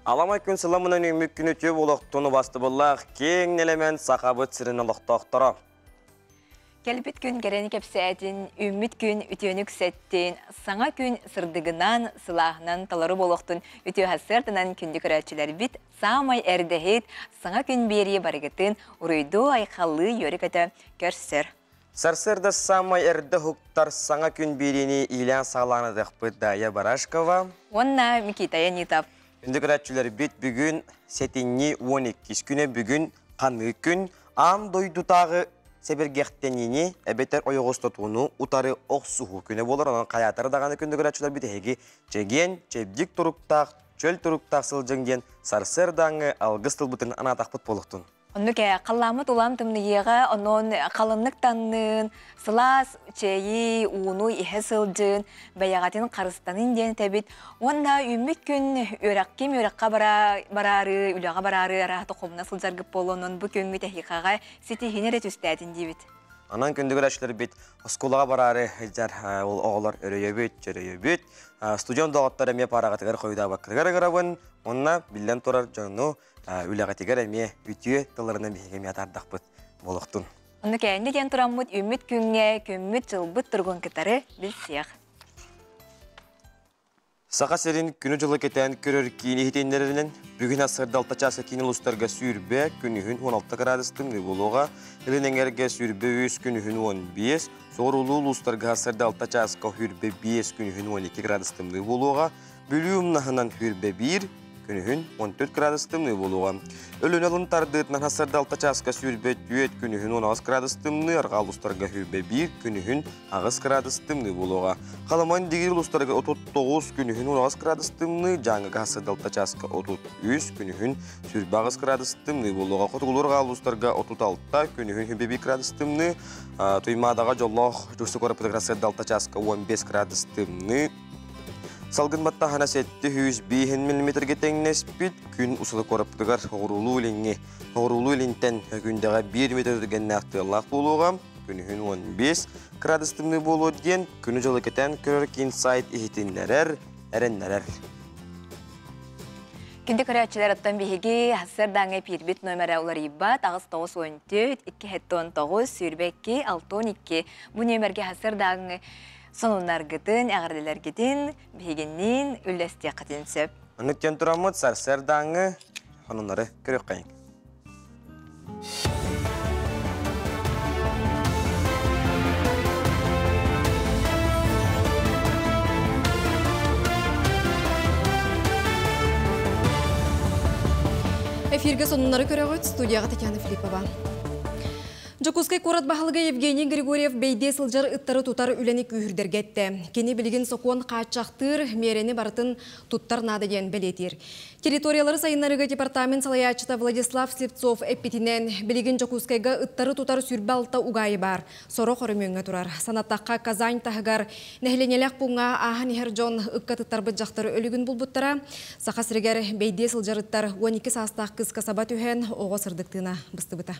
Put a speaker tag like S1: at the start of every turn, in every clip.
S1: Аламай күн сыламынан үүммүт күн үтүө буолуохтун, убаастабыллаах киэҥ нэлэмэн Сахабыт сирин олохтоохторо.
S2: Кэлбит күн кэрэни кэпсээтин, үүммүт күн үтүөнү үксэттин, саҥа күн сырдыгынан, сылааһынан толору буолуохтун үтүө сарсыарданан күндү көрөөччүлэрбит саамай эрдэһит саҥа күн биэрии барыгытын уруйдуу айхаллыы үөрэ-көтө көрсөр.
S1: Сарсыарда саамай эрдэ уһуктар саҥа күн биэриини иилээн саҕалаан ыдыахпыт Дая Барашкова.
S2: Уонна Микита Янитов.
S1: Күндү көрөөччүлэрбит, бүгүн сэтинньи 12 күнэ, бүгүн ханыы күн, аан дойдутааҕы сэбиргэхтэниини эбэтэр ойоҕостотууну утары охсуһуу күнэ буолар. Онон хайаатар даҕаны күндү көрөөччүлэрбит эһиги чэгиэн, чэбдик туруктаах, чөл туруктаах сылдьыҥ диэн сарсыардааҥҥы алгыс тылбытын анаатахпыт буолуохтун.
S2: Оннук ээ, халлааммыт улам тымныйыаҕа, онон халыннык таннын, сылаас чэйи, ууну иһэ сылдьын, бэйэҕитин харыстанын диэн этэбит. Уонна үүммүт күн үөрэхким үөрэххэ бараары, үлэҕэ бараары араата хомуна сылдьаргыт буолуонун бу күҥҥүт эһиэхэҕэ ситиһиини эрэ түстээтин диибит.
S1: Онон күндү көрөөччүлэрбит, оскуолаҕа бараары сылдьар ол оҕолор өрөйөбүт, чөрөйөбүт. Студент доҕоттор эмиэ параҕытыгар хойутаабаккытыгар ыҥырабын. Уонна биллэн турар дьону үлэҕитигэр эмиэ үтүө тылларынан биһиги эмиэ атаардахпыт буолуохтун.
S2: Онну кээнни диэн тураммыт үүммүт күҥҥэ күммүт дьылбыт туругун кытары билсиэх.
S1: Саха сирин күнү-дьылы кэтээн көрөр киин иһитиннэрэринэн, бүгүн сарсыарда 6 чааска киин улуустарга сүүрбэ, күнүһүн 16 градус тымныы буолуоҕа. Илин эҥэргэ сүүрбэ үс, күнүһүн 15, соҕуруулуу улуустарга сарсыарда 6 чааска сүүрбэ биэс, күнүһүн 12 градус тымныы буолуоҕа. Бүлүү умнаһынан сүүрбэ биир, күнүһүн 14 градус тымныы буолуоҕа. Өлүөнэ алын тардыытынан сарсыарда 6 чааска сүүрбэ түөрт, күнүһүн 18 градус тымныы, арҕаа улуустарга сүүрбэ биир, күнүһүн 8 градус тымныы буолуоҕа. Халаман Дигир улуустарыгар 39, күнүһүн 18 градус тымныы, Дьааҥыга сарсыарда 6 чааска 33, күнүһүн сүүрбэ аҕыс градус тымныы буолуоҕа. Хотугулуур арҕаа улуустарга 36, күнүһүн сүүрбэ биир градус тымныы, Туймаадаҕа дьоллоох Дьурсу куораппытыгар сарсыарда 6 чааска 15 градус тымныы. Салгын баттааһына 705 миллиметргэ тэҥнэспит, күн усулу куораппытыгар оҕуруулуу илиҥҥи, оҕуруулуу илинтэн күндэҕэ 1 метр түргэннээх тыаллаах буолуоҕа, күнүһүн 15 градус тымныы буолуо диэн күнү-дьылы кэтээн көрөр киин сайт иһитиннэрэр, эрэннэрэр.
S2: Күндү көрөөччүлэр, оттон биһиги сарсыардааҥҥы эпиирбит номера уларыйбат 8 94 279 22 62. Бу нүөмэргэ сарсыардааҥҥы сонуннаргытын, эҕэрдэлэргитин биһигинниин үллэстиэххитин сөп.
S1: Оннук диэн тураммыт сарсыардааҥҥы сонуннары көрүөххэйиҥ.
S3: Эфиргэ сонуннары көрөҕүт, студияҕа Татьяна Филиппова. Дьокуускай куорат баһылыга Евгений Григорьев бэйдиэ сылдьар ыттары тутар үлэни күүһүрдэргэ эттэ. Кини билигин сокуон хааччахтыыр миэрэни барытын туттар наада диэн бэлиэтиир. Территориялары сайыннарыыга департамент салайааччыта Владислав Слепцов эппитинэн, билигин Дьокуускайга ыттары тутар сүүрбэ алта угаайы баар. Сорох өрөмүөҥҥэ турар. Санаттахха, Казань таһыгар нэһилиэнньэлээх пууҥҥа ааһан иһэр дьон ыкка тыттарбыт дьахтар өлүгүн булбуттара. Саха сиригэр бэйдиэ сылдьар ыттар 12 саастаах кыыска саба түһэн, оҕо сырдык тыына быстыбыта.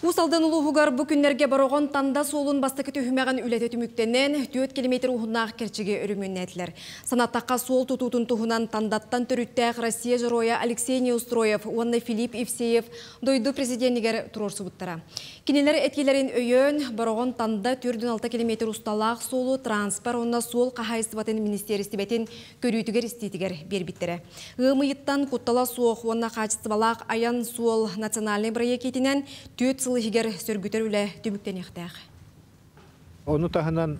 S3: Уус Алдан улууһугар бу күннэргэ Бороҕон Танда суолун бастакы түһүмэҕин үлэтэ түмүктэнэн, 4 километр уһуннаах кэрчиги өрөмүөннээтилэр. Санаттахха, суол тутуутун туһунан Тандаттан төрүттээх Россия Дьоруойа Алексей Неустроев уонна Филипп Евсеев дойду президенигэр туруорсубуттара. Кинилэр этиилэрин өйөөн, Бороҕон Танда 4,6 километр усталаах суолу транспорт уонна суол хаһаайыстыбатын министиэристибэтин көрүүтүгэр-истиитигэр биэрбиттэрэ. Ыам ыйыттан куттала суох уонна хаачыстыбалаах айан суол национальнай бырайыак иитинэн 4 сыл иһигэр сөргүтэр үлэ түмүктэниэхтээх.
S4: Ону таһынан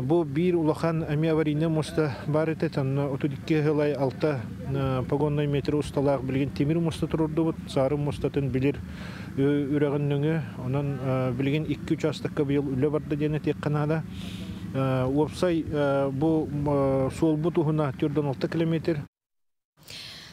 S4: бу биир улахан эмиэ аварийный муоста баар этэ, онно 32 сылай 6 погонной метр усталаах билигин тимир муоста турурдубут, саарын муостатын билир үрэҕин нөҥүө. Онон билигин икки учаастакка быйыл үлэ барда диэн этиэххэ наада. Уопсай бу суолбут уһуна 4,6 километр.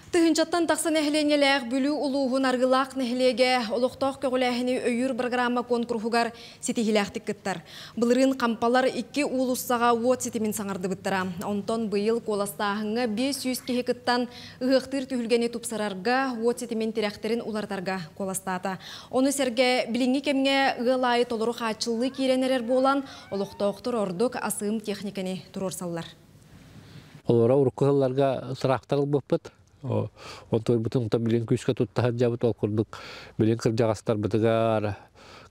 S3: Тыһыынчаттан тахса нэһилиэнньэлээх Бүлүү улууһун Аргылаах нэһилиэгэ олохтоох көҕүлээһини өйүүр программа конкурһугар ситиһиилээхтик кыттар. Былырыын Хампалар икки уулуссаҕа уот ситимин саҥардыбыттара. Онтон быйыл куоластааһыҥҥа 500 киһи кыттан ыһыахтыыр түһүлгэни тупсарарга, уот ситимин тирэхтэрин уларытарга куоластаата. Ону сэргэ билиҥҥи кэмҥэ ыал аайы толору хааччыллыы киирэн эрэр буолан, олохтоохтор ордук асыым техниканы туруорсаллар.
S5: Олора урукку сылларга трактор ылбыппыт. Онтуйбутун онтон билин күүскэ тутта сылдьабыт ол курдук билин кырдьаҕастарбытыгар,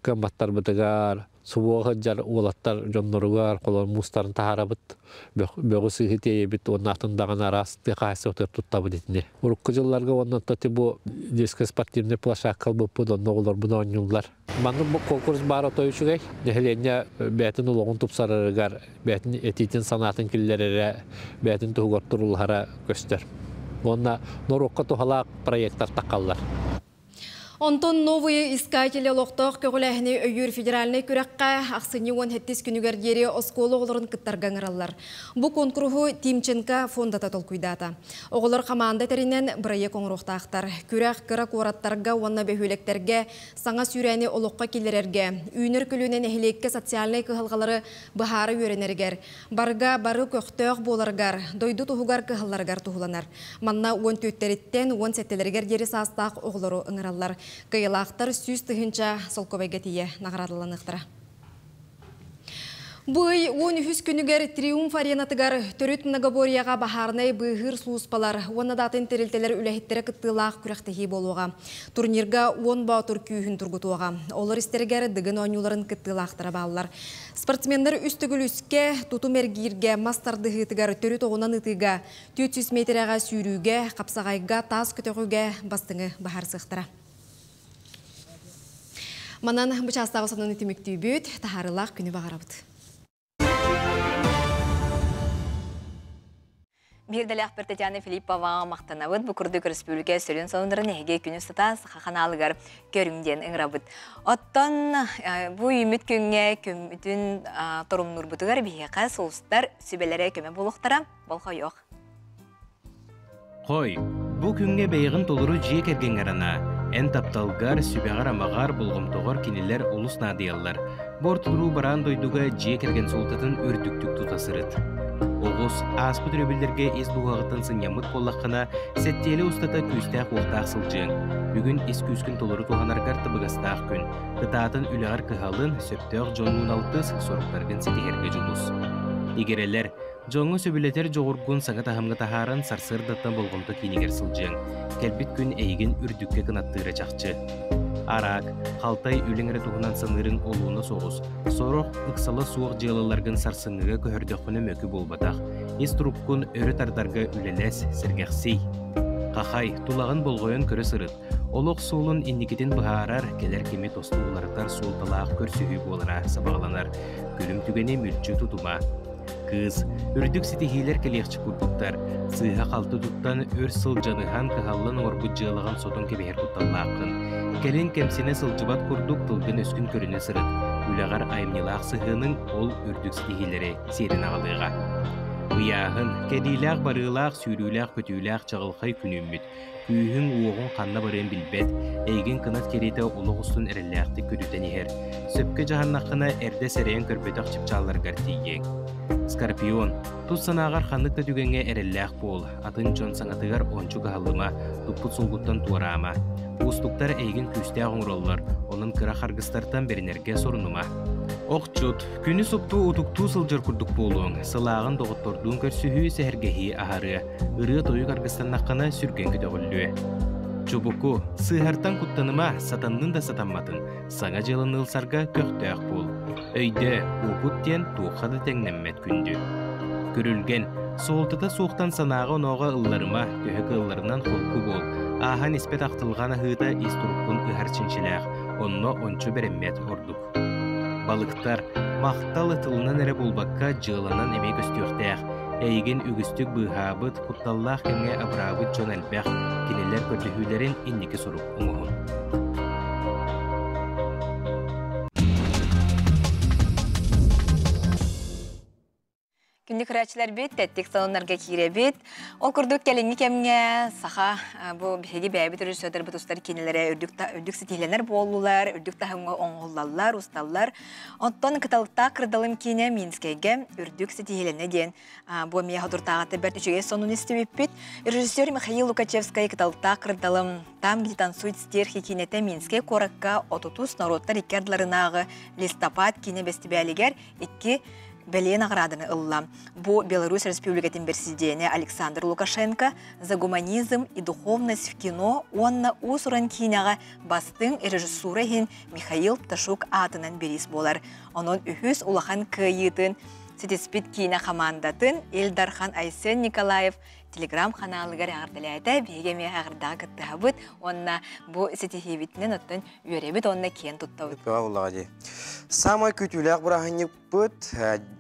S5: кыамматтарбытыгар, субуо сылдьар уолаттар дьонноругар холор муустарын таһаарабыт, бөҕү сыыһы тиэйэбит уонна атын даҕаны араас тыа хаһаайыстыбатыгар туттабыт итини. Урукку дьылларга уонна бу детскай спортивный площадка ылбыппыт, онно оҕолорбун оонньууллар. Маннык бу конкурс баар ото үчүгэй. Нэһилиэнньэ бэйэтин олоҕун тупсарарыгар, бэйэтин этиитин санаатын киллэрэрэ, бэйэтин туһугар турулаһара көстөр. Уонна норуокка туһалаах проекттар таххаллар.
S3: Онтон Новые искатели олохтоох көҕүлээһини өйүүр федеральнай күрэххэ ахсынньы 17 күнүгэр диэри оскуола оҕолорун кыттарга ыҥыраллар. Бу куонкуруһу Тимченко фондата толкуйдаата. Оҕолор хамаанда тэринэн бырайыак оҥоруохтаахтар. Күрэх кыра куораттарга уонна бөһүөлэктэргэ саҥа сүүрээни олоххо киллэрэргэ, үүнэр көлүөнэ нэһилиэккэ социальнай кыһалҕалары быһаара үөрэнэригэр, барыга бары көхтөөх буоларыгар, дойду туһугар кыһалларыгар туһуланар. Манна 14-тэриттэн 17-лэригэр диэри саастаах оҕолору ыҥыраллар. Кыайыылаахтар 100 000 солкуобайга тиийэ наҕараадаланыахтара. Бу ый 13 күнүгэр Триумф аренатыгар төрүт многоборьеҕа баһаарынай быыһыыр сулууспалар уонна да атын тэрилтэлэр үлэһиттэрэ кыттыылаах күрэхтэһии буолуоҕа. Турнирга 10 боотур күүһүн тургутуоҕа. Олор истэригэр Дыгын оонньууларын кыттыылаахтара бааллар. Спортсменнар үс төгүл үскэ, тутум эргииргэ, мас тардыһыытыгар, төрүт оҕунан ытыыга, 400 метрэҕэ сүүрүүгэ, хапсаҕайга, таас көтөҕүүгэ бастыҥы быһаарсыахтара. Манан бу чаастааҕы сонуну түмүктүүбүт, таһаарыылаах күнү баҕарабыт.
S2: Биирдэлээх Татьяна Филиппова махтанабыт. Бу курдук республика сүрүн сонуннарын эһиги күнү сыта Саха ханаалыгар көрүҥ диэн ыҥырабыт. Оттон бу үүммүт күҥҥэ күммүтүн торумнуурбутугар биһиэхэ сулустар сүбэлэрэ көмө буолуохтара. Болхойуох.
S6: Хой, бу күҥҥэ бэйэҕин толору дьиэ кэргэҥҥэр анаа. Эн тапталгар, сүбэҕэр-амаҕар, болҕомтоҕор кинилэр олус наадыйаллар. Бу ортолоруу бараан дойдуга дьиэ кэргэн суолтатын үрдүктүк тута сырыт. Оҕус, ааспыт өрөбүллэргэ ис дууһаҕыттан сынньаммыт буоллаххына, сэттиэлэ устата күүстээх-уохтаах сылдьыаҥ. Бүгүн ис күүскүн толору туһанаргар табыгастаах күн. Кытаатан үлэҕэр кыһалын, сөптөөх дьоннуун алтыс, соруктаргын ситиһэргэ дьулус. Игирэлэр, Дьоҥҥо сөбүлэтэр дьоҕургун саҥа таһымҥа таһааран сарсыардаттан болҕомто киинигэр сылдьыаҥ. Кэлбит күн эйигин үрдүккэ кынаттыыра чахчы. Араак, халтай үлэҥ эрэ туһунан саныырыҥ олуона соҕус. Сорох ыксала суох дьыалаларгын сарсыҥҥыга көһөрдөххүнэ мөкү буолбатах. Ис туруккун өрө тардарга үлэлэс, сэргэхсий. Хахай, тулаҕын болҕойон көрө сырыт. Олох суолун инникитин быһаарар, кэлэр кими тосту уларытар суолталаах көрсүһүү буолара сабаҕаланар. Күлүм түгэни мүлчү тутума. Кыыс, үрдүк ситиһиилэр кэлиэхчэ курдуктар, сыыһа-халты туттан өр сыл дьаныһан кыһаллан оҥорбут дьыалаҕын сотон кэбиһэр кутталлааххын. Кэлин кэмсинэ сылдьыбат курдук тылгын-өскүн көрүнэ сырыт. Үлэҕэр айымньылаах сыһыаныҥ ол үрдүк ситиһиилэри сиэрин аҕалыаҕа. Ыйааһын, кэриилээх-барыылаах, сүүрүүлээх-көтүүлээх чаҕылхай күн үүммүт. Күүһүҥ-уоҕуҥ ханна барыан билбэт, эйигин кынат кэриэтэ олох устун эрэллээхтик көтүтэн иһэр. Сөпкө дьаһаннаххына, эрдэ сэрэйэн көрбөтөх чыпчаалларгар тиийиэҥ. Скорпион, тус санааҕар ханнык да түгэҥҥэ эрэллээх буол, атын дьон саҥатыгар ончу кыһаллыма, туппут суолгуттан туораама. Уустуктар эйигин күүстээх оҥороллор, онон кыра харгыстартан бэринэргэ сорунума. Охчут, күнү суптуу утуктуу сылдьар курдук буолуоҥ, сылааҕын доҕоттордуун көрсүһүү, сэһэргэһии аһарыа. Ырыа-тойук аргыстаннаххына сүргэн көтөҕүллүө. Чубуку, сыыһартан куттаныма, сатаннын да сатамматын, саҥа дьыаланы ылсарга көхтөөх буол. Өйдөө, уопут диэн туохха да тэҥнэммэт күндү. Күрүлгэн, суолтата суохтан санааҕа-онооҕо ылларыма, төһө кыалларынан холку буол. Ааһан испэт ахтылҕан аһыыта ис туруккун ыһар чинчилээх, онно ончу бэрэммэт ордук. Балыктар, махтал тылынан эрэ буолбакка, дьыаланан эмиэ көстүөхтээх. Эйигин үгүстүк быыһаабыт, кутталлаах кэмҥэ абыраабыт дьон элбэх, кинилэр көрдөһүүлэрин инники сурук оҥоһун.
S2: Күндү көрөөччүлэрбит, тэттик сонуннарга киирэбит. Ол курдук кэлиҥҥи кэмҥэ саха бу биһиги бэйэбит режиссердарбыт устар киинэлэрэ үрдүк, үрдүк ситиһилэнэр буоллулар, үрдүк таһымҥа оҥоһуллаллар, усталлар. Оттон Кыталыктаах кырдалым киинэ Минскэйгэ үрдүк ситиһилэнэ диэн бу эмиэ ходуртааҕыта бэрт үчүгэй сонун истибиппит. Режиссер Михаил Лукачевскай Кыталыктаах кырдалым Там, где танцуют стерхи киинэтэ Минскэй куоракка 30 норуоттар икки ардыларынааҕы листопад киинэ бэстибээлигэр икки бэлиэ наҕарааданы ылла. Бу Беларусь Республикатын бэрсидьиэнэ Александр Лукашенко «За гуманизм и духовность в кино» уонна уус-уран киинэҕэ бастыҥ режиссура иһин Михаил Пташук аатынан бириис буолар. Онон үһүс улахан кыайыытын ситиспит киинэ хамаандатын Ил Дархан Айсен Николаев телеграм-ханаалыгар эҕэрдэлээтэ. Биһиги эмиэ эҕэрдэҕэ кыттыһабыт уонна бу ситиһиибитинэн оттон үөрэбит уонна киэн туттабыт.
S1: Буоллаҕа дии. Самай күүтүүлээх бырааһынньыкпыт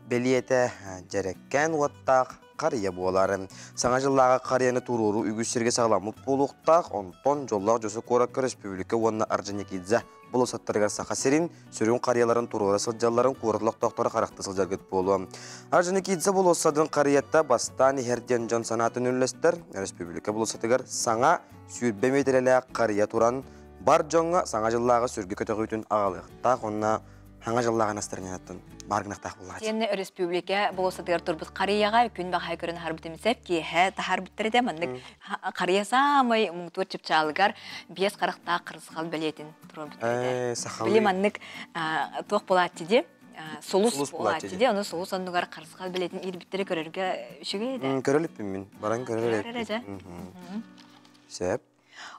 S1: бэлиэтэ дьэрэккээн уоттаах харыйа буолар. Саҥа дьыллааҕы харыйаны туруоруу үгүс сиргэ саҕаламмыт буолуохтаах, онтон дьоллоох дьосу куоракка республика уонна Орджоникидзе болуоссаттарыгар Саха сирин сүрүн харыйаларын туруора сылдьалларын куорат олохтоохторо харахта сылдьаргыт буолуо. Орджоникидзе болуоссатын харыйата бастаан иһэр диэн дьон санаатын үллэстэр. Республика болуоссатыгар саҥа 20 миэтэрэлээх харыйа туран бар дьоҥҥо саҥа дьыллааҕы сүргэ көтөҕүүтүн аҕалыахтаах уонна Хаҥа дьыллааҕы настарыанньаттан баар гынахтаах буоллаҕа.
S2: Тиэннэ өрөспүүбүлүкэ болуоссатыгар турбут харыйаҕа күн баҕаһа көрөн аһарбытым сеп киэһэ таһаарбыттар этэ маннык харыйа саамай муҥутуур чыпчаалыгар биэс харахтаах харысхал бэлиэтин туруорбуттар этэ. Били маннык туох буолааччы дии сулус буолааччы дии ону сулус оннугар харысхал бэлиэтин иирбиттэри көрөргө үчүгэй этэ.
S1: Көрөлүппүн мин баран көрөр эппин. Сөп.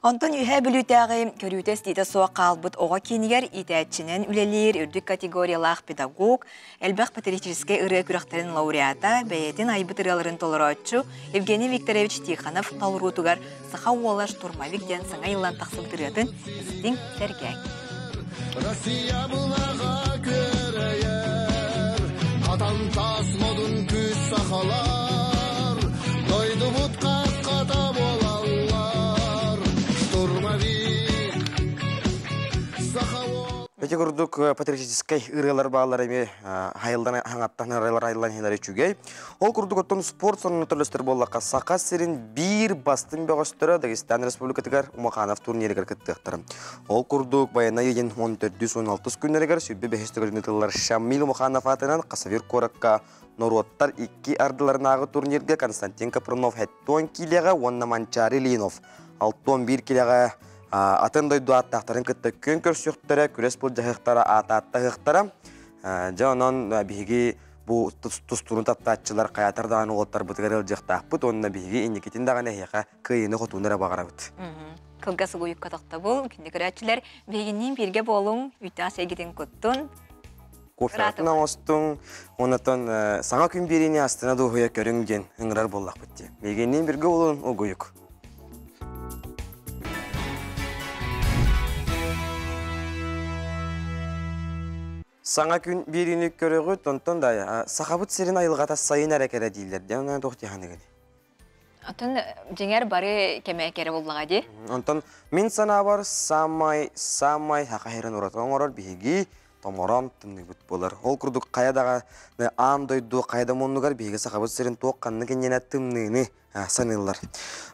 S2: Онтон Үөһээ Бүлүүтээҕи көрүүтэ-истиитэ суох хаалбыт оҕо киинигэр иитээччинэн үлэлиир үрдүк категориялаах педагог, элбэх патриотическай ырыа күрэхтэрин лауреата, бэйэтин айбыт ырыаларын толорооччу Евгений Викторович Тихонов толоруутугар «Саха уола штурмовик» диэн саҥа айыллан тахсыбыт ырыатын истиҥ, сэргээҥ.
S7: Россия былаҕа күөрэйэр, хатан таас модун күүс сахалар, дойдубут хаххата буолаллар. Штурмовик, саха уол...
S1: Ити курдук патриотическай ырыалар бааллар эмиэ хайылдан хаҥаттан ырыалар айыллан иһэлэр үчүгэй. Ол курдук оттон спорт сонуна төлөстөр буоллахха Саха сирин биир бастыҥ бөҕөстөрө Дагестан Республикатыгар Умаханов турнирыгар кыттыахтара. Ол курдук байанай ыйын 14-16 күннэригэр сүрбэ бэһис төгүлүн ыытыллар Шамиль Умаханов аатынан Хасавир куоракка норуоттар икки ардыларынааҕы турнирга Константин Капрунов 70 киилэҕэ уонна Манчаары Ильинов 61 киилэҕэ атын дойду ааттаахтарын кытта күөн көрсүөхтэрэ, күрэс былдьаһыахтара, аатааттаһыахтара. Дьэ онон биһиги бу тустууну таптааччылар хайаатар даҕаны уолаттарбытыгар ыалдьыахтаахпыт уонна биһиги инникитин даҕаны эһиэхэ кыайыыны-хотууну эрэ баҕарабыт.
S2: Кылгас угуйукка тохтобул, күндү көрөөччүлэр, биһигинниин бииргэ буолуҥ, үүттээх сэйгитин куттун.
S1: Кофеҕытын оҥостуҥ, оннотон саҥа күн биэриини астына дуоһуйа көрүҥ диэн ыҥырар буоллахпыт дии. Биһигинниин бииргэ буолун, угуйук. Саҥа күн биэриини көрөҕүт, онтон да сахабыт сирин айылҕата сайын эрэ кэрэ дииллэр диэн онон туох дии
S2: Атын дьиҥэр бары кэмэ кэрэ буоллаҕа дии.
S1: Онтон мин санаабар самай самай саха сирин ураты оҥорор биһиги томорон тымныыбыт буолар. Ол курдук хайа даҕаны аан дойду хайа да муннугар биһиги сахабыт сирин туох ханнык инньэнэ тымныыны саныыллар.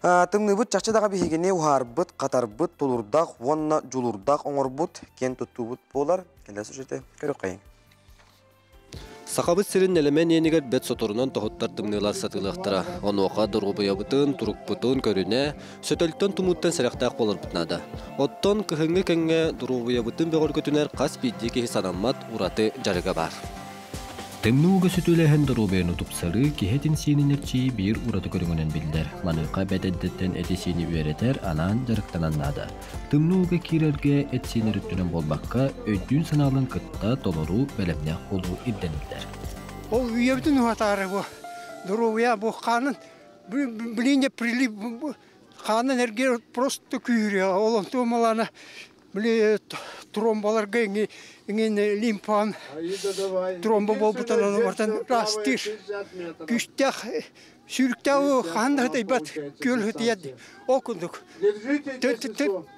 S1: Тымныыбыт чахчы даҕа биһигини уһаарбыт, хатарбыт, тулурдаах уонна дьулуурдаах оҥорбут, киэн туттуубут буолар. Кэлэ сюжеты көрүөххэйиҥ.
S8: Сахабыт сирин нэлэмэн иэнигэр бэт соторунан тоһуттар тымныылар сатыылыахтара. Онуоха доруобуйабытын, турукпутун көрүнэ, сөтөлтөн-тумууттан сэрэхтээх буоларбыт наада. Оттон кыһыҥҥы кэмҥэ доруобуйабытын бөҕөргөтүнэр хас биирдии киһи санаммат ураты дьарыга баар. Тымныы ууга сөтүөлэһэн доруобуйаны тупсарыы киһи этин-сиинин эрчийии биир ураты көрүҥүнэн биллэр. Маныаха бэт эрдэттэн эти-сиини үөрэтэр, анаан дьарыктанан наада. Тымныы ууга киирэргэ эт-сиин өрүттүнэн буолбакка, өйдүүн-санаалыын кытта толору бэлэмнээх буолуу ирдэниллэр.
S9: Ол үйэбитин уһатаары бу доруобуйа бу хаанын билииньэ прилив хаанын эргиэр просто күүрүө ол онтуо малаана били тромбаларга иҥин лимфан тромба буолбутан аны растыыр күүстээх сүүрүктээх хаһан да хытайбат күөл хытыйар ол курдук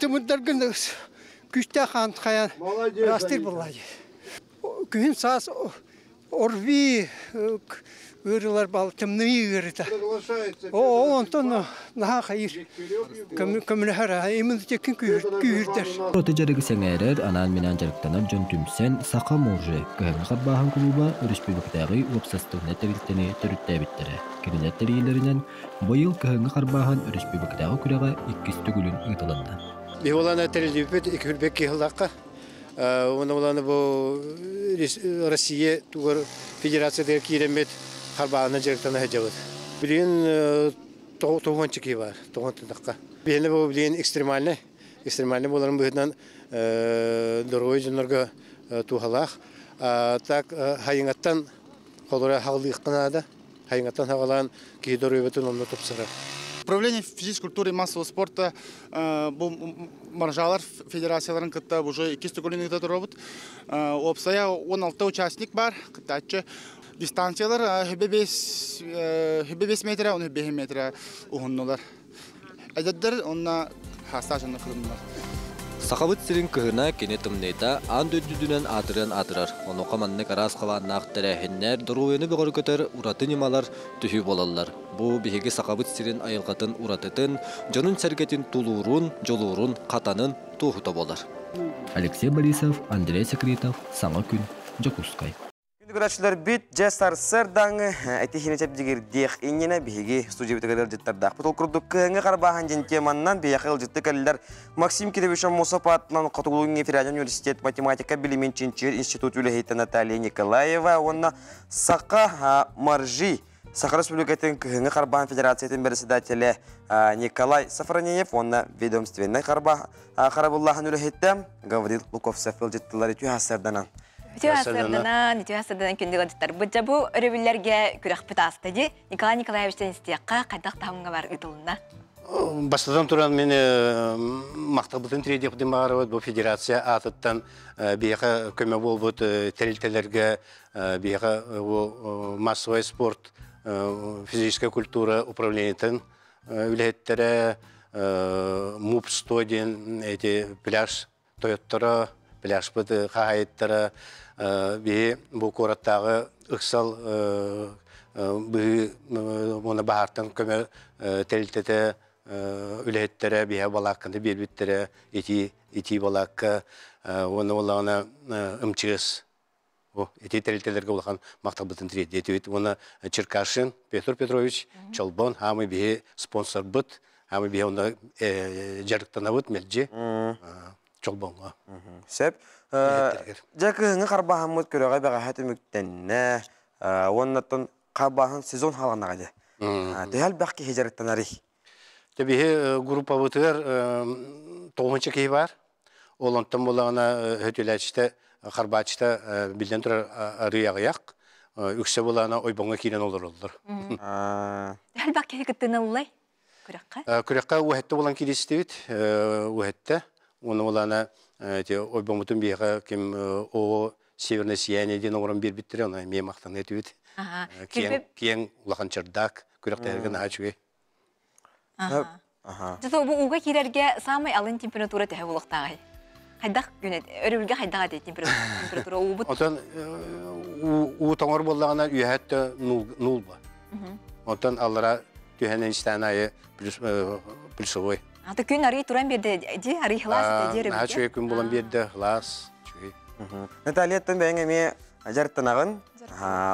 S9: тымырдаргын күүстээх хаан хайаан растыыр буоллаа күһүн саас ОРВИ ыарыылар бал тымныы ыарыта. Ол онтон наһаа хайыр көмөлөһөр иммунитеккин күүһүрдэр.
S8: Ураты дьарыгы сэҥээрэр, анаан-минээн дьарыктанар дьон түмсэн Саха Морже кыһыҥҥы харбааһын кулууба өрөспүүбүлүкэтээҕи уопсастыбаннай тэрилтэни төрүттээбиттэрэ. Кинилэр тэрийиилэринэн быйыл кыһыҥҥы харбааһын өрөспүүбүлүкэтээҕи күрэҕэ иккис төгүлүн ыытылынна.
S9: Биһи буолан тэриллибиппит икки киһилаахха.
S10: Уонна бу Россия тугар федерациятыгар киирэммит харбаана дьарыктана сылдьабыт. Билигин тоҕуонча киһи бар, тоҕуон тутахха. Биһиэнэ бу билигин экстремальный, экстремальный буоларын быһыытынан доруобуй дьоннорго туһалаах. Так хайыҥаттан холура хаҕылыахха наада. Хайыҥаттан хаҕалаан киһи доруобуйатын онно тупсарар.
S11: Управление физической культуры и массового спорта бу Маржалар федерацияларын кытта уже иккис төгүлүн ыыта туруобут. Уопсайа 16 участник бар, кыттааччы. Дистанциялар 5 метр, 15 метр уһуннулар. Эдэрдэр онно хаастаах дьонно кылыннылар.
S8: Сахабыт сирин кыһына кини тымныыта аан дойдутунан аатырыан аатырар. Онуоха маннык араас хабааннаах тэрээһиннэр доруобуйаны бөҕөргөтөр ураты ньымалар түһүү буолаллар. Бу биһиги Сахабыт сирин айылҕатын уратытын, дьонун-сэргэтин тулуурун, дьулуурун, хатанын туоһута буолар. Алексей Борисов, Андрей Секретов, Саҥа күн, Дьокуускай.
S1: Күндү көрөөччүлэрбит, дьэ сарсыардааҥы этиһини чэбдигирдиэх иннинэ биһиги студиябытыгар ыалдьыттардаахпыт. Ол курдук кыһыҥҥы харбааһын диэн теманнан биһиэхэ ыалдьытты кэллэр Максим Кирович Аммосов аатынан Хотугулуу федеральнай университет математика билимин чинчийэр институт үлэһитэ Наталья Николаева уонна Саха Маржи Саха Республикатын кыһыҥҥы харбаан федерациятын председателэ Николай Сафронеев уонна ведомственнай харабыллааһын үлэһитэ Гаврил Луковцев ыалдьыттылар үтүө сарсыарданан.
S2: Үтүө сарсыарданан, үтүө сарсыарданан күндү ыалдьыттарбыт. Дьэ бу өрөбүллэргэ күрэхпит ааста дии. Николай Николаевичтан истиэххэ хайдах таһымҥа бар ыытылынна?
S10: Бастатан туран мин махталбытын тириэрдиэхпитин баҕарабыт бу федерация аатыттан биһиэхэ көмө буолбут тэрилтэлэргэ биһиэхэ бу массовай спорт физическая культура управлениетын үлэһиттэрэ МУП-100 диэн эти пляж тойотторо, пляжпыт хаһаайыттара биһи бу куораттааҕы ыксал быһыы уонна баһаартан көмө тэрилтэтэ үлэһиттэрэ биһэ балаакканы биэрбиттэрэ итии итии балаакка уонна буоллаҕына МЧС бу ити тэрилтэлэргэ улахан махталбытын тириэрдиэтибит уонна Черкашин Петр Петрович Чолбон хаамый биһи спонсорбут хаамый биһи онно дьарыктанабыт мэлдьи Чолбоҥҥо.
S1: Сөп. Дьэ кыһыҥҥы харбааһыммыт күрэҕэ бэҕэһээ түмүктэннэ. Уоннаттан харбааһын сезон хааланаҕа дьэ. Төһө элбэх киһи дьарыктанарый?
S10: Дьэ биһи группабытыгар тоҕуһунча киһи баар. Ол онтон буоллаҕына хөтүлээччитэ, харбааччыта биллэн турар арыый аҕыйах. Үксэ буоллаҕына ойбоҥҥо киирэн олороллор.
S2: Төһө элбэх киһи кыттыыны ыллай күрэххэ?
S10: Күрэххэ уһэтте буолан кииристибит. Уһэтте. Уонна буоллаҕына ити ойбоммутун биһиэхэ ким оо Северное сияние диэн оҥорон биэрбиттэрэ, ону эмиэ махтаныа этибит. Киэҥ, киэҥ улахан чердак күрэхтэһэргэ наһаа үчүгэй.
S2: Дьэ, бу ууга киирэргэ саамай алын температура төһө буолуохтааҕый? Хайдах күн өрөбүлгэ хайдах этэй температура уубут?
S10: Отон уу тоҥор буоллаҕына үөһэттэ нуул ба. Онтон аллара түһэн истээн айы плюсовой.
S2: Ата күн арый туран биэрдэ ди арый хылаас
S10: ди өрөбүлгэ. Наһаа үчүгэй күн булан биэрдэ хылаас үчүгэй.
S1: Наталья оттон бэйэҥ эмиэ дьарыктанаҕын.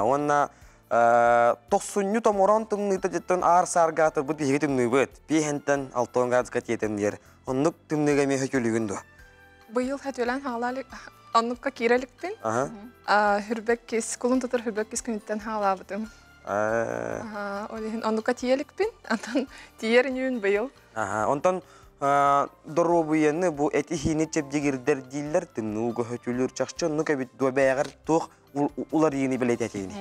S1: Уонна тохсунньу томороон тымныыта дьиттэн аар саарга атырбыт биһиги тымныыбыт. Пиэһэнтэн алтон градуска тиэтэмниэр. Оннук тымныыга эмиэ хөтүлүгүн дуо?
S12: Быйыл хөтүөлээн хаалаа оннукка киирэ иликпин. Хүрбэккис, кулун тутар хүрбэккис күнүттэн хаалаабытым. Ол иһин оннукка тиийэ иликпин. Онтон тиийэр инибин быйыл.
S1: Онтон доруобуйаны бу эти-иһини чэбдигирдэр дииллэр, тымныы көһөтүлүүр чахчы оннук эбит дуо бэйэҕэр туох уларыйыыны бэлиэтэтиини?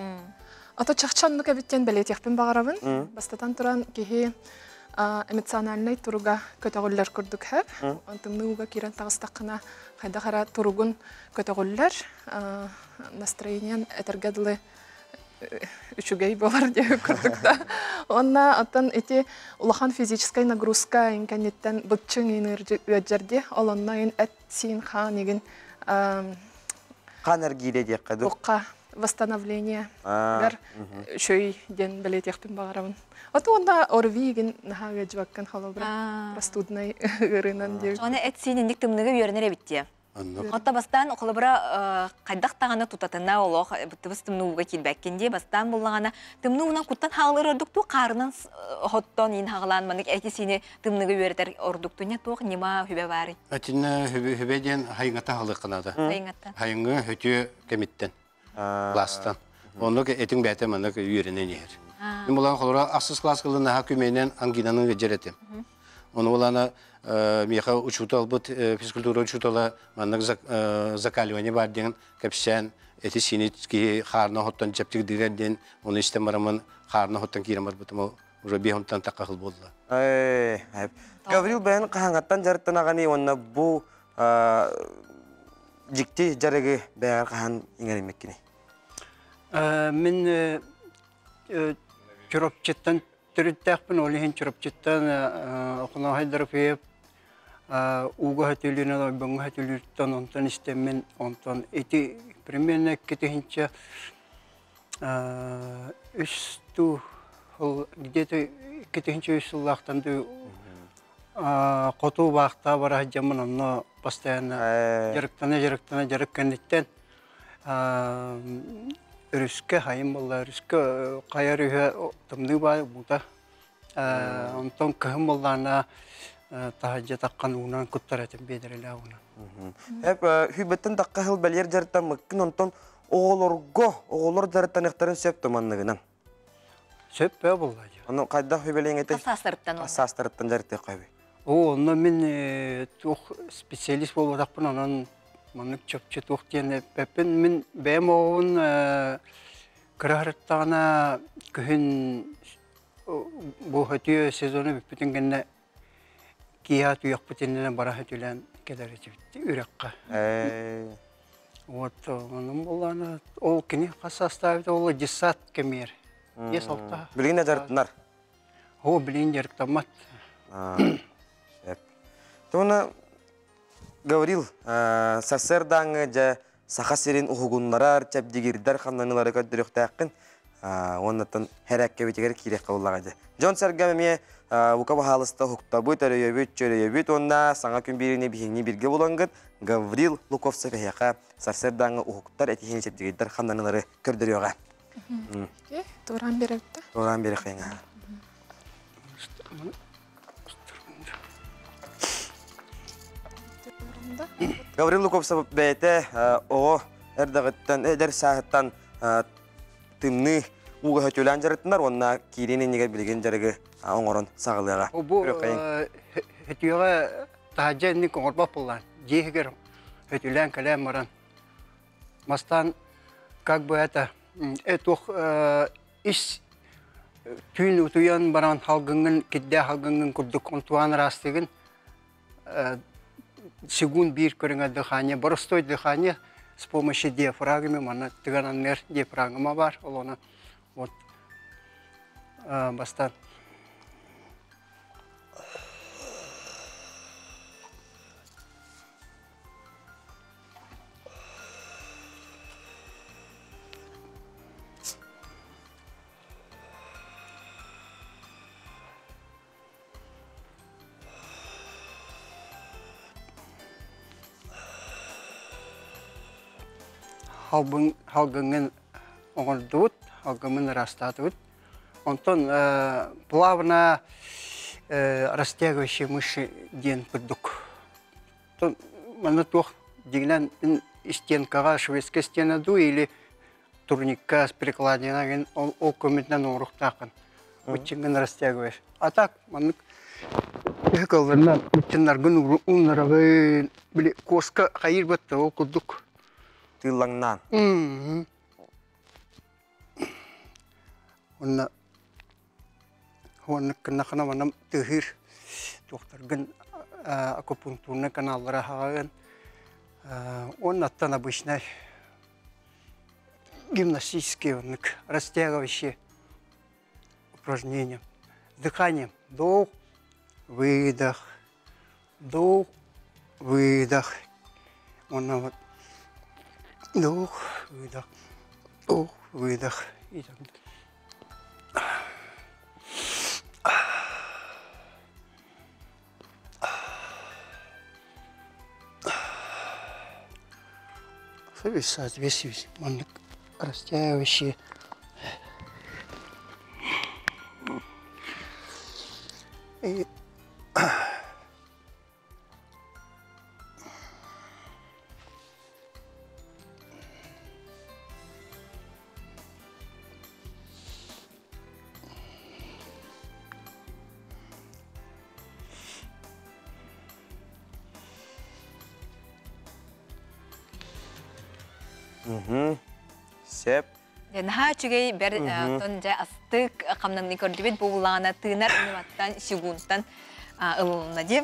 S12: Ото чахчы оннук эбит диэн бэлиэтиэхпин баҕарабын. Бастатан туран киһи эмоциональнай туруга көтөҕүллэр курдук хэп. Тымныы ууга киирэн таҕыстаххына хайдах эрэ туругун көтөҕүллэр, настроениен этэргэ дылы үчүгэй буолар диэбит курдук да. Уонна оттон ити улахан физическай нагрузка ин кэнниттэн быччыҥ ин ыадьар дии. Ол онно ин эт-сиин хаан игин
S1: Хаан эргиирэ диэххэ дуу?
S12: Букка восстановление гар үчүгэй диэн бэлиэтиэхпин баҕарабын. Ото уонна ОРВИ игин наһаа ыадьыбаккын холобура простуднай ыарыынан диэбит.
S2: Аны эт-сиин инник тымныыга үөрэнэр эбит дии. Отто бастаан холобура хайдах даҕаны тутатына олох тыбыс тымнууга киирбэккин дии бастаан буллаҕына тымныы куттан хаалыр ордук туу хаарынан хоттон иин хаҕалаан манык эти-сиини тымныга үөрэтэр ордук туня туох ньыма хүбэ баарый?
S10: Итиннэ хүбэ диэн хайыҥата халыахханаада.
S2: Хайыҥаттан.
S10: Хайыҥы хөтүө кэмиттэн. Класстан. Оннук этиҥ бэйэтэ маннык үөрэнэн иһэр. Мин булан холоро ахсыс класс кылын наһаа күмэнэн ангинаны ыдьар этим. Ону булана миэхэ учууталбыт физкультура учуутала маннык закаливание бар диэн кэпсээн эти сини киһи хаарна хоттон чэпчик диэн ону истэн бараммын хаарна хоттон киирэн барбытым уже биһонтан таккахыл буолла.
S1: Гаврил бэйэн хаһаҥаттан дьарыктанаҕыный уонна бу дьикти дьарыгы бэйэҕэр хаһан иҥэриммиккиний?
S9: Мин Чурапчыттан төрүттээхпин, ол иһин Чурапчыттан Охонооһой Дорофеев ууга хөтөлүүнэн, ойбоҥҥо хөтөлүүртэн онтон истэммин, онтон ити примерно 2000 үс туу где-то 2003 сыллаахтан дуу хоту баахтаа бара сылдьаммын онно постоянно дьарыктана дьарыктана дьарык кэнниттэн өрүскэ хайым буолла өрүскэ хайа өрүһэ тымныы баай уута онтон кыһын буоллаҕына таһырдьа таххан уунан куттар этим биэдэрэлээх уунан.
S1: Эп хүйбэттэн тахха сыл бэлиэр дьарыктаммыккын онтон оҕолорго оҕолор дьарыктаныахтарын сөп туманныгынан.
S9: Сөп бөө буолла дии.
S1: Ону хайдах хүбэлиэҥ этэй?
S2: Саастарыттан.
S1: Саастарыттан дьарыктыахха үһү.
S9: Оо, онно мин туох специалист буолбатахпын, онон маннык чопчу туох диэн эппэппин. Мин бэйэм оҕобун кыра сырыттаҕына күһүн бу хөтүө сезону бүппүтүн кэннэ киэһэ атыйахпыт иннинэ бара сөтүлээн кэлэр этибит үрэххэ. Вот онон буоллаҕына ол кини хас саастаабыт ол детсад кэмигэр. Биэс алта.
S1: Билигин да дьарыктанар.
S9: Оо, билигин дьарыктаммат.
S1: Сөп. Туона Гаврил, сарсыардааҥҥы дьэ Саха сирин уһугуннарар, чэбдигирдэр хамнаныылары көрдөрүөхтээххин. Уоннаттан хэрээккэбитигэр киириэххэ буоллаҕа дьэ. Дьон-сэргэ эмиэ бука баһаалыста уһуктабыт, өрөйөбүт, чөрөйөбүт уонна саҥа күн биэриини биһигини бииргэ булангыт Гаврил Луковцев эһиэхэ сарсыардааҥҥы уһуктар этиһини чэбдигирдэр хамнаныылары көрдөрүөҕэ.
S12: Туораан биэрэбит да?
S1: Туораан биэрэххэ Гаврил Луковцев бэйэтэ оҕо эрдэҕиттэн, эдэр сааһыттан тымныы ууга хөтүөлээн дьарыктанар уонна киириэн иннигэр билигин дьарыгы оҥорон саҕалыаҕа.
S9: Бу хөтүөҕэ таһырдьа инник оҥорбот буоллаан, дьиэ иһигэр хөтүлээн кэлээн баран мастаан как бы это туох ис түүн утуйан баран халгыҥҥын кирдээх халгыҥҥын курдук онтугаан ыраастыгын сегун биир көрүҥэ дыхание боростой дыхание с помощью диафрагмы манна тыган анныар диафрагма бар ол оны вот бастаан Халбын халгыҥҥын оҥордубут, халгыммын ыраастаатыбыт. Онтон плавно растягивающие мышцы диэн курдук Манна туох дьиҥинэн стенкаҕа шведская стена дуу или турникка с перекладинаҕын ол ол көмөтүнэн оҥоруохтааххын. Быччыҥҥын растягиваешь. А так маннык төһө кыалларынан быччыннаргын ууннарабын. Били куоска хайыыр батта ол курдук.
S1: Тыыллаҥнаан.
S9: Уонна Уонна гыннахына манан тыаһыыр туохтаргын акупунктурнай каналлары аһаҕаҕын уонна оттон обычнай гимнастические оннук растягивающие упражнения. Дыхание. Вдох, выдох, вдох, выдох. Уонна вот вдох, выдох, вдох, выдох. И так
S13: Соответствие маннык растягивающие. И
S1: Сеп.
S2: Наһаа үчүгэй бэр тон дьэ астык хамнанны көрдүбүт бу булаана тыынар ньыматтан сигунтан ылылынна ди.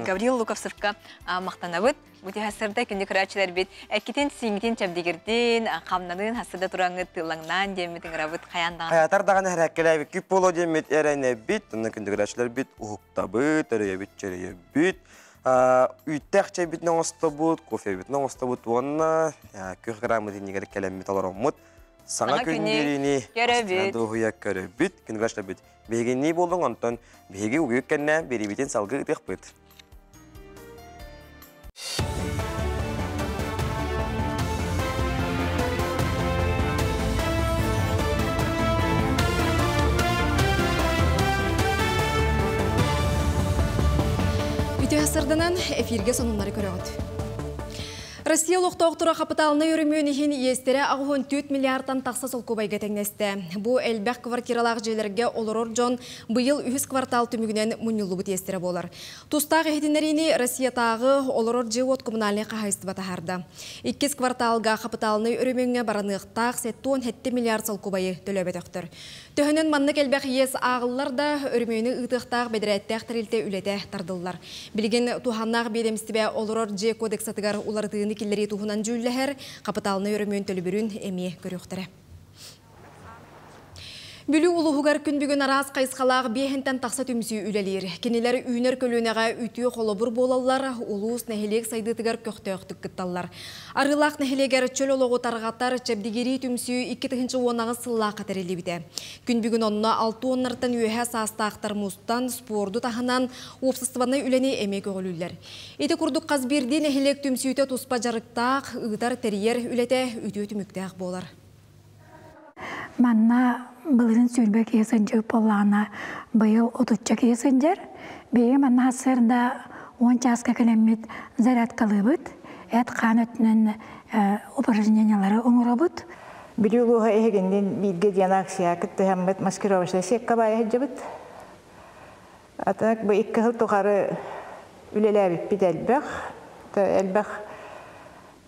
S2: Гаврил Луковцевка мактанабыт. Бу тиһассырда күндү көрөөччүлэрбит эккитин сиңитин чэбдигирдин хамнанын хассыда тураңыт тыллаңнаан диэммит ыҥырабыт хайаан даҕаны.
S1: Хаятар даҕаны хэрээккэлээбит күп боло диэммит эрэнэбит, онно күндү көрөөччүлэрбит уһуктабыт, өрөйөбүт, чөрөйөбүт. Үүттээх чэйбитин оҥостобут, кофебитин оҥостобут уонна күөх граммыт иннигэр кэлэммит олороммут. Саҥа күн биэриини
S2: көрөбүт.
S1: Дуоһуйа көрөбүт, күн көрөбүт. Биһигиннии буолуҥ, онтон биһиги угуйук кэннэ биэриибитин салгыы ытыахпыт.
S3: Үтүө сарданан эфирге сонуннары көрөҕүт. Россия олохтоохторо хапытаалынай өрөмүөн иһин иэстэрэ 84 миллиардтан тахса солкуобайга тэҥнэстэ. Бу элбэх квартиралаах дьиэлэргэ олорор дьон быйыл үһүс квартал түмүгүнэн мунньуллубут иэстэрэ буолар. Тустаах иһитиннэриини Россиятааҕы олорор дьиэ-уот коммунальнай хаһаайыстыба таһаарда. Иккис кварталга хапытаалынай өрөмүөҥҥэ бараныахтаах 77 миллиард солкуобайы төлөөбөтөхтөр. Төһөнөн маннык элбэх иэс ааҕыллар да, өрөмүөнү ыытыахтаах бэдэрээттээх тэрилтэ үлэтэ тардыллар. Билигин туһааннаах биэдэмистибэ олорор дьиэ кодексатыгар уларытыыны киллэрии туһунан дьүүллэһэр, хапытаалынай өрөмүөн төлөбүрүн эмиэ көрүөхтэрэ. Бүлүү улууһугар күн бүгүн араас хайысхалаах биэһинтэн тахса түмсүү үлэлиир. Кинилэр үүнэр көлүөнэҕэ үтүө холобур буолаллар, улуус, нэһилиэк сайдыытыгар көхтөөхтүк кытталлар. Арыылаах нэһилиэгэр чөл олоҕу тарҕатар Чэбдигирии түмсүү 2018 сыллаахха тэриллибитэ. Күн бүгүн онно алта уоннартан үөһэ саастаахтар мустан, спорду таһынан уопсастыбаннай үлэни эмиэ көҕүлүүллэр. Ити курдук хас биирдии нэһилиэк түмсүүтэ туспа дьарыктаах, ыытар тэрийэр үлэтэ үтүө түмүктээх буолар.
S14: Манна былырын сүүрбэ киһи сылдьыбыт буоллаҕына, быйыл отучча киһи сылдьар. Биһиги манна сарсыарда уон чааска кэлэммит зарядкалыыбыт, эт-хаан өттүнэн упражнениялары оҥоробут.
S15: Бүлүү улууһа эһигиннин бииргэ диэн акцияҕа кыттыһаммыт маскировочнай сетка баайа сылдьыбыт. Атак бу икки сыл тухары үлэлээбиппит элбэх. Элбэх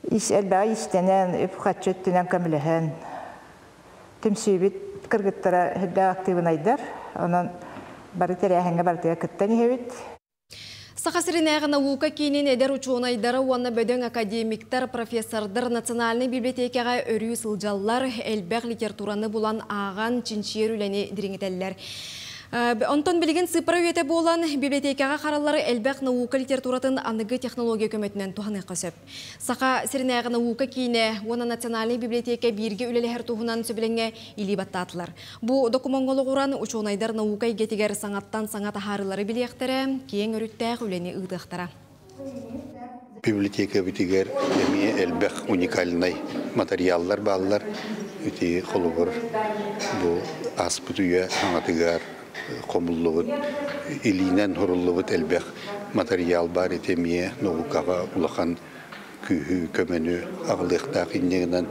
S15: ис элбэҕи истэнэн, үп-харчы өттүнэн көмөлөһөн түмсүүбүт кыргыттара үрдээх актыыбынайдар. Онон бары тэрээһиҥҥэ барытыгар кыттан иһэбит.
S3: Саха сиринээҕи наука киинин эдэр учуонайдара уонна бөдөҥ академиктар, профессордар национальнай библиотекаҕа өрүү сылдьаллар, элбэх литератураны булан ааҕан, чинчийэр үлэни дириҥэтэллэр. Онтон билигин сыыппара үйэтэ буолан, библиотекаҕа хараллары элбэх наука литературатын аныгы технология көмөтүнэн туһаныахха сөп. Саха сиринээҕи наука киинэ уонна национальнай библиотека бииргэ үлэлэһэр туһунан сөбүлэҥҥэ илии баттаатылар. Бу докумуоҥҥа олоҕуран, учуонайдар наука эйгэтигэр саҥаттан саҥа таһаарыылары билиэхтэрэ, киэҥ өрүттээх үлэни ыытыахтара.
S16: Библиотека битигэр эмиэ элбэх уникальнай материаллар бааллар. Ити холобур бу ааспыт үйэ хаҥатыгар хомуллубут, илиинэн хуруллубут элбэх материал бар ити эмиэ наукаҕа улахан күүһү көмөнү аҕалыахтаах иннигинэн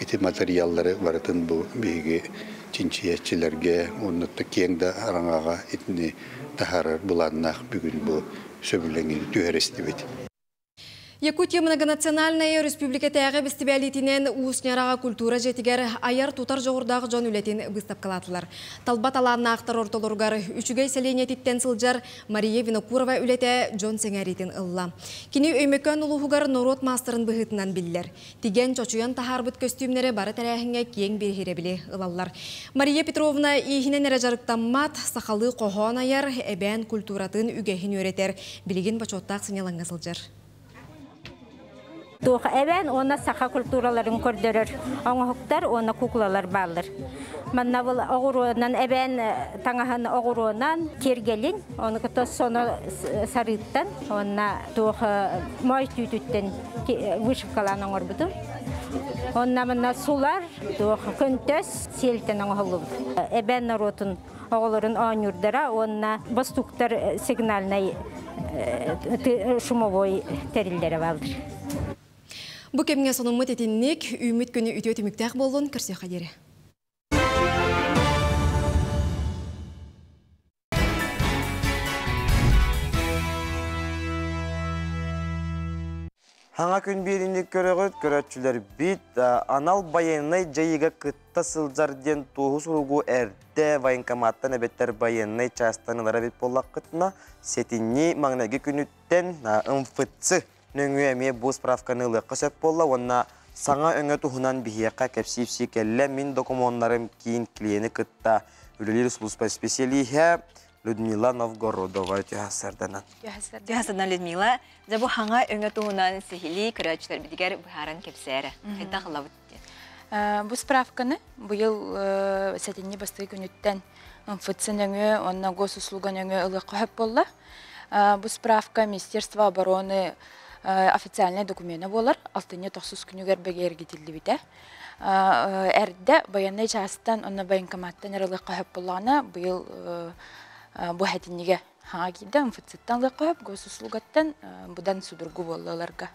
S16: ити материаллары барытын бу биһиги чинчийээччилэргэ уонна киэҥ да араҥаҕа итини таһаарар былааннаах бүгүн бу сөбүлэҥин түһэристибит.
S3: Якутия многонациональная республикатааҕы бэстибээлитинэн Уус Ньараҕа культура дьиэтигэр айар-тутар дьоҕурдаах дьон үлэтин быыстапкалаатылар. Талба талааннаахтар ортолоругар үчүгэй сэлиэнньэтиттэн сылдьар Мария Винокурова үлэтэ дьон сэҥээриитин ылла. Кини Өймөкөөн улууһугар норуот маастарын быһыытынан биллэр. Тигэн чочуйан таһаарбыт көстүүмнэрэ бары тэрээһиҥҥэ киэҥ биһирэбили ылаллар. Мария Петровна ииһинэн эрэ дьарыктаммат, сахалыы хоһоон айар, эбээн культуратын үгэһин үөрэтэр, билигин бочуоттаах сынньалаҥҥа сылдьар.
S17: Туох эбээн уонна саха культураларын көрдөрөр оҥоһуктар уонна куклалар бааллар. Манна был оҕуруонан эбээн таҥаһын оҕуруонан киэргэлин, ону кытта соно сарыыттан уонна туох моой түүтүттэн вышивкалаан оҥорбутум. Онна манна сулар, туох көнтөс сиэлтэн оҥоһуллубут. Эбээн норуотун оҕолорун оонньуурдара уонна бостууктар сигнальнай шумовой тэриллэрэ бааллар.
S3: Бу кэмҥэ сонуммут итинник, үүммүт күнү үтүө түмүктээх буоллун, көрсүөххэ диэри.
S1: Хаҥа күн биэринник көрөҕүт, көрөөччүлэрбит анал байыаннай дьайыыга кытта сылдьар диэн туоһу суругу эрдэ военкоматтан эбэтэр байыаннай чаастан ылар эбит буоллаххытына, сэтинньи маҥнайгы күнүттэн МФЦ нөҥүө эмиэ бу справканы ылыахха сөп буолла уонна саҥа өҥө туһунан биһиэхэ кэпсии кэллэ. Мин докумуоннарым киин клиени кытта үлэлиир сулууспа исписэлииһэ Людмила Новгородова түһасарданан.
S2: Түһасарданан Людмила, дьэ бу хаҥа өҥө туһунан сиһилии көрөөччүлэрбитигэр быһааран кэпсээрэ. Хайдах ылабыт диэн.
S18: Бу справканы быйыл сэтинньи бастакы күнүттэн МФЦ нөҥүө уонна госуслуга нөҥүө ылыахха сөп буолла. Бу справка Министерство обороны официальнай докумена буолар. Алтынньы тохсус күнүгэр бигэргитиллибитэ. Эрдэ байыаннай чаастан уонна военкоматтан эрэ ылыахха сөп буоллаҕына, быйыл бу сэтинньигэ хаҥа киирдэ, МФЦ-ттан ылыахха сөп, госуслугаттан быдан судургу буолла ыларга.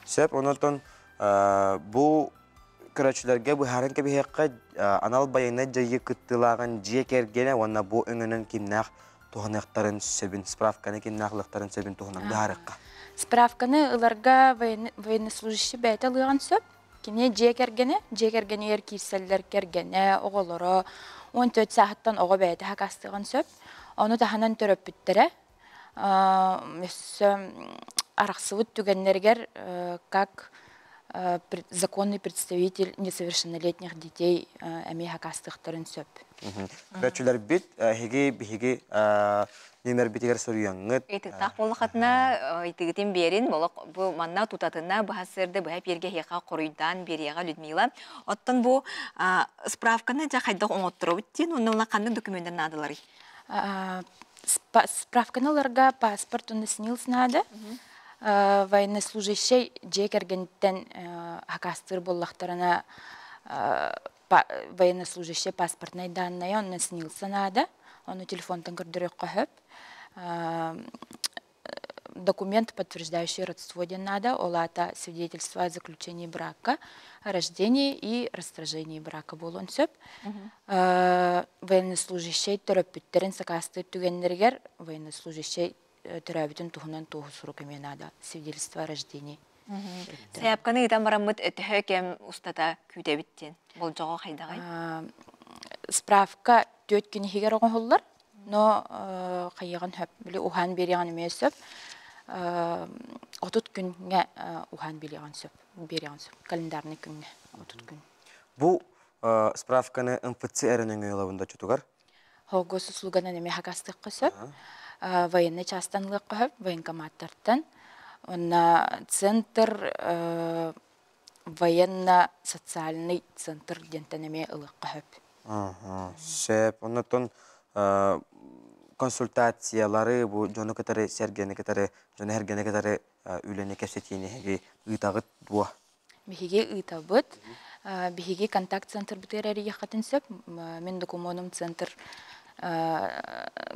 S1: Сөп, онон бу көрөөччүлэргэ быһааран кэбиһиэххэ, анал байыаннай дьайыы кыттыылааҕын дьиэ кэргэнэ уонна бу өҥөнөн кимнээх туһаныахтарын сөбүн, справканы кимнээх ылыахтарын сөбүн туһунан быһаарыахха.
S18: Справканы ыларга военнослужащий бэйэтэ ылыаҕын сөп. Кини дьиэ кэргэнэ, дьиэ кэргэнигэр киирсэллэр кэргэнэ, оҕолоро, 14 сааһыттан оҕо бэйэтэ хакастыаҕын сөп. Ону таһынан төрөппүттэрэ, өссө арахсыбыт түгэннэригэр как законный представитель несовершеннолетних детей эмиэ хакастыахтарын сөп.
S1: Көрөөччүлэрбит эһиги биһиги нүөмэрбитигэр суруйаҥҥыт.
S2: Ыйтыктаах буоллахатына ыйтыгытын биэрин, бу манна тутатына быһа сырды быһа пиэргэ эһиэхэ хоруйдаан биэриэҕэ Людмила. Оттон бу справканы дьэ хайдах оҥотторобут диэн уонна ханнык документар наадаларый?
S18: Справканы ыларга паспорт уонна СНИЛС наада. Военнослужащий дьиэ кэргэниттэн хакастыыр буоллахтарына военнослужащий паспортнай данные онно СНИЛСа наада. Ону телефонтан көрдөрүөххэ сөп. Документ, подтверждающий родство диэн наада, ол аата свидетельство о заключении брака, о рождении и расторжении брака буолуон сөп. Военнослужащий төрөппүттэрин сакаастыыр түгэннэригэр военнослужащий төрөөбүтүн туһунан туоһу сурук эмиэ наада, свидетельство о рождении.
S2: Сайаапканы ыытан бараммыт төһө кэм устата күүтэбит диэн болдьоҕо хайдаҕай?
S18: Справка 4 күн иһигэр оҥоһуллар, но хайыаҕын сөп, били уһаан биэриэҕин эмиэ сөп. 30 күҥҥэ уһаан биэриэҕин сөп, биэриэҕин сөп, календарный күҥҥэ 30 күн.
S1: Бу справканы МФЦ эрэ нөҥүө ылабын да чутугар?
S18: Госуслуганан эмиэ хакастыахха сөп. Военный частан ылыахха сөп, военкоматтартан. Онно центр военно-социальный центр диэнтэн эмиэ ылыахха сөп.
S1: Сөп. Оннотон консультациялары бу дьону кытары сэргэни кытары дьону эргэни кытары үлэни кэпсэтиини эһиги ыытаҕыт дуо?
S18: Биһиги ыытабыт. Биһиги контакт центрбытыгар эрийиэххитин сөп. Мин докумуонум центр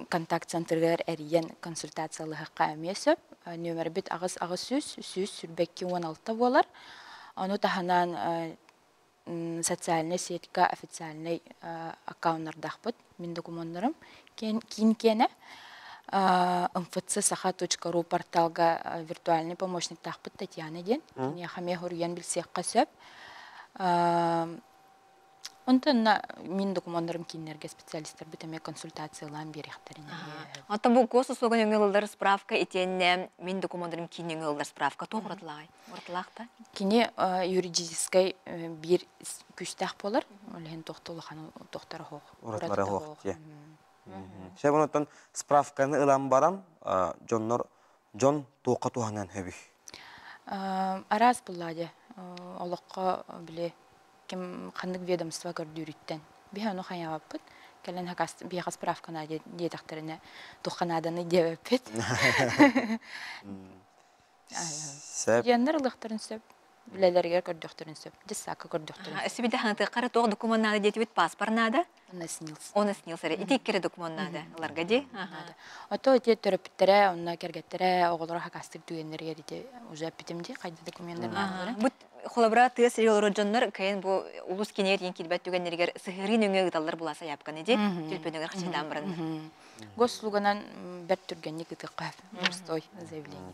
S18: контакт центрыгар эрийэн консультациялаһыахха эмиэ сөп. Нүөмэрбит 8 800 122 16 буолар. Ону таһынан социальнай сетька официальнай аккауннардаахпыт. Мин докумуоннарым киин киэнэ. mfcsаха.ру порталга виртуальный помощниктаахпыт Татьяна диэн. Киниэхэ эмиэ хоруйан билсиэххэ сөп. Онтон мин докумуоннарым кииннэргэ специалистарбыт эмиэ консультациялаан биэриэхтэрин.
S2: Оттон бу госуслуга нөҥүө ылыллар справка итиэннэ мин докумуоннарым киин нөҥүө ылыллар справка туох уратылааҕый? Уратылаах да?
S18: Кини юридическай биир күүстээх буолар. Ол иһин туохта улахан туохтара суох.
S1: Уратылара суох дии. Сөп онтон справканы ылан баран дьоннор дьон туохха туһанан сөбүй?
S18: Араас буллаа дьэ. Олоххо били ким ханнык ведомство көрдүүрүттэн. Биһи ону хайаабаппыт. Кэлэн биһиэхэ справка наада диэтэхтэринэ туохха нааданы диэбэппит.
S1: Сөп.
S18: Студеннар ылыахтарын сөп. Үлэлэригэр көрдөхтөрүн сөп. Дьыссаакка көрдөхтөрүн сөп.
S2: Өссө ханытыахха туох документ наада диэтибит паспорт наада.
S18: Онно СНИЛС.
S2: Оны СНИЛС эрэ. Ити икки эрэ документ наада. Ыларга ди.
S18: Ото ити төрөппүттэрэ, онно кэргэттэрэ, оҕолоро хакастык түгэннэригэр ити уже эппитим ди, хайда документтар наадалара.
S2: Бу холобура тыа сири олорор дьоннор кыйын бу улус киниэр диэн киирбэт түгэннэригэр сыһыарыы нөҥүө ыыталлар була сайаапканы ди. Түлпөнүгэр хачайдаан бараннар.
S18: Госуслуганан бэрт түргэнник ытыахха простой заявление.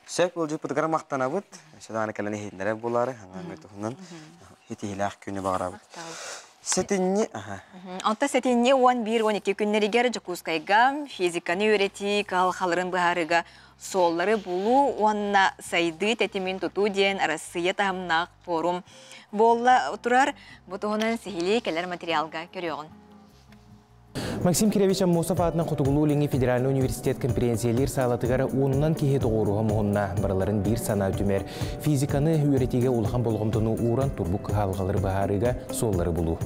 S1: Сөп ыалдьыппытыгар махтанабыт. Өссө даҕаны кэлэн иһитиннэрэр буолаары, аҥаҥҥа туһунан итиилээх күнү баҕарабыт. Сэтинньи, аха.
S2: Онто сэтинньи 11-12 күннэригэр Дьокуускайга физиканы үөрэтии кыһалҕаларын быһаарыыга суоллары булуу уонна сайдыы тэтимин тутуу диэн Арассыыйа таһымнаах форум буолла турар. Бу туһунан сиһилии кэлэр материалга көрүөҕүн.
S6: Максим Кирович Аммосов аатынан Хотугулуу-Илиҥҥи федеральнай университет конференциялиир саалатыгар уонунан киһи тоҕуоруһа муһунна. Барыларын биир санаа түмэр. Физиканы үөрэтиигэ улахан болҕомтону ууран турбук кыһалҕалары быһаарыыга суоллары булуу.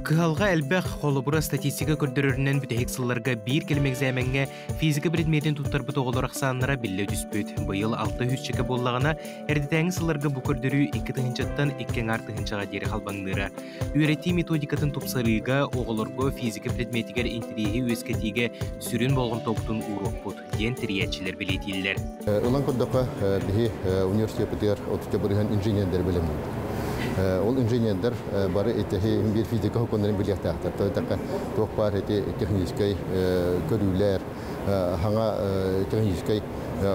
S19: Кыһалҕа элбэх, холобура статистика көрдөрөрүнэн бүтэһик сылларга биир кэлим экзаамеҥҥа физика предметин туттарбыт оҕолор ахсааннара биллэ түспүт. Быйыл 600 чека буоллаҕына, эрдэтээҥи сылларга бу көрдөрүү 2 тыһыынчаттан 2 аҥаар тыһыынчаҕа диэри халбаҥныыра. Үөрэтии методикатын тупсарыыга, оҕолорго физика предметигэр интэриэһи үөскэтиигэ сүрүн болҕомтобутун ууруохпут, диэн тэрийээччилэр бэлиэтииллэр.
S20: Ылан көрдөххө, биһи университеппытыгар 30 бырыһыан инженердэр бэлэмниибит. Ол инженердэр бары итиһи биир физика сокуоннарын билиэхтээхтэр. Тоҕо туох баар ити техническэй көрүүлэр, хаҥа техническэй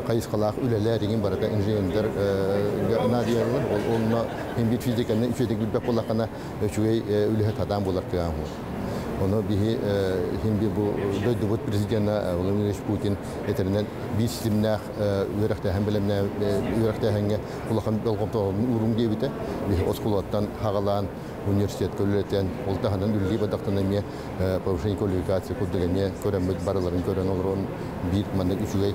S20: хайысхалаах үлэлэр иҥин барыта инженердэр наадыйаллар. Ол онно биир физиканы үчүгэйдик билбэт буоллаххына, үчүгэй үлэһит хатаан буолар кыаҕыҥ. Ону биһи хим бу дойдубут президена Владимир Владимирович Путин этэринэн биир ситимнээх үөрэхтээһин бэлэмнээ үөрэхтээһиҥҥэ улахан болҕомтоҕун уурун диэбитэ. Биһи оскуолаттан хаҕалаан университетка үлэлэтэн, ол таһынан үлэлии бадахтан эмиэ повышение квалификации курдук эмиэ көрөммүт барыларын көрөн олорон биир маннык үчүгэй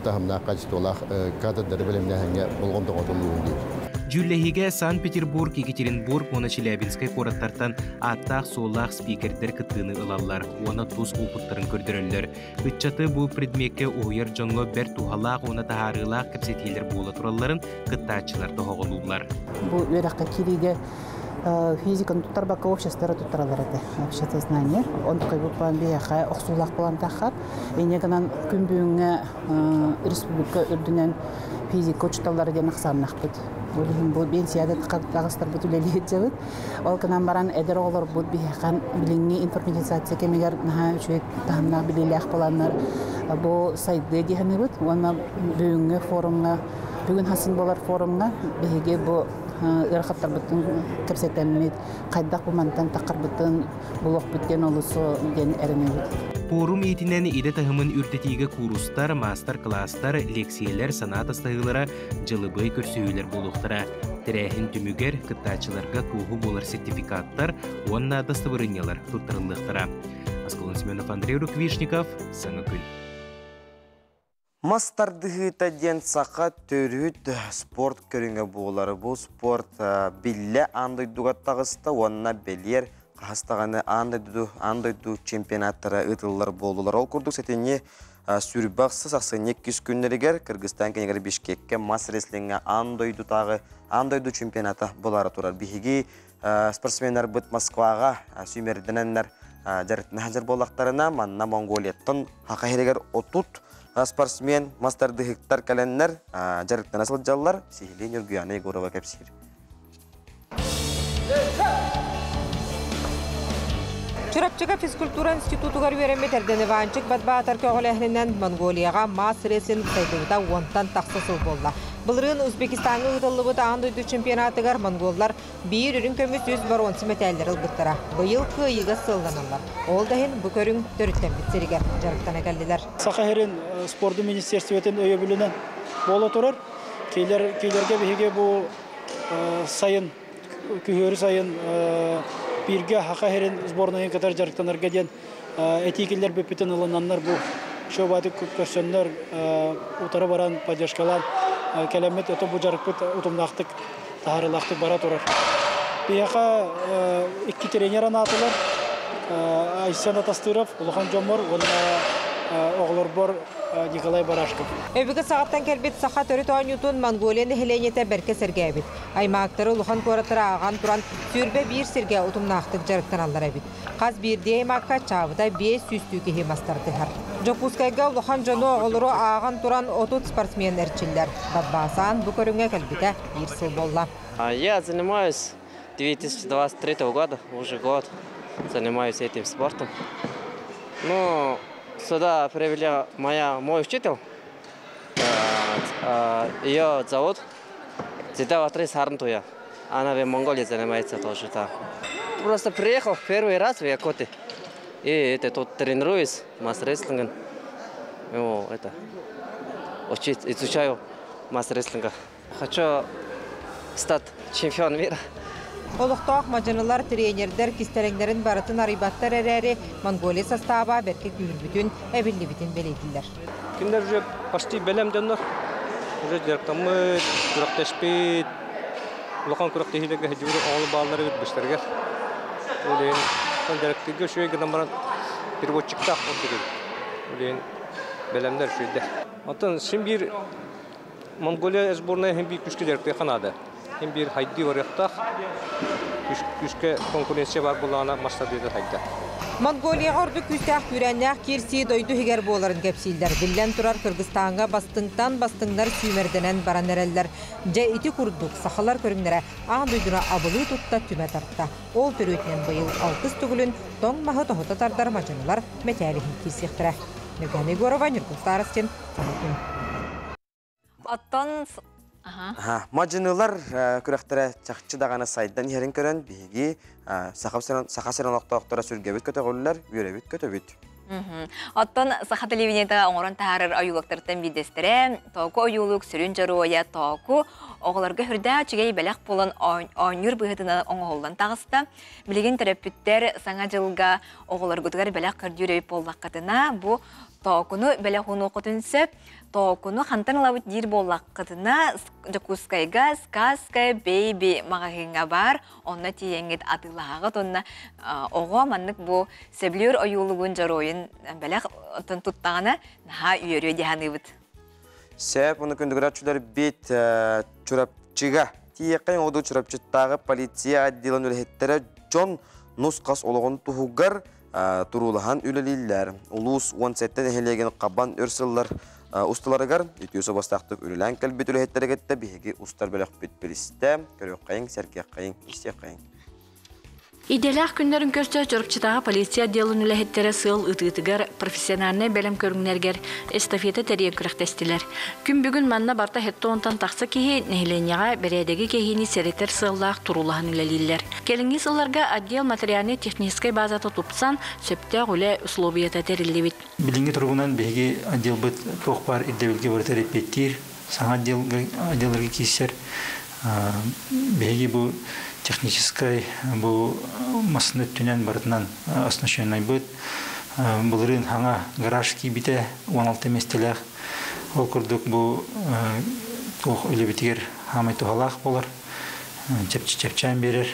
S20: таһымнаах качестволаах кадрдары бэлэмнээһиҥҥэ болҕомтоҕотун уурун диэбит.
S19: Дьүүллэһиигэ Санкт-Петербург, Екатеринбург уонна Челябинскай куораттартан ааттаах-суоллаах спикердэр кыттыыны ылаллар уонна тус уопуттарын көрдөрөллөр. Ыччаты бу предмеккэ уһуйар дьоҥҥо бэрт туһалаах уонна таһаарыылаах кэпсэтиилэр буола туралларын кыттааччылар тоһоҕолууллар.
S21: Бу үөрэххэ киириигэ физиканы туттарбакка обществора туттаралар этэ. Общество знания. Онтукай буппан биһиэхэ охсуулаах буолан таххат. Инньэ гынан күн бүгүҥҥэ республика үрдүнэн физика учууталлара диэн ахсааннахпыт. Ол иһин бу биэнсийэҕэ таҕыстарбыт үлэлии сылдьабыт. Ол гынан баран эдэр оҕолорбут биһиэхэ билиҥҥи информатизация кэмигэр наһаа үчүгэй таһымнаах билиилээх буоланнар бу сайдыа дии саныыбыт. Уонна бүгүҥҥү форумҥа, бүгүн хасын буолар форумҥа биһиги бу ыарахаттарбытын кэпсэтэммит, хайдах бу мантан таххарбытын булуохпут диэн олус диэн эрэнэбит.
S6: Пуорум иитинэн идэ таһымын үрдэтиигэ куурустар, маастар-кылаастар, лиэксийэлэр, санаа атастаһыылара, дьылыбыай көрсүһүүлэр буолуохтара. Тэрээһин түмүгэр кыттааччыларга туоһу буолар сертификаттар уонна дастабырыанньалар туттарыллыахтара. Аскалон Семенов, Андрей Руквишников, Саҥа күн.
S1: Мас тардыһыыта диэн саха төрүт спорт көрүҥэ буолар. Бу спорт биллэ аан дойдуга таҕыста уонна бэлиэр хаһыс даҕаны аан дойду чемпионаттара ыытыллар буоллулар. Ол курдук сэтинньи сүүрбэ ахсыс ахсынньы иккис күннэригэр Кыргызстан кэнигэр Бишкеккэ мас рестлиҥҥэ аан дойдутааҕы аан дойду чемпионата буолаары турар. Биһиги спортсменнарбыт Москваҕа сүүмэрдэнэннэр дьарыктана сылдьар буоллахтарына, манна Монголияттан Хаха иһигэр 30 спортсмен мас тардыһыктар кэлэннэр дьарыктана сылдьаллар. Сиһилии Ньургуяна Егорова кэпсиир.
S22: Чурапчыга физкультура институтугар үөрэммит Эрдэн Иванчик Батбаатар көҕүлээһининэн Монголияҕа мас-рестлинг сайдыбыта уонтан тахса сыл буолла. Былырыын Узбекистаҥҥа ыытыллыбыт аан дойду чемпионатыгар монголлар биир үрүҥ көмүс үс боруонса мэтээллэри ылбыттара. Быйыл кыайыыга сыалланаллар. Ол да иһин бу көрүҥ төрүттэммит сиригэр дьарыктана кэллилэр.
S23: Саха сирин спордун министерствотын өйөбүлүнэн буола турар. Киилер, киилерге биһиги бу сайын, күһүөрү сайын бииргэ Саха сирин сборнайын кытары дьарыктанарга диэн этии киллэрбиппитин ылынаннар бу шоу көрсөннөр утары баран поддержкалаан кэлэммит ото бу дьарыкпыт утумнаахтык таһаарыылаахтык бара турар. Биһиэхэ икки тренер анаатылар. Айсен Атастыров улахан дьоммор уонна оҕолорбор. Николай Барашков.
S22: Өбүгэ саҕаттан кэлбит саха төрүт оонньуутун Монголия нэһилиэнньэтэ бэркэ сэргээбит. Аймаактары улахан куораттары ааҕан туран 21 сиргэ утумнаахтык дьарыктаналлар эбит. Хас биирдии аймаакка чаабыта 500 киһи мастардыһар. Дьокуускайга улахан дьону оҕолору ааҕан туран 30 спортсмен эрчиллэр. Баббаасаан бу көрүҥҥэ кэлбитэ биир сыл буолла.
S4: Я занимаюсь 2023 года, уже год занимаюсь этим спортом. Ну, сюда привели мой учитель. Ее зовут Зидава Сарнтуя. Она в Монголии занимается тоже. Да. Просто приехал первый раз в Якутию. И это тут тренируюсь мас-рестлингом. Ну, это, учить, изучаю мас-рестлинга. Хочу стать чемпионом мира.
S22: Олохтоох мадьынылар, тренердэр кистэлэҥнэрин барытын арыйбаттар эрээри, Монголия састааба бэркэ күүһүрбүтүн, эбиллибитин бэлиэтииллэр.
S5: Кинилэр уже почти бэлэм дьоннор. Уже дьарыктаммыт, күрэхтэспит, улахан күрэхтэһиилэргэ сылдьыбыт оҕолор бааллар эбит быстарыгар. Ол иһин дьарыктыырга үчүгэй гынан баран переводчиктаах ордук эбит. Ол иһин бэлэмнэр үчүгэйдэр. Оттон син биир Монголия сборная син биир күүскэ дьарыктыахха наада. Син биир хайдыы барыахтаах, күүскэ конкуренция баар буоллаҕына мастардыыта хайдар.
S22: Монголияҕа ордук күүстээх күүрээннээх киирсии дойду иһигэр буоларын кэпсииллэр. Биллэн турар, Кыргызстаҥҥа бастыҥтан бастыҥнар сүүмэрдэнэн баран эрэллэр. Дьэ ити курдук сахалар көрүҥнэрэ аан дойдуну абылыы тутта түмэ тарта. Ол төрүөтүнэн быйыл алтыс төгүлүн тоҥ маһы тоһута тардар мадьынылар мэтээл иһин киирсиэхтэрэ. Ньургуһана Егорова, Ньургун Старостин, Саха
S2: Оттон
S1: Мадьынылар күрэхтэрэ чахчы даҕаны сайдан иһэрин көрөн биһиги Саха сирин олохтоохторо сүргэбит көтөҕүллэр, үөрэбит көтөбүт.
S2: Оттон саха телевидениета оҥорон таһаарар ойуулуктартан биирдэстэрэ Тооку ойуулук сүрүн дьоруойа Тооку оҕолорго үрдээх үчүгэй бэлэх буолан оонньуур быһыытынан оҥоһуллан таҕыста. Билигин төрөппүттэр Саҥа дьылга оҕолоргутугар бэлэх көрдүүр эбит буоллаххытына, бу Тоокуну бэлэх уунуоххутун сөп. Тоокуну хантан ылабыт диир буоллаххытына, Дьокуускайга Сказка Бэйби маҕаһыыҥҥа баар, онно тиийэҥҥит атыылаһаҕыт уонна оҕо маннык бу сөбүлүүр ойуулугун дьоруойун бэлэх туттаҕына наһаа үөрүө дии саныыбыт.
S1: Сөп, ону күндүгүраччылар бит Чурапчыга тиийэххэ оҕоду Чурапчыттааҕы полиция отделын үлэһиттэрэ дьон нус-хас олоҕун туһугар туруулаһан үлэлииллэр. Улуус 17 нэһилиэгин хабан өр сыллар усталарыгар үтүө собостаахтык үлэлээн кэлбит үлэһиттэрэ кытта биһиги устар бөлөхпүт билистэ. Көрүөххэйиҥ, сэргиэххэйиҥ, истиэххэйиҥ.
S7: Идэлээх күннэрин көрсө Чурапчытааҕы полиция отделын үлэһиттэрэ сыал ытыытыгар профессиональнай бэлэм көрүҥнэригэр эстафета тэрийэн күрэхтэстилэр. Күн бүгүн манна барта хеттонтан тахса киһи нэһилиэнньэҕэ бэрээдэги кэһиини сэрэтэр сыаллаах туруулаһан үлэлииллэр. Кэлиҥҥи сылларга отдел материальнай-техническэй базата тупсан, сөптөөх үлэ условията тэриллибит.
S24: Билиҥҥи туругунан биһиги отделбыт туох баар ирдэбилгэ барыта эппиэттиир, саҥа отделларга киирсэр. Биһиги бу техническай бу массыына өттүнэн барытынан оснащеннайбыт. Былырыын хаҥа гараж киирбитэ 16 миэстэлээх. Ол курдук бу туох үлэбитигэр хаамай туһалаах буолар. Чэпчээн биэрэр.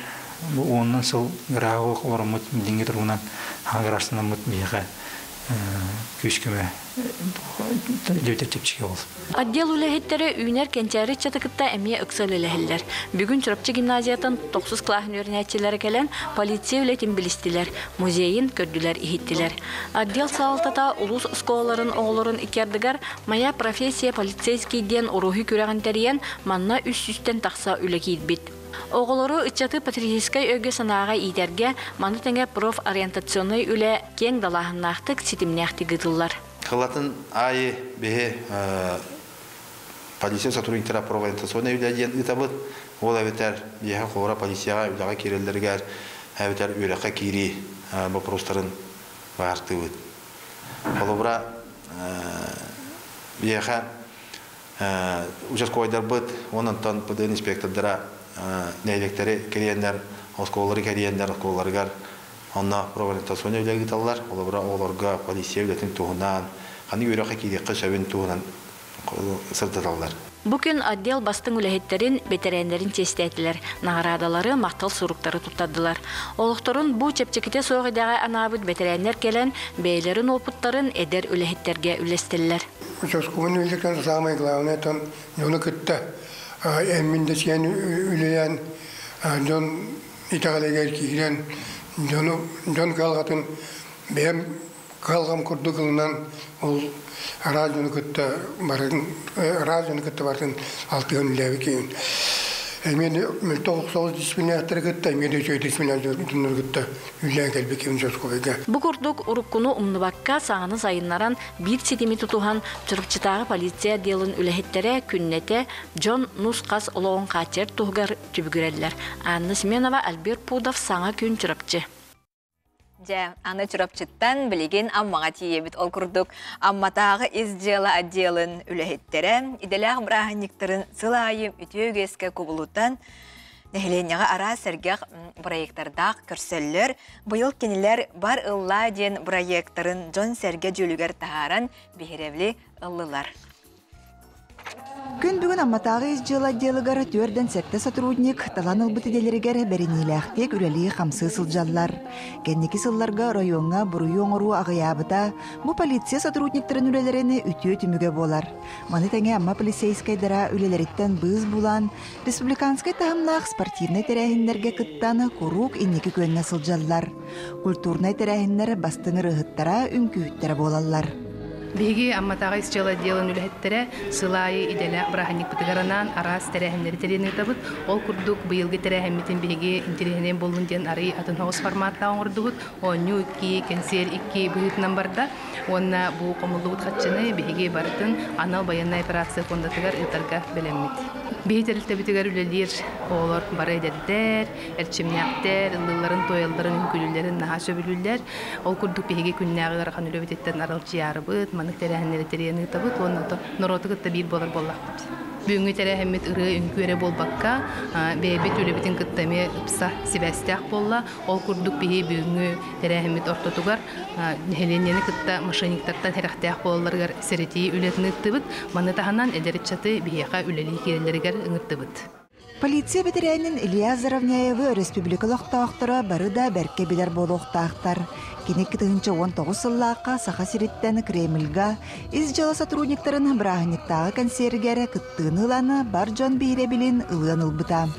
S24: Бу уонунан сыл гарааһы олороммут билиҥҥи туругунан хаҥа гаражтанаммыт биһиэхэ күүс-көмө үлэбитэ чэпчэки ол.
S7: Отдел үлэһиттэрэ үүнэр кэнчээри ыччаты кытта эмиэ ыкса үлэлэһэллэр. Бүгүн Чурапчы гимназиятын тохсус кылааһын үөрэнээччилэрэ кэлэн полиция үлэтин билистилэр, музейын көрдүлэр-иһиттилэр. Отдел салалтата улуус оскуолаларын оҕолорун икки ардыгар «Моя профессия полицейский» диэн уруһуй күрэҕин тэрийэн, манна 300-тэн тахса үлэ киирбит. Оҕолору ыччаты патриотическай өйгө-санааҕа иитэргэ, маны тэҥэ профориентационнай үлэ киэҥ далааһыннаахтык, ситимнээхтик ыытыллар.
S25: Кылатын аайы биһи полиция сотрудниктара профориентационнай үлэ диэн ыытабыт. Ол эбэтэр биһиэхэ холобура полицияҕа үлэҕэ киирэллэригэр эбэтэр үөрэххэ киирии боппуруостарын баартыыбыт. Холобура биһиэхэ участковайдарбыт уонна онтон ПДН инспектордара нэһилиэктэри кэрийэннэр, оскуолалары кэрийэннэр оскуолаларыгар онно профориентационнай үлэ ыыталлар. Холобура, оҕолорго полиция үлэтин туһунан, ханнык үөрэххэ киириэххэ сөбүн туһунан сырдаталлар.
S7: Бу күн отдел бастыҥ үлэһиттэрин, бэтэрээннэрин чиэстээтилэр, наҕараадалары, махтал суруктары туттардылар. Олохторун бу чэпчэкитэ суох идэҕэ анаабыт бэтэрээннэр кэлэн, бэйэлэрин уопуттарын эдэр үлэһиттэргэ үллэстэллэр.
S8: Участковый үлэкэн самое главное там дьону кытта эммин да сиэн үлэлээн дьон итэҕэлигэр киирэн дьону дьон кыһалҕатын бэйэм кыһалҕам курдук ылынан ол араас дьону кытта барын араас дьону кытта бартын алтыһан үлээбит эмиэ мөлтөх соҕус дисциплинаттары кытта эмиэ да үчүгэй дисциплинаттары кытта үлээн кэлбит ким участковыйга.
S7: Бу курдук уруккуну умнубакка саҥаны сайыннаран биир ситими тутуһан Чурапчытааҕы полиция отделын үлэһиттэрэ күннэтэ дьон нус-хас олоҕун хааччыйар туһугар түбүгүрэллэр. Анна Семенова, Альберт Пудов, Саҥа күн Чурапчы.
S2: Дьэ, аны Чурапчыттан билигин Аммаҕа тиийэбит. Ол курдук Амматааҕы ис дьыала отделын үлэһиттэрэ идэлээх бырааһынньыктарын сыл аайы үтүө үгэскэ кубулутан нэһилиэнньэҕэ араас сэргэх проектардаах көрсөллөр. Быйыл кинилэр Бар ыллаа диэн бырайыактарын дьон-сэргэ дьүүлүгэр таһааран биһирэбили ыллылар.
S9: Күн бүгүн Амматааҕы ис дьыала отделыгар 47 сотрудник талан ылбыт идэлэригэр бэриниилээхтик үлэлии-хамсыы сылдьаллар. Кэнники сылларга оройуоҥҥа буруйу оҥоруу аҕыйаабыта бу полиция сотрудниктарын үлэлэрин үтүө түмүгэ буолар. Маны тэҥэ Амма полицейскайдара үлэлэриттэн быыс булан, республиканскай таһымнаах спортивнай тэрээһиннэргэ кыттан куруук инники күөҥҥэ сылдьаллар. Культурнай тэрээһиннэр бастыҥ ырыаһыттара, үҥкүүһүттэрэ буолаллар.
S10: Биһиги Амматааҕы ис дьыала отделын үлэһиттэрэ сыл аайы идэлээх бырааһынньыкпытыгар анаан араас тэрээһиннэри тэрийэн ыытабыт. Ол курдук быйылгы тэрээһиммитин биһиги интэриэһинэй буоллун диэн арый атын соҕус форматтаах оҥордубут. Оонньуу икки, кэнсиэр икки быһыытынан барда. Уонна бу хомуллубут харчыны биһиги барытын анал байыаннай операция фондатыгар ыытарга бэлэммит. Биһи тэрилтэбитигэр үлэлиир оҕолор бары эдэрдэр, эрчимнээхтэр, ыллыылларын, туойалларын, үҥкүүлүүллэрин наһаа сөбүлүүллэр. Ол курдук биһиги күннээҕи ыарахан үлэбититтэн аралдьыйаарыбыт, маннык тэрээһиннэри тэрийэн ыытабыт уонна норуоту кытта биир буолар буоллахпыт. Бүгүҥҥү тэрээһиммит ырыа үҥкүү эрэ буолбакка, бэйэбит үлэбитин кытта эмиэ ыпса сибээстээх буолла. Ол курдук биһи бүгүҥҥү тэрээһиммит ортотугар нэһилиэнньэни кытта мошенниктартан сэрэхтээх буолалларыгар сэрэтии үлэтин ыыттыбыт. Маны таһынан эдэр ыччаты биһиэхэ үлэлии киирэллэригэр ыҥырдыбыт.
S9: Полиция бэтэрээнин Илья Заровняевы өрөспүүбүлүкэ олохтоохторо бары да бэркэ билэр буолуохтаахтар. Кини 2019 сыллаахха Саха сириттэн Кремльга ис дьыала сотрудниктарын бырааһынньыктааҕы кэнсиэригэр кыттыыны ылан бар дьон биһирэбилин ылыан ылбыта.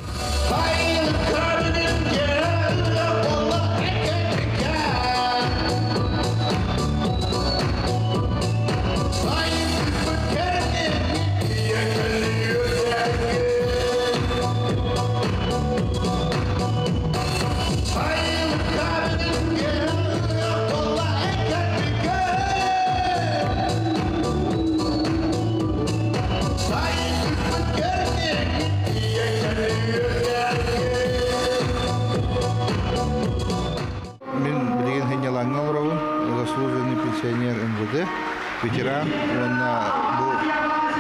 S11: Мин билигин сынньалаҥҥа олоробун, заслуженный пенсионер МВД, ветеран уонна бу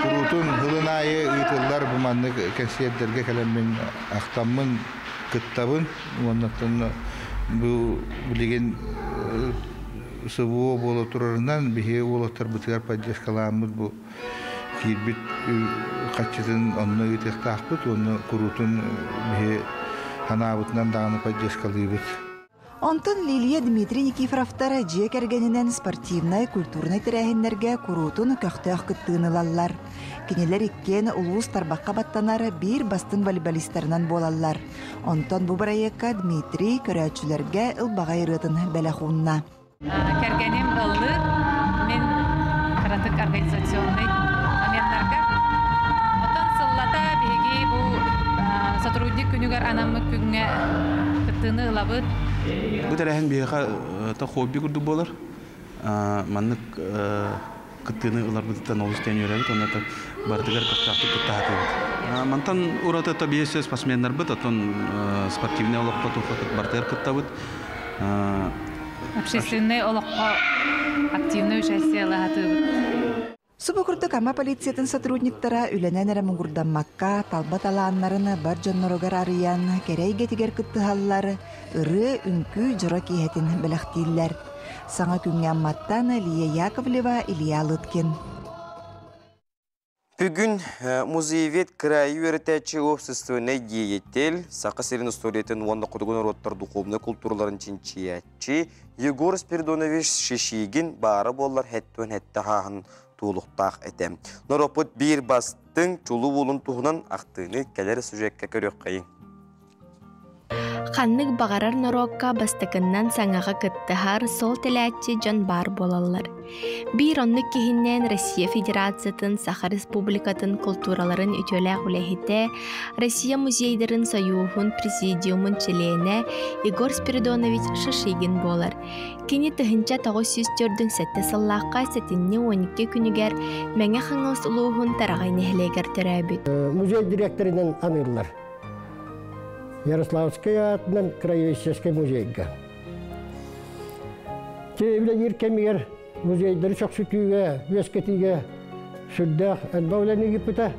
S11: куруутун сылын аайы ыытыллар бу маннык кэнсиэрдэргэ кэлэммин ахтаммын кыттабын уонна бу билигин СВО буола турарынан биһиги уолаттарбытыгар поддержкалааммыт бу киирбит хаччытын онно ыытыахтаахпыт уонна куруутун биһи санаабытынан даҕаны поддержкалыыбыт.
S9: Онтон Лилия Дмитрий Никифоровтар дьиэ кэргэнинэн спортивнай, культурнай тэрээһиннэргэ куруутун көхтөөх кыттыыны ылаллар. Кинилэр иккиэн улуус тарбахха баттанар биир бастыҥ волейболистарынан буолаллар. Онтон бу бырайыакка Дмитрий көрөөччүлэргэ ылбаҕай ырыатын бэлэх уунна.
S12: Кэргэним ыллыыр, мин кыратык организационнай моменнарга. Оттон сыллата биһиги бу сотрудник күнүгэр анаммыт күҥҥэ кыттыыны ылабыт.
S26: Бу тэрээһин биһиэхэ хобби курдук буолар. Маннык кыттыыны ыларбытыттан олус диэн үөрэбит уонна барытыгар көхтөөхтүк кытта сатыыбыт. Мантан ураты биэс спортсменнарбыт, оттон спортивнай олоххо барытыгар кыттабыт.
S12: Общественнай олоххо активнай участие ылаһатыыбыт.
S9: Субу курдук Амма полициятын сотрудниктара үлэнэн эрэ муҥурдаммакка, талба талааннарын бар дьонноругар арыйан, кэрэ эйгэтигэр кыттыһаллар, ырыа, үҥкүү дьоро киэһэтин бэлэхтииллэр. Саҥа күҥҥэ Амматтан Лия Яковлева, Илья Лыткин.
S1: Бүгүн музеевед кыраайы үөрэтээччи уопсастыбаннай деятель, Саха сирин историятын уонна хотугу норуоттар духовнай култуураларын чинчийээччи Егор Спиридонович Шишигин баара буоллар хэттуон хэтте хааһын туолуктаах этэ. Норуоппут биир бастыҥ чулуу уолун туһунан ахтыыны кэлэр сюжекка көрүөххэйиҥ.
S3: Ханнык баҕарар норуокка бастакыннан саҥаҕа кыттыһар сол тэлээччи дьон баар буолаллар. Биир оннук киһиннээн Россия Федерациятын Саха Республикатын култуураларын үтүөлээх үлэһитэ, Россия музейдарын сойууһун президиумун чилиэнэ Егор Спиридонович Шишигин буолар. Кини 1947 сыллаахха сэтинньи 12 күнүгэр Мэҥэ Хаҥалас улууһун Тараҕай нэһилиэгэр төрөөбүт.
S13: Музей директорынан аныыллар. Ярославскай аатынан краеведческай музейга. Үлэлиир кэмигэр музейдары чохсутууга, үөскэтиигэ сүрдээх элбэх үлэни ыыппыта.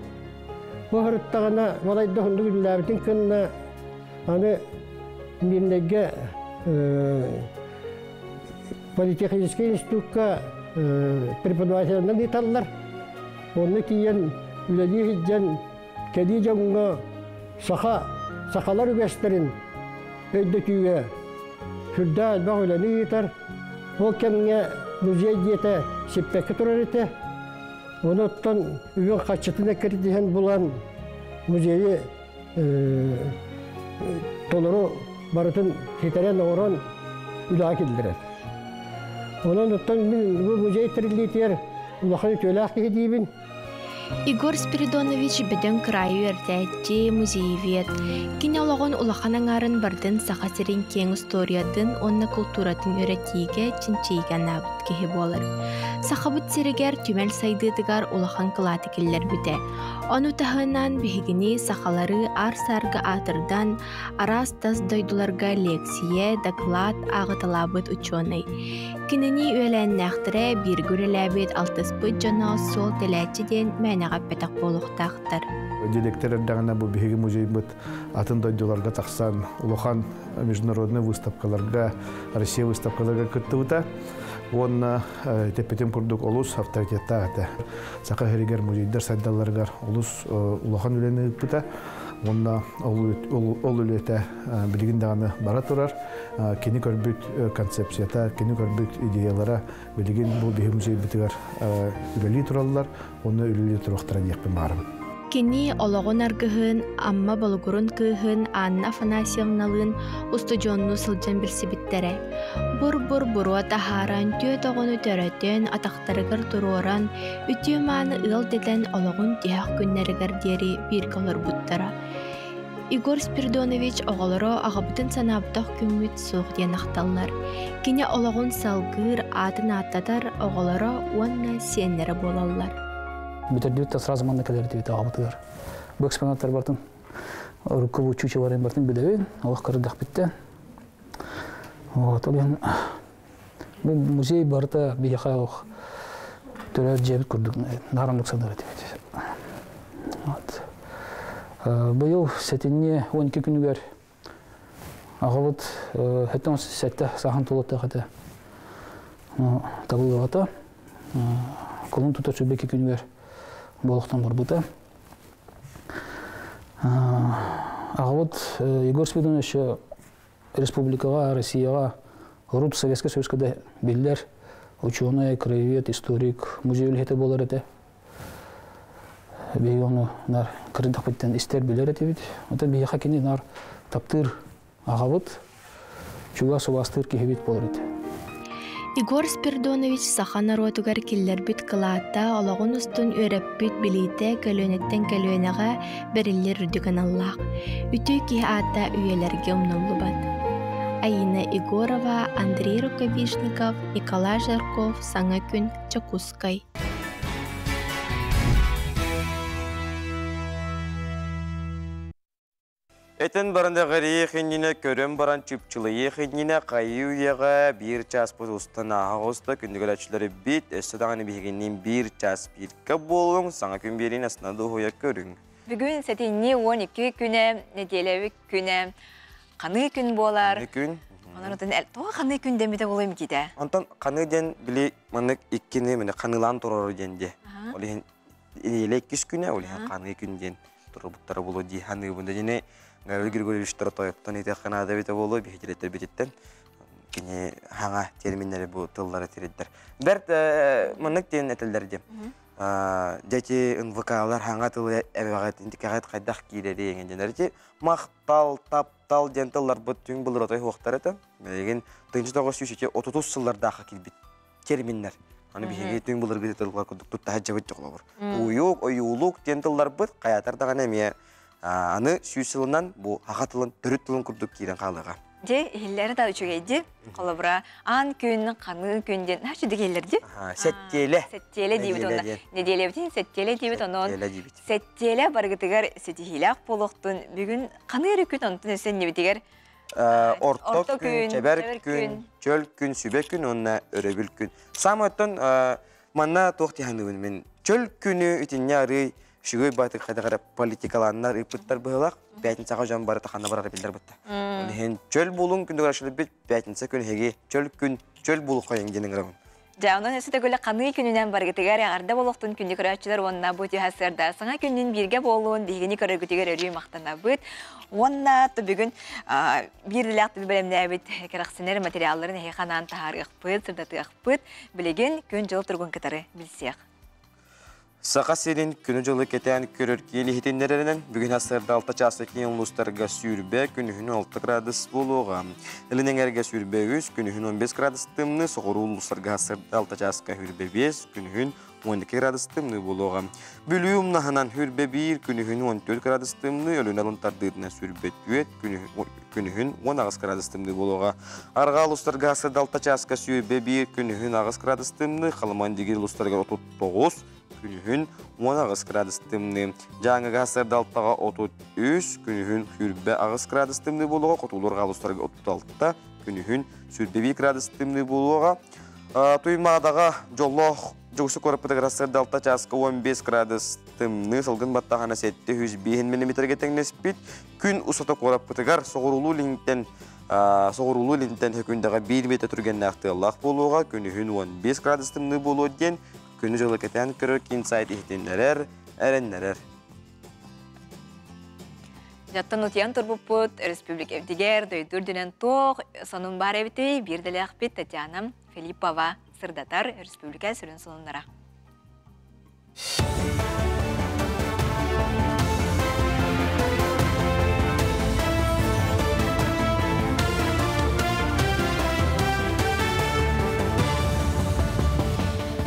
S13: Бу сырыттаҕына балайда уһуннук үлэлээбитин кынна аны Мирнэйгэ политехническэй институкка преподавателинэн ыыталлар. Онно тиийэн үлэлии сылдьан кэлии дьоҥҥо саха сахалар үгэстэрин өйдөтүүгэ сүрдээх элбэх үлэни ыытар. Ол кэмҥэ музей дьиэтэ сиппэккэ турар этэ. Ону оттон үбүн хаччытын эккирдиһэн булан музейы толору барытын ситэрэн оҥорон үлэҕэ киллэрэр. Онон оттон мин бу музей тэриллиитигэр улахан үтүөлээх киһи диибин.
S3: Егор Спиридонович бөдөҥ кыраайы үөрэтээччи, музеевед. Кини олоҕун улахан аҥаарын бардын Саха сирин киэҥ устуоруйатын уонна култууратын үөрэтиигэ, чинчийиигэ анаабыт киһи буолар. Сахабыт сиригэр түмэл сайдыытыгар улахан кылааты киллэрбитэ. Ону таһынан биһигини сахалары аар-саарга аатырдан, араас тас дойдуларга лиэксийэ, дакылаат ааҕыталаабыт учуонай. Кинини үөлээннээхтэрэ бииргэ үлэлээбит алтыспыт дьоно суол тэлээччи диэн мээнэҕэ эппэтэх буолуохтаахтар.
S14: Директор эрдэҕинэ бу биһиги музейбыт атын дойдуларга тахсан улахан международный выставкаларга, Россия выставкаларга кыттыбыта. Уонна тэппитим курдук олус авторитеттаах этэ. Саха сиригэр музейдар сайдалларыгар олус улахан үлэни ыыппыта. Уонна ол үлэтэ билигин даҕаны бара турар. Кини көрбүт концепцията, кини көрбүт идеялара билигин бу биһи музейбытыгар үлэлии тураллар, уонна үлэлии туруохтара диэхпин баҕарабын.
S3: Кини олоҕун аргыһын, Амма Болугурун кыыһын Анна Афанасьевналыын устудьуоннуу сылдьан билсибиттэрэ. Бур-бур буруо таһааран, түөрт оҕону төрөтөн, атахтарыгар туруоран, үтүө-мааны ыал дэтэн олоҕун тиһэх күннэригэр диэри бииргэ олорбуттара. Егор Спиридонович оҕолоро аҕабытын санаабатах күммүт суох диэн ахталлар. Кини олоҕун салгыыр, аатын ааттатар оҕолоро уонна сиэннэрэ буолаллар.
S15: Бүтэрдибит да сразу манна кэлэрдибит аҕабытыгар. Бу экспонаттар бартын урукку бу чучеларын бартын билэбин, олох көрдөхпүттэн. Вот, ол иһин бу музей барыта биһиэхэ олох төрөөт дьиэбит курдук наар оннук саныыр этибит. Вот. Быйыл сэтинньи 12 күнүгэр аҕабыт 77 сааһын туолуохтаах этэ. Табыллыбата. Кулун тутар сүрбэки күнүгэр буолуохтан барбыта. Аҕабыт Егор Спиридонович республикаҕа, Россияҕа, урут Советскай Союзка да биллэр ученый, краевед, историк, музей үлэһитэ буолар этэ. Биһиги ону нар кырдахпыттан истэр билэр этибит. Оттон биһиэхэ кини нар таптыыр аҕабыт, чугас убаастыыр киһибит буолар этэ.
S3: Егор Спиридонович саха норуотугар киллэрбит кылаата олоҕун устун үөрэппит билиитэ көлүөнэттэн көлүөнэҕэ бэриллэр үрдүк аналлаах. Үтүө киһи аата үйэлэргэ умнуллубат. Аина Егорова, Андрей Рукавишников, Николай Жарков «Саҥа күн, Дьокуускай».
S1: Этэн баран эҕэрийиэх иннинэ, көрөн баран чыпчылыйыах иннинэ хайыы үйэҕэ биир чааспыт устан ааһа оҕуста күндү бит өссө даҕаны биһигинниин биир чаас бииргэ буолуҥ, саҥа күн биэриин астына дуоһуйа көрүҥ.
S2: Бүгүн сэтинньи 12 күнэ, нэдиэлэбит күнэ, ханыы күн буолар.
S1: Ханыы күн.
S2: Онон отон тоҕо ханыы күн дэммитэ буолуой Микита?
S1: Онтон ханыы диэн били маннык иккини міне ханыылаан турар диэн дии. Ол иһин нэдиэлэ иккис күнэ, ол иһин ханыы күн диэн турбуттара буолуо дии ханыыбын да дьини Гаврил Григорьевичтара тойоттон итэх ханаада эбитэ буолуо биһитилеттер бититтен. Кини хаҥа терминнери бу тыллары тириддер. Бэрт маннык диэн этэллэр диэн. Дети НВК-лар хаҥа тылы эбэҕит интикэҕит хайдах киирэри эҥин диэн. Ити махтал, таптал диэн тылларбыт түҥ былыр отой хуохтар этэ. Билигин 1930 сыллардаахха киирбит терминнэр. Аны биһиги түҥ былыргы тыллар курдук тутта сылдьабыт дьоҕолобур. Уйук, ойуулук диэн тылларбыт хайатар даҕаны эмиэ аны сүүс сылынан бу хаха тылын төрүт тылын курдук киирэн хаалыаҕа.
S2: Дьэ, иһиллэрэ да үчүгэй дии. Холобура, аан күн, ханыы күн диэн наһаа үчүгэй иһиллэр дии.
S1: Сэттиэлэ.
S2: Сэттиэлэ диибит уонна нэдиэлэбитин сэттиэлэ диибит онон сэттиэлэ барыгытыгар ситиһиилээх буолуохтун. Бүгүн ханыы эрэ күн онтон өссө иннибитигэр
S1: орто күн, чэбэр күн, чөл күн, сүбэ күн уонна өрөбүл күн. Саамай оттон манна туох тиһаныыбын мин чөл күнү итиннэ арыый үчүгэй баатык хайдах эрэ политикалааннар ыыппыттар быһылах пятницаҕа дьон бары ханна барара биллэр бытта. Ол иһин чөл булуҥ күндүгэр ашылбит пятница күн эһиги чөл күн чөл булу хойуҥ диэн ыҥырабын.
S2: Дьэ, онон өссө төгүл ханыы күнүнэн барыгытыгар эҕэрдэ буолуохтун күндү көрөөччүлэр уонна бу түһэ сырда саҥа күнүн бииргэ буолуун биһигини көрөргүтүгэр өрүү махтанабыт. Уонна бүгүн биир илээх бэлэмнээбит кэрэхсэнэр материалларын эһиэхэ анаан таһаарыахпыт, сырдатыахпыт. Билигин күн-дьыл туругун кытары билсиэх.
S1: Саха сирин күнү-дьылы кэтээн көрөр киин иһитиннэрэринэн, бүгүн сарсыарда 6 чааска киин улуустарга сүүрбэ, күнүһүн 6 градус буолуоҕа. Илин эҥэргэ сүүрбэ үс, күнүһүн 15 градус тымныы, соҕуруу улуустарга сарсыарда 6 чааска сүүрбэ биэс, күнүһүн 12 градус тымныы буолуоҕа. Бүлүү умнаһынан сүүрбэ биир, күнүһүн 14 градус тымныы, Өлүөнэ алын тардыытынан сүүрбэ түөрт, күнүһүн 18 градус тымныы буолуоҕа. Арҕаа улуустарга сарсыарда 6 чааска сүүрбэ биир, күнүһүн 8 градус тымныы, Халыман Дигир улуустарыгар 39, күнүһүн 18 градус тымныы. Дьааҥыга сарсыарда алтаҕа 33, күнүһүн сүүрбэ аҕыс градус тымныы буолуоҕа, хотугулар устарга 36, күнүһүн сүүрбэ биир градус тымныы буолуоҕа. Туймаадаҕа дьоллоох Дьокуускай куораппытыгар сарсыарда алта чааска 15 градус тымныы, салгын баттаҕына 705 миллиметргэ тэҥнэспит. Күн устата куораппытыгар соҕуруулуу илинтэн соҕуруулуу илинтэн хөкүндэҕэ 1 метр түргэннээх тыаллаах буолуоҕа, күнүһүн 15 градус тымныы буолуо диэн Күнү-дьылы кэтээн көрөр киин сайт иһитиннэрэр, эрэннэрэр.
S2: Дьаттан утуйан турбуппут республикабытыгар дойду үрдүнэн туох сонун баар эбитий биир дэлээхпит Татьяна Филиппова сырдатар республика сүрүн сонуннара.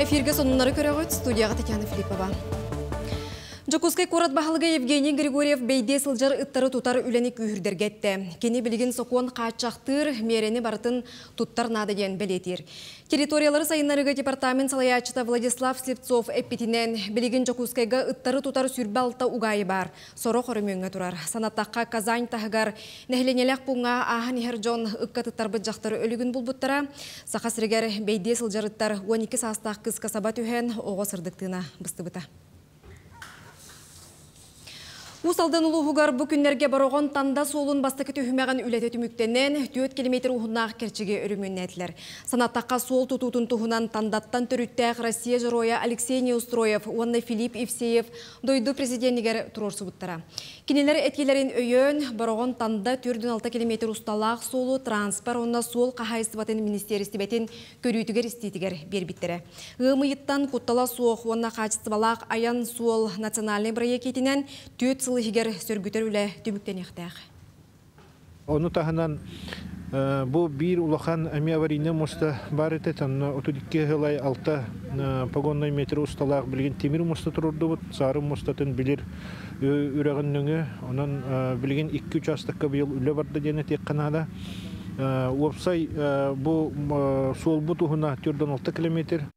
S16: Эфирге сонуннары көрөҕүт, студияға Татьяна Филиппова. Дьокуускай куорат баһылыга Евгений Григорьев бэйдиэ сылдьар ыттары тутар үлэни күүһүрдэргэ эттэ. Кини билигин сокуон хааччахтыыр миэрэни барытын туттар наада диэн бэлиэтиир. Территориялары сайыннарыыга департамент салайааччыта Владислав Слепцов эппитинэн, билигин Дьокуускайга ыттары тутар сүүрбэ алта угаайы баар. Сорох өрөмүөҥҥэ турар. Санаттахха, Казань таһыгар нэһилиэнньэлээх пууҥҥа ааһан иһэр дьон ыкка тыттарбыт дьахтар өлүгүн булбуттара. Саха сиригэр бэйдиэ сылдьар ыттар 12 саастаах кыыска саба түһэн, оҕо сырдык тыына быстыбыта. Уус Алдан улууһугар бу күннэргэ Бороҕон Танда суолун бастакы түһүмэҕин үлэтэ түмүктэнэн, 4 километр уһуннаах кэрчиги өрөмүөннээтилэр. Санаттахха, суол тутуутун туһунан Тандаттан төрүттээх Россия Дьоруойа Алексей Неустроев уонна Филипп Евсеев дойду президенигэр туруорсубуттара. Кинилэр этиилэрин өйөөн, Бороҕон Танда 46 километр усталаах суолу транспорт уонна суол хаһаайыстыбатын министиэристибэтин көрүүтүгэр-истиитигэр биэрбиттэрэ. Ыам ыйыттан куттала суох уонна хаачыстыбалаах айан суол национальнай бырайыак иитинэн түөрт сыл иһигэр сөргүтэр үлэ түмүктэниэхтээх.
S14: Ону таһынан бу биир улахан эмиэ аварийный муоста баар этэ. Онно 32 сылай 6 погонный метр усталаах билигин тимир муоста турурдубут. Саарын муостатын билир үрэҕин нөҥүө. Онон билигин икки учаастакка быйыл үлэ барда диэн этиэххэ наада. Уопсай бу суолбут уһуна 46 километр.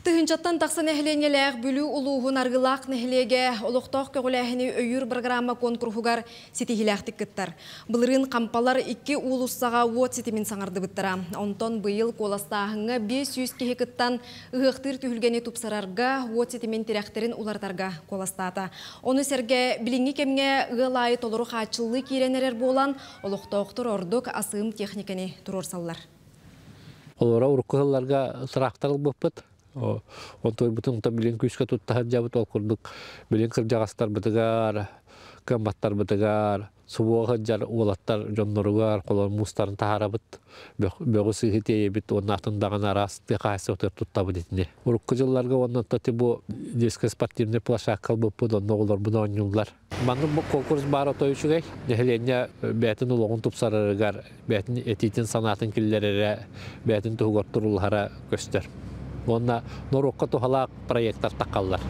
S16: Тыһыынчаттан тахса нэһилиэнньэлээх Бүлүү улууһун Аргылаах нэһилиэгэ олохтоох көҕүлээһини өйүүр программа куонкуруһугар ситиһиилээхтик кыттар. Былырыын Хампалар икки уулуссаҕа уот ситимин саҥардыбыттара. Онтон быйыл куоластааһыҥҥа 500 киһи кыттан, ыһыахтыыр түһүлгэни тупсарарга, уот ситимин тирэхтэрин уларытарга куоластаата. Ону сэргэ билиҥҥи кэмҥэ ыал аайы толору хааччыллыы киирэн эрэр буолан, олохтоохтор ордук асыым техникэни туруорсаллар.
S17: Олоро урукку сылларга тыраахтар ылбыппыт. Онтуйбутун билин күүскэ тутта сылдьабыт. Ол курдук билин кырдьаҕастарбытыгар, кыамматтарбытыгар Субуоха сылдьар уолаттар дьонноругар холор муустарын таһаарабыт, бөҕү сыыһы тиэйэбит уонна атын даҕаны араас тыа хаһаайыстыбатыгар туттабыт итини. Урукку дьылларга уонна тоти бу детскай спортивный площадка ылбыппыт, онно оҕолорбун оонньууллар. Маннык бу конкурс баара отой үчүгэй. Нэһилиэнньэ бэйэтин олоҕун тупсарарыгар, бэйэтин этиитин санаатын киллэрэрэ, бэйэтин туһугар турулаһара көстөр. Уонна норуокка туһалаах проекттар таххаллар.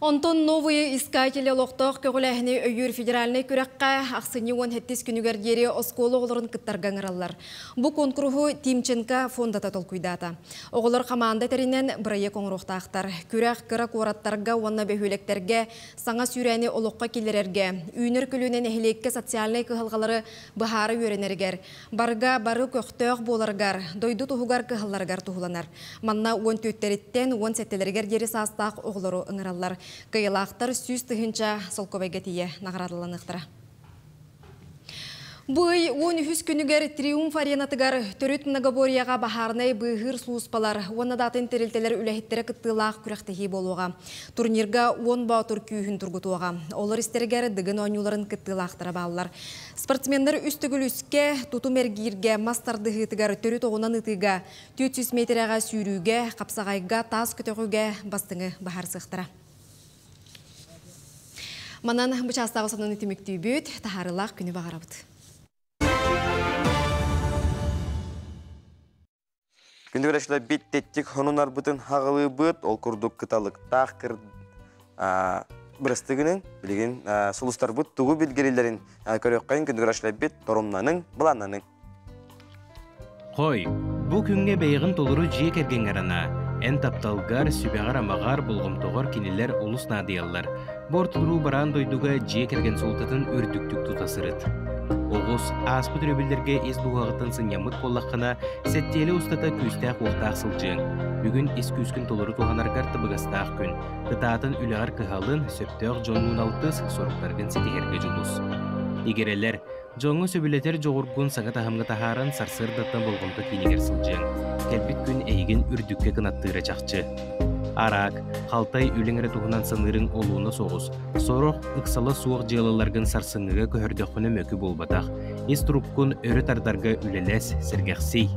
S16: Онтон Новые искатели олохтоох көҕүлээһини өйүүр федеральнай күрэххэ ахсынньы 17 күнүгэр диэри оскуола оҕолорун кыттарга ыҥыраллар. Бу куонкуруһу Тимченко фондата толкуйдаата. Оҕолор хамаанда тэринэн бырайыак оҥоруохтаахтар. Күрэх кыра куораттарга уонна бөһүөлэктэргэ саҥа сүүрээни олоххо киллэрэргэ, үүнэр көлүөнэ нэһилиэккэ социальнай кыһалҕалары быһаара үөрэнэригэр, барыга бары көхтөөх буоларыгар, дойду туһугар кыһалларыгар туһуланар. Манна 14-тэриттэн 17-лэригэр диэри саастаах оҕолору ыҥыраллар. Кыайыылаахтар 100 000 солкуобайга тиийэ наҕараадаланыахтара. Бу ый 13 күнүгэр Триумф аренатыгар төрүт многоборьеҕа баһаарынай быыһыыр сулууспалар уонна да атын тэрилтэлэр үлэһиттэрэ кыттыылаах күрэхтэһии буолуоҕа. Турнирга 10 боотур күүһүн тургутуоҕа. Олор истэригэр Дыгын оонньууларын кыттыылаахтара бааллар. Спортсменнар үс төгүл үскэ, тутум эргииргэ, мас тардыһыытыгар, төрүт оҕунан ытыыга, 400 метрэҕэ сүүрүүгэ, хапсаҕайга, таас көтөҕүүгэ бастыҥы быһаарсыахтара. Манан бу чаастааҕы сонуну түмүктүүбүт, таһаарыылаах күнү баҕарабыт.
S1: Күндү көрөөччүлэр бит тэттик сонуннарбытын хаҕылыыбыт, ол курдук кыталыктаах кыр бырастыгынын билигин сулустарбыт тугу билгириллэрин көрүөххэйин күндү көрөөччүлэр бит торумнаның, былааннаның.
S6: Хой, бу күҥҥэ бэйэҕин толору дьиэ кэргэҥҥэр анаа. Эн тапталгар, сүбэҕэр-амаҕар, болҕомтоҕор кинилэр олус наадыйаллар. Бу ортолоруу бараан дойдуга дьиэ кэргэн суолтатын үрдүктүк тута сырыт. Оҕус, ааспыт өрөбүллэргэ ис дууһаҕыттан сынньаммыт буоллаххына, сэттиэлэ устата күүстээх-уохтаах сылдьыаҥ. Бүгүн ис күүскүн толору туһанаргар табыгастаах күн. Кытаатан үлэҕэр кыһалын, сөптөөх дьоннуун алтыс, соруктаргын ситиһэргэ дьулус. Игирэлэр, дьоҥҥо сөбүлэтэр дьоҕургун саҥа таһымҥа таһааран сарсыардаттан болҕомто киинигэр сылдьыаҥ. Кэлбит күн эйигин үрдүккэ кынаттыыра чахчы. Араак, халтай үлэҥ эрэ туһунан саныырыҥ олууна соҕус. Сорох ыксала суох дьыалаларгын сарсыҥҥыга көһөрдөххүнэ мөкү буолбатах. Ис туруккун өрө тардарга үлэлэс, сэргэхсий.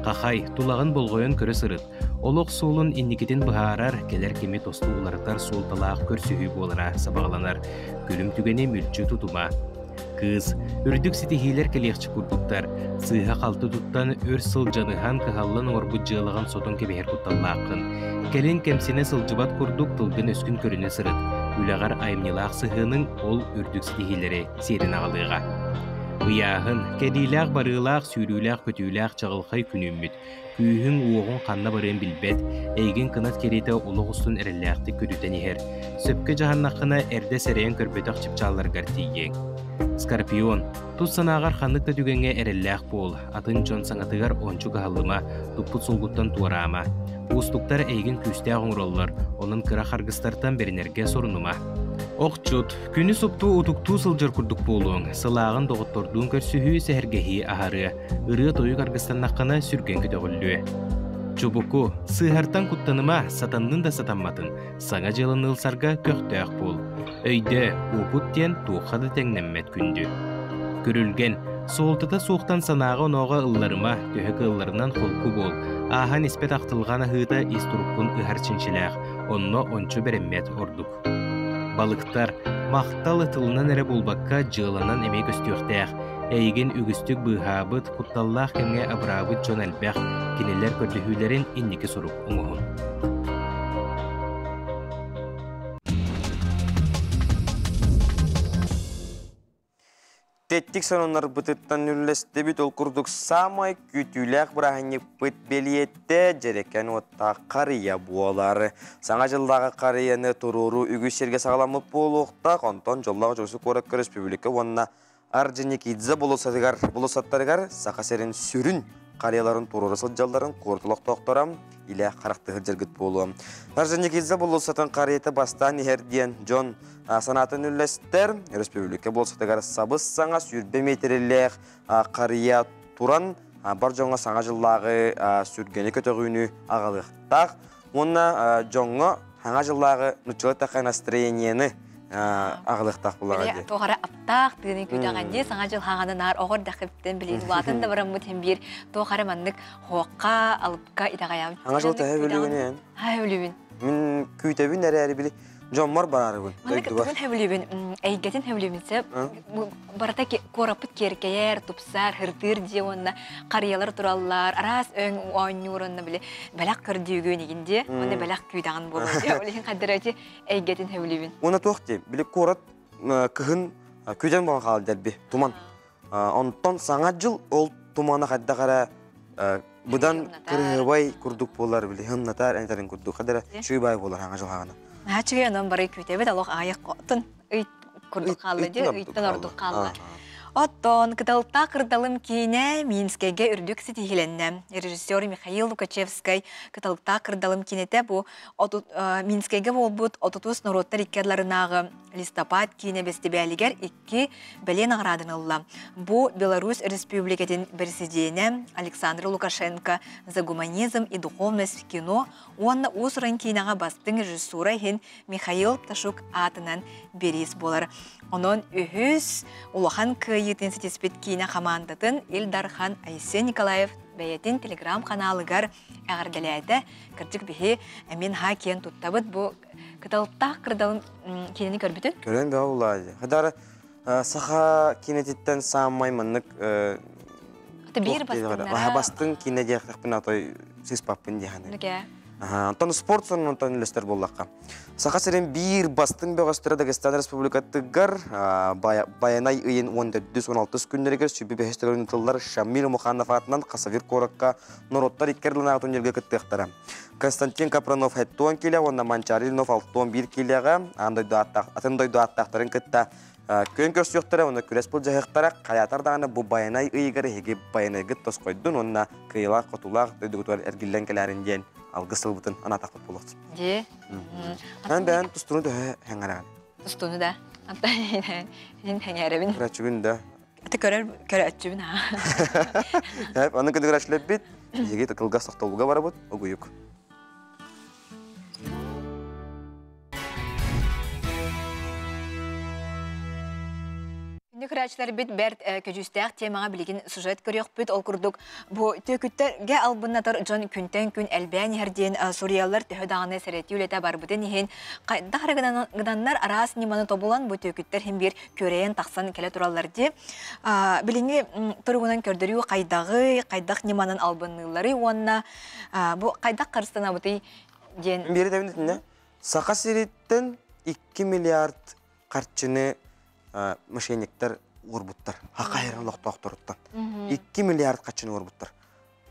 S6: Хахай, тулаҕын болҕойон көрө сырыт. Олох суолун инникитин быһаарар, кэлэр кими тосту уларытар суолталаах көрсүһүү буолара сабаҕаланар. Күлүм түгэни мүлчү тутума. Кыыс, үрдүк ситиһиилэр кэлиэхчэ курдуктар. Сыыһа-халты туттан, өр сыл дьаныһан, кыһаллан оҥорбут дьыалаҕын сотон кэбиһэр кутталлааххын. Кэлин кэмсинэ сылдьыбат курдук тылгын-өскүн көрүнэ сырыт. Үлэҕэр айымньылаах сыһыаныҥ ол үрдүк ситиһиилэри сиэрин аҕалыаҕа. Ыйааһын, кэриилээх-барыылаах, сүүрүүлээх-көтүүлээх чаҕылхай күн үүммүт. Күүһүҥ-уоҕуҥ ханна барыан билбэт, эйигин кынат кэриэтэ олох устун эрэллээхтик көтүтэн иһэр. Сөпкө дьаһаннаххына, эрдэ сэрэйэн көрбөтөх чыпчаалларгар тиийиэҥ. Скорпион, тус санааҕар ханнык да түгэҥҥэ эрэллээх буол, атын дьон саҥатыгар ончу кыһаллыма, туппут суолгуттан туораама. Уустуктар эйигин күүстээх оҥороллор, онон кыра харгыстартан бэринэргэ сорунума. Охчут, күнү суптуу утуктуу сылдьар курдук буолуоҥ, сылааҕын доҕоттордуун көрсүһүү, сэһэргэһии аһарыа. Ырыа-тойук аргыстаннаххына сүргэн көтөҕүллүө. Чубуку, сыыһартан куттаныма, сатаннын да сатамматын, саҥа дьыаланы ылсарга көхтөөх буол. Өйдөө, уопут диэн туохха да тэҥнэммэт күндү. Күрүлгэн, суолтата суохтан санааҕа-онооҕо ылларыма, төһө кыалларынан холку буол. Ааһан испэт ахтылҕан аһыыта ис туруккун ыһар чинчилээх, онно ончу бэрэммэт ордук. Балыктар, махтал тылынан эрэ буолбакка дьыаланан эмиэ көстүөхтээх. Эйигин үгүстүк быыһаабыт, кутталлаах кэмҥэ абыраабыт дьон элбэх, кинилэр көрдөһүүлэрин инники сурук оҥоһун.
S1: Тэттик сонуннарбытыттан үллэстибит ол курдук саамай күүтүүлээх бырааһынньыкпыт бэлиэтэ дьэрэкээн уоттаах харыйа буолар. Саҥа дьыллааҕы харыйаны туруоруу үгүс сиргэ саҕаламмыт буолуохтаах, онтон дьоллоох Дьокуускай куоракка республика уонна Орджоникидзе болуоссатыгар болуоссаттарыгар Саха сирин сүрүн харыйаларын туруора сылдьалларын куорат олохтоохторо илэ харахтыы сылдьаргыт буолуо. Орджоникидзе болуоссатын харыйата бастаан иһэр диэн дьон санаатын үллэстэр. Республика болуоссатыгар сабыс-саҥа 20 миэтэрэлээх харыйа туран бар дьоҥҥо саҥа дьыллааҕы сүргэни көтөҕүүнү аҕалыахтаах. Уонна дьоҥҥо саҥа дьыллааҕы нуччалыы эттэххэ настроениены аҕылыахтаах булаҕа дии.
S2: Туох эрэ аптаах тыынын күүтэҕин дии саҥа дьыл хаҕана наар оҕор дахыптан билигин улаатан да бараммыт иһин биир туох эрэ маннык хуохха алыпка итэҕэйэбит.
S1: Саҥа дьыл төһө бүлүгүнэн?
S2: Ха бүлүбүн.
S1: Мин күүтэбин эрээри били дьоммор бараарыбын.
S2: Маннык тугун хөбүлүүбүн эйгэтин хөбүлүүбүн сөп барыта куораппыт киэркэйэр, тупсар, хырдыыр дьиэ уонна харыйалар тураллар, араас өҥ оонньуур уонна били бэлэх көрдүүгүн игин дьиэ, уонна бэлэх күүтэҕин буолуо дьиэ. Ол иһин хаддырачы эйгэтин хөбүлүүбүн.
S1: Уонна туох дии, били куорат кыһын күдэн буолан хаалар дэлби, туман. Онтон саҥа дьыл ол тумана хайдах эрэ быдан кырыһыбай курдук буолар, били хымнатар энтерин курдук, хадара чуйбай буолар хаҥа дьыл хаҕана.
S2: Наһаа онон бары күүтэбит, олох аҕыйах оттон ый курдук хаалла дии, ыйтан ордук хаалла. Оттон Кыталыктаах кырдалым киинэ Минскэйгэ үрдүк ситиһилэннэ. Режиссер Михаил Лукачевскай Кыталыктаах кырдалым киинэтэ бу Минскэйгэ буолбут 30 норуоттар икки ардыларынааҕы листопад киинэ бэстибээлигэр икки бэлиэ наҕарааданы ылла. Бу Беларусь Республикатын бэрэсидьиэнэ Александр Лукашенко «За гуманизм и духовность в кино» уонна уус-уран киинэҕэ бастыҥ режиссура иһин Михаил Пташук аатынан бириис буолар. Онон үһүс улахан кыайыытын ситиспит киинэ хамаандатын Ил Дархан Айсен Николаев бэйэтин телеграм-ханаалыгар эҕэрдэлээтэ. Кырдьык биһи эмин ха киэн туттабыт бу кыталыктаах кырдалын киинэни көрбүтүн.
S1: Көрөн бөҕө булаады. Хадара саха кинетиттен саамай маннык
S2: биир бастыҥнара.
S1: Бастыҥ киинэ диэхтэхпин атой сыспаппын диэханы. Онтон спорт сонунтан үлэстэр буоллахха. Саха сирин биир бастыҥ бөҕөстөрө Дагестан Республикатыгар Байанай ыйын 14-16 күннэригэр сүбэ бэһис төгүлүн ыытыллар Шамиль Муханов аатынан Хасавир куоракка норуоттар икки ардыларынааҕы турнирга кыттыахтара. Константин Капранов 70 килэ уонна Манчари Ильнов 61 килэҕэ атын дойду ааттаахтарын кытта күөн көрсүөхтэрэ уонна күрэс былдьаһыахтара. Хайаатар даҕаны бу Байанай ыйыгар эһиги Байанайгыт тосхойдун уонна кыайыылаах-хотуулаах дойдугутугар эргиллэн кэлээрин диэн алгыс тылбытын анаатахпыт буолуохтун.
S2: Дьиэ.
S1: Эн бэйэн тустууну төһө хэҥэрэҕин?
S2: Тустууну да. Антон хэҥээрэбин.
S1: Көрөөччүгүн да.
S2: Аты көрөр көрөөччүбүн аа.
S1: Аны көрөөччүлэрбит биһиги кылгас тохтобулга барабыт, угуйук.
S2: Күндү көрөөччүлэрбит бэрт көдьүүстээх темаҕа билигин сюжет көрүөхпүт. Ол курдук бу түөкүттэргэ албыннатар дьон күнтэн күн элбээн иһэр диэн суруйаллар төһө даҕаны сэрэтии үлэтэ барбытын иһин хайдах эрэ гынаннар араас ньыманы тобулан бу түөкүттэр иһин биир күөрэйэн тахсан кэлэ тураллар дии. Билиҥҥи туругунан көрдөрүү хайдаҕый, хайдах ньыманан албынныылларый уонна бу хайдах харыстанабытый диэн.
S1: Биэри тэбин итиннэ Саха сириттэн 2 миллиард харчыны мошенниктар уорбуттар. Хахайран олохтоохторуттан. 2 миллиард харчыны уорбуттар.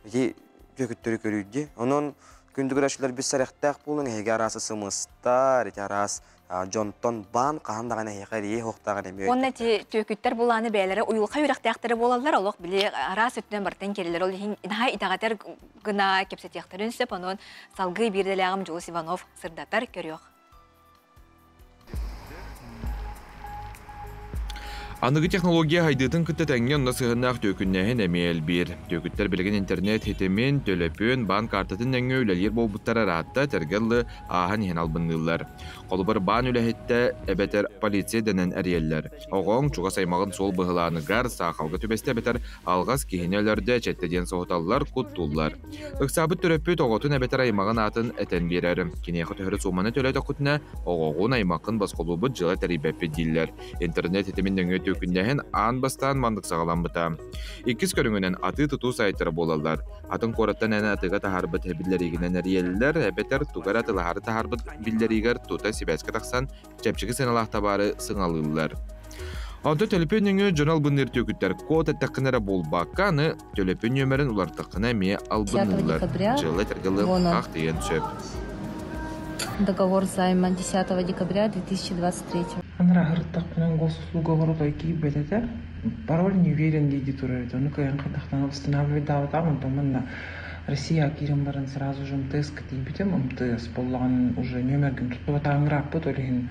S1: Ити түөкүттөрү көрүйдү. Онон күндү көрөөччүлэр бис сэрэхтээх буолуҥ, эһиги араас СМСтар, ити араас дьонтон баан хаһан даҕаны эһиэхэ эрийэ суохтааҕын эмиэ
S2: Уонна ити түөкүттэр булааны бэйэлэрэ уйулҕа үөрэхтээхтэрэ буолаллар, олох били араас өттүнэн бартан кэлэлэр. Ол иһин наһаа итэҕэтэр гына кэпсэтиэхтэрин сөп. Онон салгыы биирдэлээҕим Дьулус Иванов сырдатар көрүөх.
S4: Аныгы технология хайдыытын кытта тэҥҥэ онно сыһыаннаах түөкүннээһин эмиэ элбиир. Түөкүттэр билигин интернет ситимин, төлөпүөн, баан каартатын нөҥүө үлэлиир буолбуттара ыраатта, тэргэ ылы ааһан иһэн албынныыллар. Холобур, баан үлэһиттэ эбэтэр полиция дэнэн эрийэллэр. Оҕоҥ чугас аймаҕын суол быһылааныгар, саахалга түбэстэ эбэтэр алҕас киһини өлөрдө, эчэттэ диэн соһуталлар, куттууллар. Ыксаабыт төрөппүт оҕотун эбэтэр аймаҕын аатын этэн биэрэр. Киниэхэ төһөрө сууманы төлөөтөххүтүнэ, оҕоҕун, аймаххын босхолуубут дьыала тэрийбэппит дииллэр. Интернет ситимин нөҥүө түөкүннээһин аан бастаан маннык саҕаламмыта. Иккис көрүҥүнэн атыы-тутуу сайтара буолаллар. Атын куораттан эн атыыга таһаарбыт биллэриигинэн эрийэллэр, эбэтэр тугу эрэ атыылаһаары таһаарбыт биллэриигэр тута сибээскэ тахсан чэпчэки сыаналаах табаары сыҥалыыллар. Онтон төлөпүөн нөҥүө дьон албынныыр түөкүттэр код эттэххинэ эрэ буолбакка, аны төлөпүөн нүөмэрин улартаххына эмиэ албынныыллар. Дьыала этэргэ ах тиийэн сөп.
S18: Договор займа 10 декабря 2023.
S19: Анара госуслуга киирбэт этэ. Пароль не уверен дии турар этэ. Ону кыайан хайдахтан восстанавливать даабатаҕым, онтон манна Россия киирэн баран сразу же МТС-ка тиийбитим. МТС буоллаҕын уже нүөмэргин туттубатааҥырааппыт, ол иһин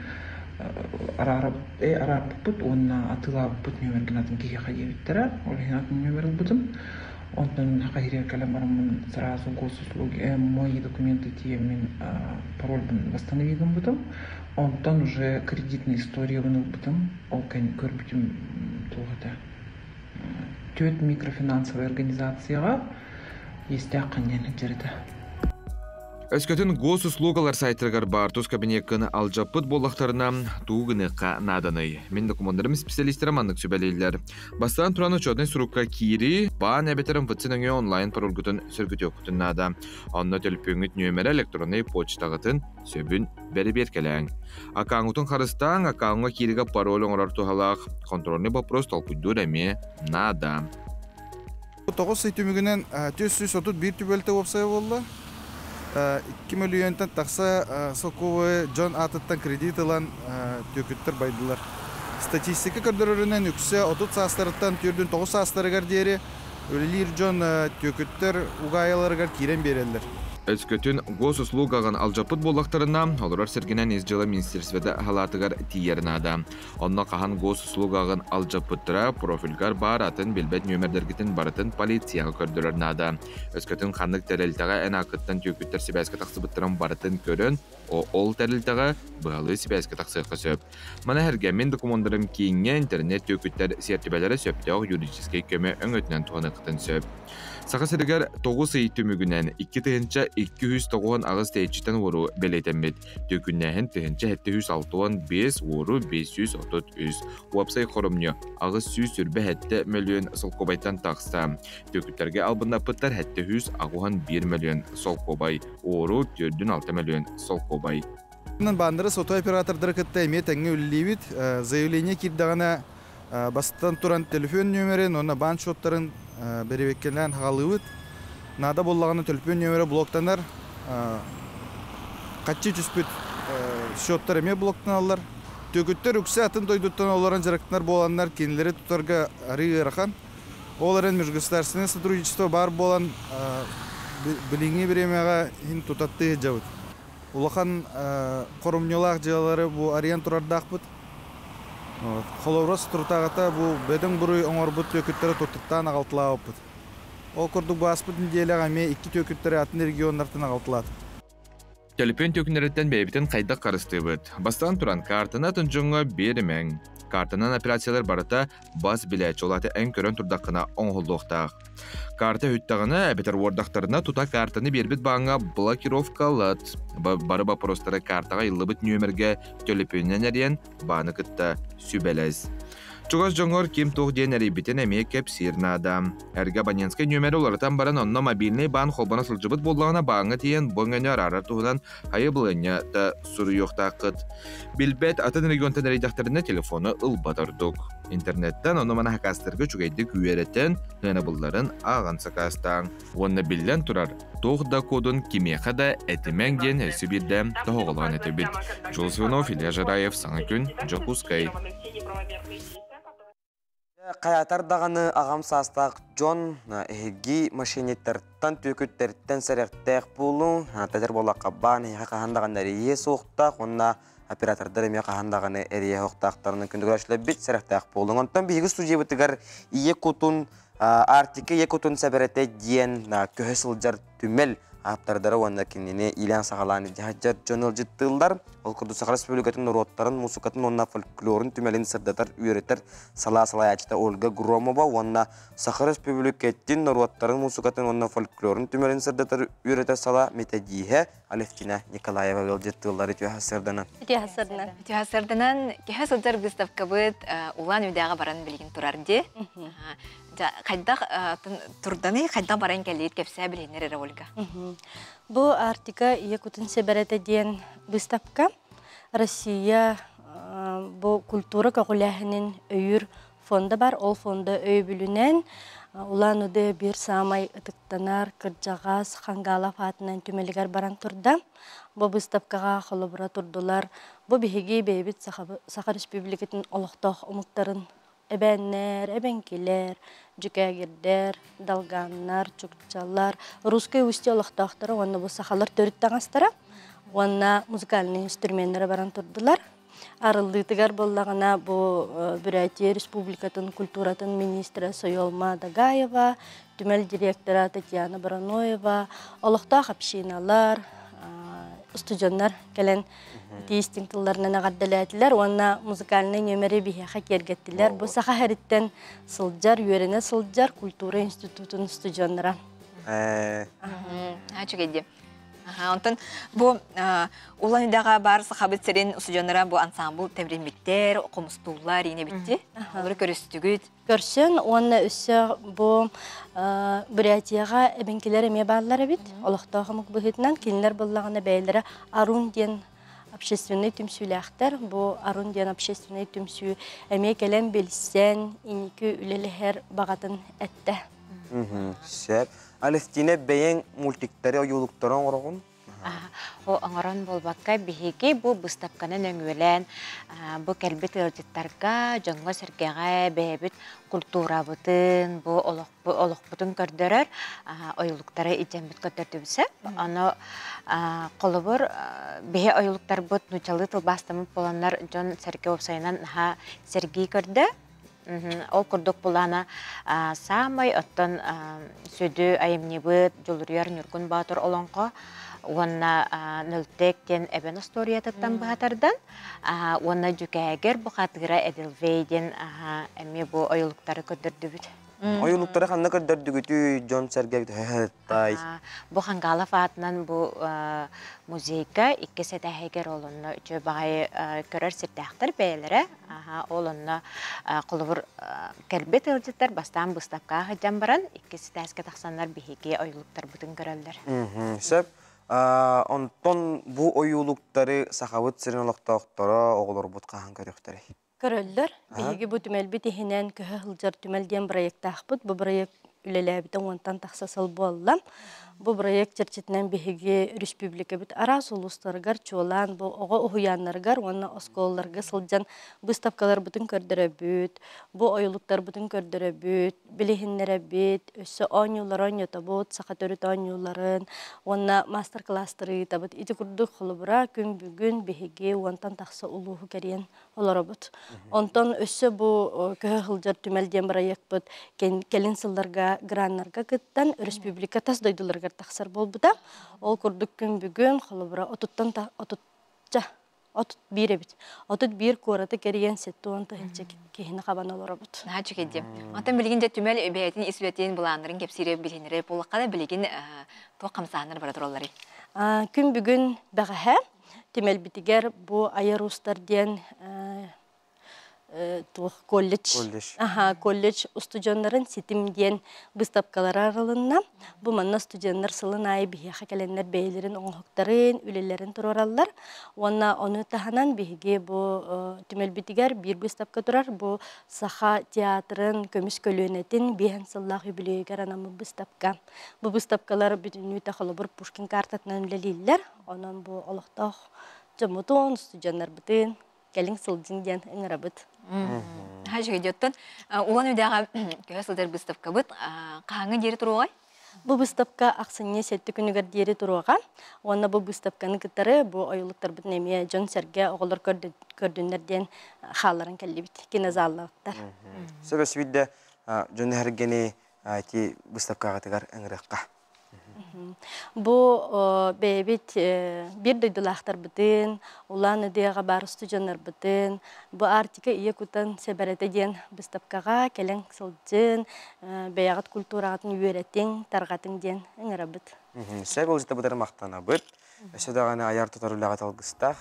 S19: араарбыппыт уонна атыылаабыппыт нүөмэргин атын киһиэхэ диэбиттэрэ. Ол иһин атын нүөмэр ылбытым. Онтон Хахирия кэлэн бараммын сразу госуслуги, мои документы тиийэммин парольбун восстанови гыммытым. Онтон уже кредитный историябын ылбытым, ол көрбүтүм туох этэ. Түөрт микрофинансовай организацияҕа иэстээх диэн сылдьар этэ.
S4: Өскөтүн госуслугалар сайтарыгар баар тус кабинеккын алдьаппыт буоллахтарына, тугу гыныахха нааданый? Мин докумуоннарым специалистара маннык сүбэлииллэр. Бастаан туран учетнай сурукка киирии, баан эбэтэр МФЦ нөҥүө онлайн парольгутун сөргүтүөххүтүн наада. Онно төлөпүөҥҥүт нүөмэрэ электроннай почтаҕытын сөбүн бэрэбиэркэлээҥ. Аккаунтун харыстааҥ, аккауҥҥа кииригэ пароль оҥорор туһалаах контрольный вопрос толкуйдуур эмиэ наада.
S11: 9 ый түмүгүнэн 431 түбэлтэ уопсайа буолла. 2 мөлүйүөнтэн тахса солкуобайы дьон аатыттан кредит ылан түөкүттэр байдылар. Статистика көрдөрөрүнэн үксэ 30 саастарыттан 49 саастарыгар диэри үлэлиир дьон түөкүттэр угаайыларыгар киирэн биэрэллэр.
S4: Өскөтүн госуслугаҕын алдьаппыт буоллахтарына, олорор сиргинэн ис дьыала министерствота халаатыгар тиийэр наада. Онно хаһан госуслугаҕын алдьаппыттара профильгар баар атын билбэт нүөмэрдэргитин барытын полицияҕа көрдөрөр наада. Өскөтүн ханнык тэрилтэҕэ эн ааккыттан түөкүттэр сибээскэ тахсыбыттарын барытын көрөн, ол тэрилтэҕэ быһалыы сибээскэ тахсыахха сөп. Маны сэргэ мин докумуоннарым кииҥҥэ интернет түөкүттэр сиэртибэлэрэ сөптөөх юридическай көмө өҥөтүнэн туһаныаххытын сөп. Саха сиригэр 9 ый түмүгүнэн 2298 тэйиччиттэн уоруу бэлиэтэммит. Түөкүннээһин 1765, уоруу 533. Уопсай хоромньу 827 мөлүйүөн солкуобайтан тахса. Түөкүттэргэ албыннаппыттар 781 мөлүйүөн солкуобай, уоруу 4,6 мөлүйүөн солкуобай.
S11: Бааннары сотовай оператордары кытта эмиэ тэҥҥэ үлэлиибит. Заявление киирдэҕинэ бастатан туран телефон нүөмэрин уонна баан счеттарын бэрэбиэркэлээн хаалыыбыт. Наада буоллаҕына төлөпүөн нүөмэрэ блоктанар. Хаччы түспүт счеттар эмиэ блоктаналлар. Түөкүттэр үксэ атын дойдуттан олорон дьарыктанар буоланнар кинилэри тутарга арыы ыарахан. Ол эрэн межгосударственное сотрудничество баар буолан билиҥҥи бириэмэҕэ иһин тутаттыы сылдьабыт. Улахан хорумньулаах дьыалалары бу арыйан турардаахпыт. Холобура соторутааҕыта бу бөдөҥ буруй оҥорбут түөкүттэри туттуктаан аҕалтылаабыппыт. Ол курдук бу ааспыт нэдиэлэҕэ эмиэ икки түөкүттэри атын регионнартан аҕалтылаатыбыт.
S4: Төлөпүөн түөкүннэриттэн бэйэбитин хайдах харыстыыбыт? Бастаан туран, картаны атын дьоҥҥо биэримэҥ. Картанан операциялар барыта бас билээччи, ол аата эн көрөн турдаххына оҥоһуллуохтаах. Карта үттэҕинэ, эбэтэр уордахтарына тута картаны биэрбит бааҥҥа блокировкалат. Бары боппуруостары картаҕа ыйыллыбыт нүөмэргэ төлөпүөнүнэн эрийэн бааны кытта сүбэлэс. Чугас дьоҥҥор ким-туох диэн эрийбитин эмиэ кэпсиир наада. Эргэ абонентскай нүөмэри уларытан баран онно мобильнай баан холбоно сылдьыбыт буоллаҕына бааҥҥа тиийэн бу өҥөнү араарар туһунан хайыбылыанньа да суруйуохтааххыт. Билбэт атын регионтан эрийдэхтэринэ телефону ылбат ордук. Интернеттэн ону-маны хакаастарга үчүгэйдик үөрэтэн, сыанабылларын ааҕан сакаастааҥ. Уонна биллэн турар, туох да кодун кимиэхэ да этимэҥ диэн өссө биирдэ тоһоҕолоон этэбит. Жулс Иванов, Илья Жараев, Саҥа күн, Дьокуускай.
S1: Хайатар даҕаны аҕам саастаах дьон эһиги мошенниктартан, түөкүттэртэн сэрэхтээх буолуҥ. Тэдэр буоллахха баан эһиэхэ хаһан даҕаны эрийиэ суохтаах уонна оператордар эмиэ хаһан даҕаны эрийэ суохтаахтарынан күндүгүрээччилэрбит сэрэхтээх буолуҥ. Онтон биһиги студиябытыгар ийэ кутун Арктика ийэ кутун сэбэрэтэ диэн көһө сылдьар түмэл ааптардара уонна кинини иилээн-саҕалаан илдьэ дьон ыалдьыттыыллар. Ол курдук Саха Республикатын норуоттарын муусукатын уонна фольклорун түмэлин сырдатар, үөрэтэр салаа салайааччыта Ольга Громова уонна Саха Республикатын норуоттарын муусукатын уонна фольклорун түмэлин сырдатар, үөрэтэр салаа методииһэ Алевтина Николаева ыалдьыттыыллар үтүө сарсыарданан.
S2: Үтүө сарсыарданан. Үтүө сарсыарданан киһи сылдьар выставкабыт Улан Үдээҕэ баран билигин турар дии. Хайдах турданы хайдах баран кэлиит кэпсээ билиннэр эрэ Ольга.
S18: Бу Арктика ийэ кутун сэбэрэтэ диэн выставка Россия бу культура көҕүлээһинин өйүүр фонда бар. Ол фонда өйөбүлүнэн Улан-Удэ биир саамай ытыктанар кырдьаҕас Хангалов аатынан түмэлигэр баран турда. Бу выставкаҕа холобура турдулар. Бу биһиги бэйэбит Саха Республикатын олохтоох омуктарын эбээннэр, эбэҥкилэр, дьүкээгирдэр, долганнар, чукчалар, русскай устье олохтоохторо уонна бу сахалар төрүт таҥастара уонна музыкальнай инструменнара баран турдулар. Арыллыытыгар буоллаҕына бу Бүрээти Республикатын культуратын министрэ Сойолма Дагаева, түмэл директора Татьяна Бараноева, олохтоох общиналар, устудьоннар кэлэн итии-истиҥ тылларынан эҕэрдэлээтилэр уонна музыкальнай нүөмэри биһиэхэ киэргэттилэр. Бу Саха сириттэн сылдьар, үөрэнэ сылдьар культура институтун устудьоннара.
S2: Үчүгэй дии. Онтон бу Улан Үдэҕэ баар Сахабыт сирин устудьоннара бу ансамбл тэбриммиттэр, хомустууллар иинэбитти. Олору көрүстүгүт.
S18: Көрсөн уонна өссө бу Бурятияҕа эбэҥкилэр эмиэ бааллар эбит. Олохтоох омук быһыытынан кинилэр буллаҕына бэйэлэрэ Арун диэн общественнай түмсүүлээхтэр. Бу Арун диэн общественнай түмсүү эмиэ кэлэн билсэн, инники үлэлэһэр баҕатын эттэ.
S1: Сөп. Алевтина бэйэҥ мультиктары, ойуулуктары оҥороҕун?
S5: О оҥорон буолбакка, биһиги бу быыстапканы нөҥүөлээн бу кэлбит ыалдьыттарга, дьоҥҥо-сэргэҕэ бэйэбит культурабытын, бу олохпутун көрдөрөр ойуулуктары илдьэммит көрдөрдүбүт сөп. Ону холобур, биһи ойуулуктарбыт нууччалыы тылбаастаммыт буоланнар дьон сэргэ уопсайынан наһаа сэргии көрдө. Ол курдук булаана саамай оттон сүдү айымньыбыт Дьулуруйар Ньургун Боотур олоҥхо уонна Нөлтэк диэн эбэн остуоруйатыттан быһа тардан уонна Дьүкээгир бухатыыра Эдилвей диэн эмиэ бу ойулуктары көрдөрдүбүт.
S1: Ойулуктары ханна көрдөрдүгүтүй дьон-сэргэ тай?
S5: Бу Хангалов аатынан бу музейга иккис этээһигэр ол онно үчүгэй баҕайы көрөр сирдээхтэр бэйэлэрэ. Ол онно холобур кэлбит ыалдьыттар бастаан быыстапкаҕа сылдьан баран иккис этээскэ тахсаннар биһиги ойуулуктарбытын көрөллөр.
S1: Сөп. Онтон бу ойуулуктары Сахабыт сирин олохтоохторо оҕолорбут хаһан көрүөхтэрэй?
S18: Көрөллөр. Биһиги бу түмэлбит иһинэн көһө сылдьар түмэл диэн бырайыактаахпыт. Бу бырайыак үлэлээбитэ уонтан тахса сыл буолла. Бу бырайыак чэрчитинэн биһиги республикабыт араас улуустарыгар чуолаан бу оҕо уһуйааннарыгар уонна оскуолаларга сылдьан быыстапкаларбытын көрдөрөбүт, бу ойулуктарбытын көрдөрөбүт, билиһиннэрэбит, өссө оонньуулары оонньотобут, саха төрүт оонньууларын уонна маастар-кылаастары ыытабыт. Ити курдук холобура күн бүгүн биһиги уонтан тахса улууһу кэрийэн олоробут. Онтон өссө бу көһө сылдьар түмэл диэн бырайыакпыт кэлин сылларга граннарга кыттан республика тас дойдуларыгар тахсар буолбута. Ол курдук күн бүгүн холобура отуттан отутча 31 эбит. 31 куораты кэрийэн 70 тыһыынча киһини хабан олоробут.
S2: Наһаа үчүгэй дии. Онтон билигин дьэ түмэл бэйэтин ис үлэтин былааннарын кэпсиирэ билиһиннэрэ буоллахха да билигин туох хамсааһыннар бара туралларый?
S18: Күн бүгүн бэҕэһээ түмэлбитигэр бу Айар уустар диэн туох колледж аха колледж устудьуоннарын ситим диэн быыстапкалара арылынна. Бу манна студеннар сылын аайы биһиэхэ кэлэннэр бэйэлэрин оҥоһуктарын, үлэлэрин туруораллар. Уонна ону таһынан биһиги бу түмэлбитигэр биир быыстапка турар. Бу Саха театрын көмүс көлүөнэтин биэһэн сыллаах юбилейыгар анаммыт быыстапка. Бу быыстапкалар бүтүннүүтэ холобур Пушкин картатынан үлэлииллэр. Онон бу олохтоох дьоммутун, студеннарбытын кэлиҥ сылдьыҥ диэн ыҥырабыт.
S2: Үчүгэй Улан Үдэҕэ көһө сылдьар быыстапкабыт хаһааҥҥа диэри туруоҕай?
S18: Бу быыстапка ахсынньы сэттэ күнүгэр диэри туруоҕа. Уонна бу быыстапканы кытары бу ойуулуктарбытын эмиэ дьон-сэргэ оҕолор көрдүннэр диэн хаалларан кэллибит кинозаллаахтар.
S1: Сөбөс биирдэ дьон эһэргэни ити быыстапкаҕытыгар ыҥырыахха.
S18: Бу бэйэбит биир дойдулаахтарбытын, Улан Үдэҕэ баар устудьуоннарбытын, бу Арктика ийэ кутан сэбэрэтэ диэн быыстапкаҕа кэлэн сылдьын, бэйэҕит культураҕытын үөрэтиҥ, тарҕатыҥ диэн ыҥырабыт.
S1: Сөп ылдьыта махтанабыт. Өссө даҕаны айар тутар үлэҕэ талгыстаах,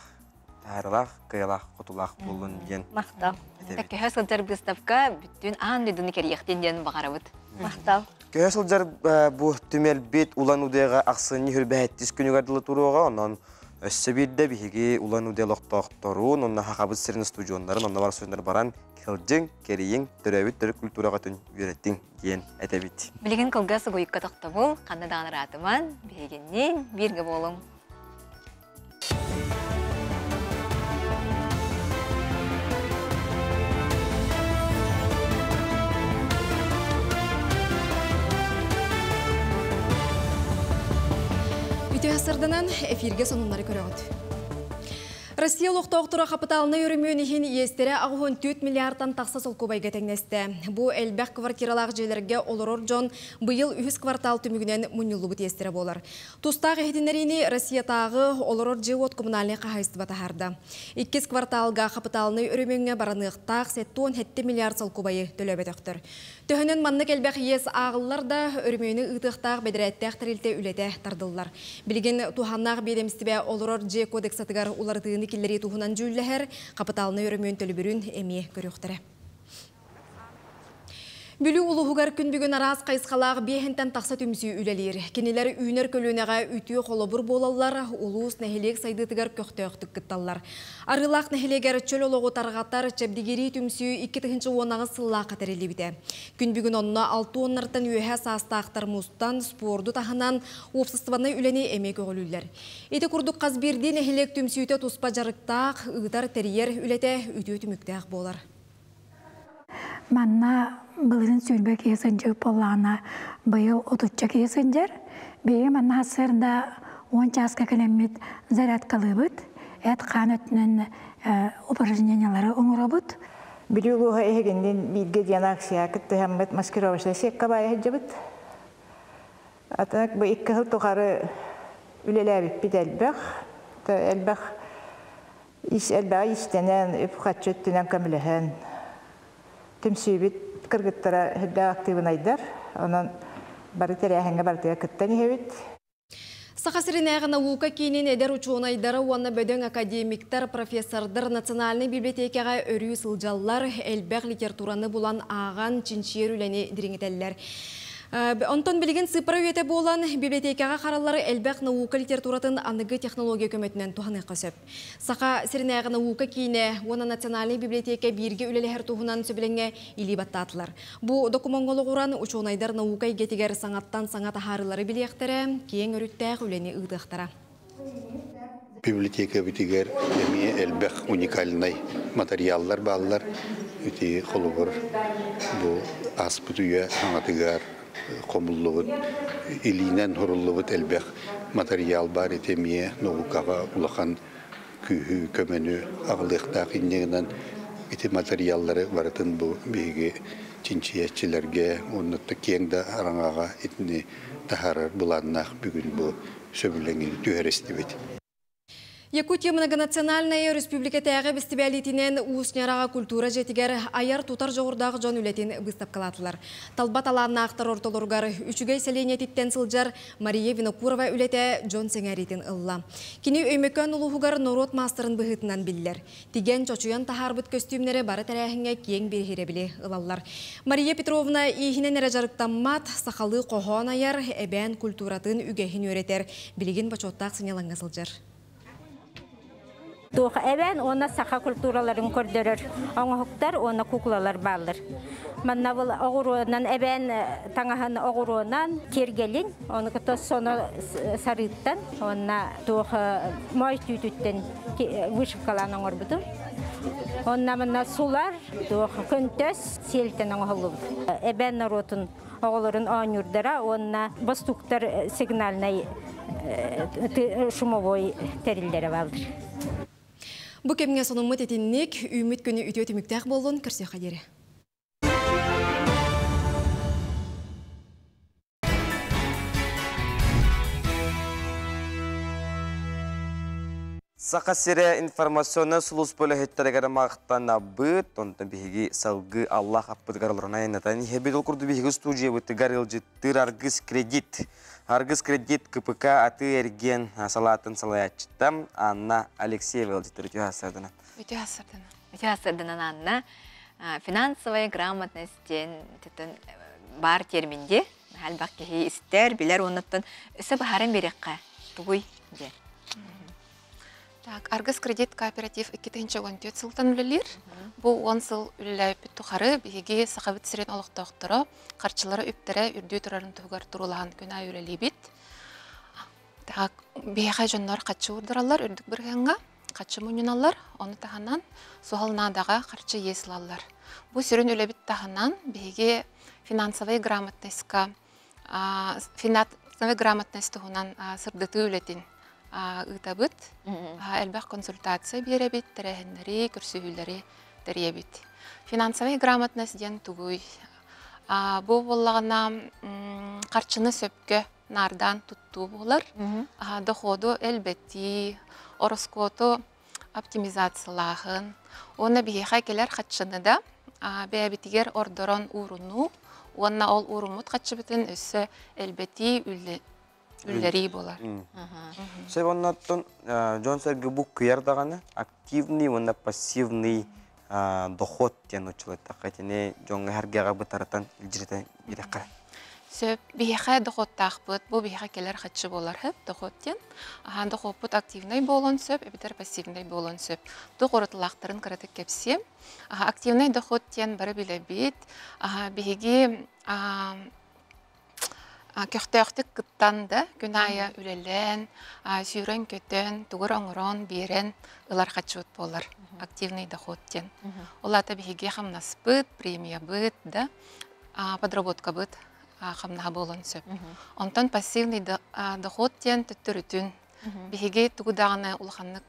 S1: таарылаах, кыайалаах, хотулаах буоллун диэн.
S18: Махтал.
S2: Көһө сылдьар быыстапка бүттүүн аан дойдуну кэрийэхтин диэн баҕарабыт.
S18: Махтал.
S1: Көһө сылдьар бу түмэлбит Улан Удэҕэ ахсынньы хүрбэһэттис күнүгэр дылы туруоҕа, онон өссө биирдэ биһиги Улан Удэ олохтоохторун, онно Хахабыт сирин устудьуоннарын, онно бар студеннар баран кылдьыҥ, кэрийиҥ, төрөөбүт төрүт культураҕытын үөрэтиҥ диэн этэбит.
S2: Билигин кылгас угуйукка тохтобул, ханна даҕаны ыраатыман, биһигинниин бииргэ буолуҥ.
S16: Үтө сарданан эфирге сонуннары көрөҕүт. Россия олохтоохторо хапытаалынай өрөмүөн иһин иэстэрэ 84 миллиардтан тахса солкуобайга тэҥнэстэ. Бу элбэх квартиралаах дьиэлэргэ олорор дьон быйыл үһүс квартал түмүгүнэн мунньуллубут иэстэрэ буолар. Тустаах иһитиннэриини Россиятааҕы олорор дьиэ-уот коммунальнай хаһаайыстыба таһаарда. Иккис кварталга хапытаалынай өрөмүөҥҥэ бараныахтаах 77 миллиард солкуобайы төлөөбөтөхтөр. Төһөнөн маннык элбэх иэс ааҕыллар да, өрөмүөнү ыытыахтаах бэдэрээттээх тэрилтэ үлэтэ тардыллар. Билигин туһааннаах биэдэмистибэ олорор дьиэ кодексатыгар уларытыыны киллэрии туһунан дьүүллэһэр, хапытаалынай өрөмүөн төлөбүрүн эмиэ көрүөхтэрэ. Бүлүү улууһугар күн бүгүн араас хайысхалаах биэһинтэн тахса түмсүү үлэлиир. Кинилэр үүнэр көлүөнэҕэ үтүө холобур буолаллар, улуус, нэһилиэк сайдыытыгар көхтөөхтүк кытталлар. Арыылаах нэһилиэгэр чөл олоҕу тарҕатар Чэбдигирии түмсүү 2018 сыллаахха тэриллибитэ. Күн бүгүн онно алта уоннартан үөһэ саастаахтар мустан, спорду таһынан, уопсастыбаннай үлэни эмиэ көҕүлүүллэр. Ити курдук хас биирдии нэһилиэк түмсүүтэ туспа дьарыктаах, ыытар, тэрийэр үлэтэ үтүө түмүктээх буолар.
S20: Манна былырыын сүүрбэ киһи сылдьыбыт буоллаҕына, быйыл отучча киһи сылдьар. Биһиги манна сарсыарда уон чааска кэлэммит зарядкалыыбыт, эт-хаан өттүнэн упражнениялары оҥоробут.
S21: Бүлүү улууһа эһигиннин бииргэ диэн акция кыттыһаммыт маскировочнай сетка баайа сылдьабыт. Атак бу икки сыл тухары үлэлээбиппит элбэх. Элбэх Ис элбэҕи истэнэн, үп-харчы өттүнэн көмөлөһөн, түмсүүбүт кыргыттара сүрдээх актыыбынайдар. Онон бары тэрээһиҥҥэ барытыгар кыттан иһэбит.
S16: Саха сиринээҕи наука киинин эдэр учуонайдара уонна бөдөҥ академиктар, профессордар Национальнай библиотекаҕа өрүү сылдьаллар, элбэх литератураны булан ааҕан, чинчийэр үлэни дириҥэтэллэр. Онтон билигин сыыппара үйэтэ буолан, библиотекаҕа хараллары элбэх наука литературатын аныгы технология көмөтүнэн туһаныахха сөп. Саха сиринээҕи наука киинэ уонна Национальнай библиотека бииргэ үлэлэһэр туһунан сөбүлэҥҥэ илии баттаатылар. Бу докумуоҥҥа олоҕуран, учуонайдар наука эйгэтигэр саҥаттан саҥа таһаарыылары билиэхтэрэ, киэҥ өрүттээх үлэни ыытыахтара.
S22: Библиотекабытыгар эмиэ элбэх уникальнай матырыйааллар бааллар. Ити холобур бу ааспыт үйэ саҥатыгар хомуллубут, илиинэн суруллубут элбэх матырыйаал баар ити эмиэ наукаҕа улахан күүһү, көмөнү аҕалыахтаах инньэ гынан ити матырыйааллары барытын бу биһиги чинчийээччилэргэ уонна киэҥ да араҥаҕа итини таһаарар былааннаах бүгүн бу сөбүлэҥи түһэристибит.
S16: Якутия многонациональная республикатааҕы бэстибээлитинэн Уус Ньараҕа культура дьиэтигэр айар-тутар дьоҕурдаах дьон үлэтин быыстапкалаатылар. Талба талааннаахтар ортолоругар Үчүгэй сэлиэнньэтиттэн сылдьар Мария Винокурова үлэтэ дьон сэҥээриитин ылла. Кини Өймөкөөн улууһугар норуот маастарын быһыытынан биллэр. Тигэн, чочуйан таһаарбыт көстүүмнэрэ бары тэрээһиҥҥэ киэҥ биһирэбили ылаллар. Мария Петровна ииһинэн эрэ дьарыктаммат, сахалыы хоһоон айар, эбээн культуратын үгэһин үөрэтэр, билигин бочуоттаах сынньалаҥҥа сылдьар.
S23: Туох эбээн уонна саха культураларын көрдөрөр оҥоһуктар уонна куклалар бааллар. Манна был оҕуруонан эбээн таҥаһын оҕуруонан киэргэлин, ону кытта соно сарыыттан уонна туох моой түүтүттэн вышивкалаан оҥорбутум. Онна манна сулар, туох көнтөс сиэлтэн оҥоһуллубут. Эбээн норуотун оҕолорун оонньуурдара уонна бостууктар сигнальнай шумовой тэриллэрэ бааллар.
S16: Бу кэмҥэ сонуммут итинник, үүммүт күнү үтүө түмүктээх буоллун, көрсүөххэ диэри.
S1: Саха сирэ информационнай сулууспа үлэһиттэригэр махтанабыт. Онтон биһиги салгыы Аллах аппытыгар олорон айаннатан иһэбит. Ол курдук биһиги студиябытыгар ыалдьыттыыр Аргыс кредит. Аргыс кредит КПК атыы-эргиэн салаатын салайааччыта Анна Алексеева ыалдьыттар үтүө ассардана.
S24: Үтүө ассардана.
S2: Үтүө ассарданан Анна. Финансовая грамотность диэн баар термин дии. Элбэх киһи истэр, билэр уоннаттан өссө баһаран биэриэххэ тугуй диэн.
S24: Так, Аргыс кредит кооператив 2014 сылтан үлэлиир. Бу 10 сыл үлэлээбиппит тухары биһиги Сахабыт сирин олохтоохторо харчылара үптэрэ үрдүү турарын туһугар туруулаһан күн аайы үлэлиибит. Так, биһиэхэ дьоннор харчы уурдараллар үрдүк бырыһыаҥҥа, харчы мунньуналлар, ону таһынан суһал наадаҕа харчы иэс ылаллар. Бу сүрүн үлэбит таһынан биһиги финансовай грамотностька финансовай грамотность туһунан сырдатыы үлэтин ыытабыт. Элбэх консультация биэрэбит, тэрээһиннэри, көрсүһүүлэри тэрийэбит. Финансовая грамотность диэн тугуй? Бу буоллаҕына харчыны сөпкө наардаан туттуу буолар. Доходу элбэтии, ороскуоту оптимизациялааһын уонна биһиэхэ кэлэр хаччыны да бэйэбитигэр ордорон уурунуу уонна ол ууруммут хаччыбытын өссө элбэтии үллэрии буолар.
S1: Сөп оннуттан дьон-сэргэ бу кыйар даҕаны активный уонна пассивный доход диэн нууччалыттахха итини дьоҥҥо сэргэҕэ бытарытан илдьиритэн биэрэххэ.
S24: Сөп. Биһиэхэ дохуоттаахпыт. Бу биһиэхэ кэлэр хаччы буолар сөп дохуот диэн. Аһаан дохуоппут активнай буолуон сөп, эбэтэр пассивнай буолуон сөп. Туох уратылаахтарын кыратык кэпсиэм. Активнай дохуот диэн бары билэбит. Биһиги көхтөөхтүк кыттан да күн аайы үлэлээн, сүүрэн-көтөн, тугур оҥорон, биэрэн ылар хаччыбыт буолар. Активный доход диэн. Ол аата биһиги хамнаспыт, премиябыт да подработкабыт хамнаһа буолуон сөп. Онтон пассивный доход диэн төттөрүтүн биһиги тугу даҕаны улаханнык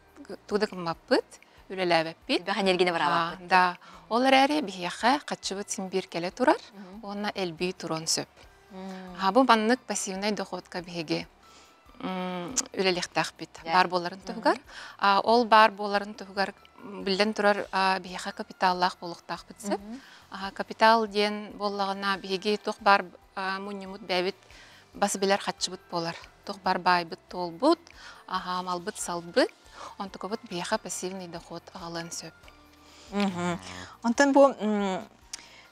S24: тугу да гыммаппыт, үлэлээбэппит.
S2: Элбэх энергияны бараабаппыт.
S24: Да. Ол эрээри биһиэхэ хаччыбыт син биир кэлэ турар уонна элбии туруон сөп. Бу маннык пассивный доходка биһиги үлэлиэхтээхпит баар буоларын туһугар. Ол баар буоларын туһугар биллэн турар биһиэхэ капиталлаах буолуохтаахпыт сөп. Капитал диэн буоллаҕына биһиги туох баар мунньумут бэйэбит бас билэр хаччыбыт буолар. Туох баар баайбыт туолбут, малбыт салбыт, онтукабыт биһиэхэ пассивный доход аҕалыан сөп.
S2: Онтон бу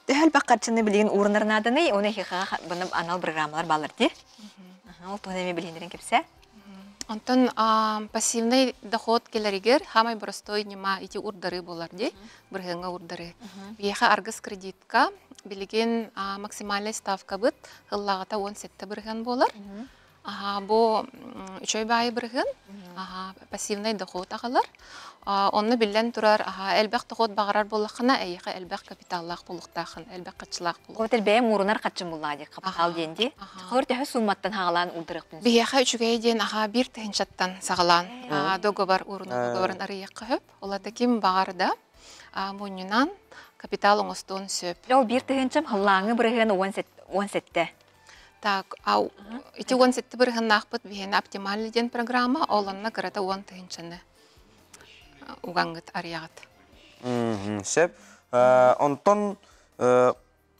S2: төһө элбэх харчыны билигин уурунар нааданый, оны эһиэхэ анал программалар бааллар дии. Ол туһунан эмиэ билиһиннэрин кэпсээ.
S24: Онтон пассивный доход кэлэригэр самай простой ньыма ити урдары буолар дии, бырыһыаҥҥа урдары. Биһиэхэ аргыс кредитка билигин максимальный ставкабыт ыллаҕата 17 бырыһыан буолар. Бу үчүгэй баайы бырыһыан, пассивный доход аҕалар. Онно биллэн турар, элбэх доход баҕарар буоллаххына, эйиэхэ элбэх капиталлаах буолуохтааххын, элбэх хаччылаах буолуохтааххын.
S2: Ол бэйэм уурунар хаччым буллаа дии, капитал диэн дии. Холор төһө сумматтан хаҕалаан уурдарыахпын
S24: Биһиэхэ үчүгэй диэн аха биир тыһыынчаттан саҕалаан договор уурунар договорын арыйыахха сөп. Ол ата ким баҕар да мунньунан капитал оҥостуон сөп.
S2: Ол биир тыһыынчам халлааҥы бырыһыан 17.
S24: Так, ити 17 бырыһыннаахпыт биһиэнэ оптимальный диэн программа, ол онно кырата 10 тыһыынчаны угаҥҥыт арыйаҕыт.
S1: Сөп. Онтон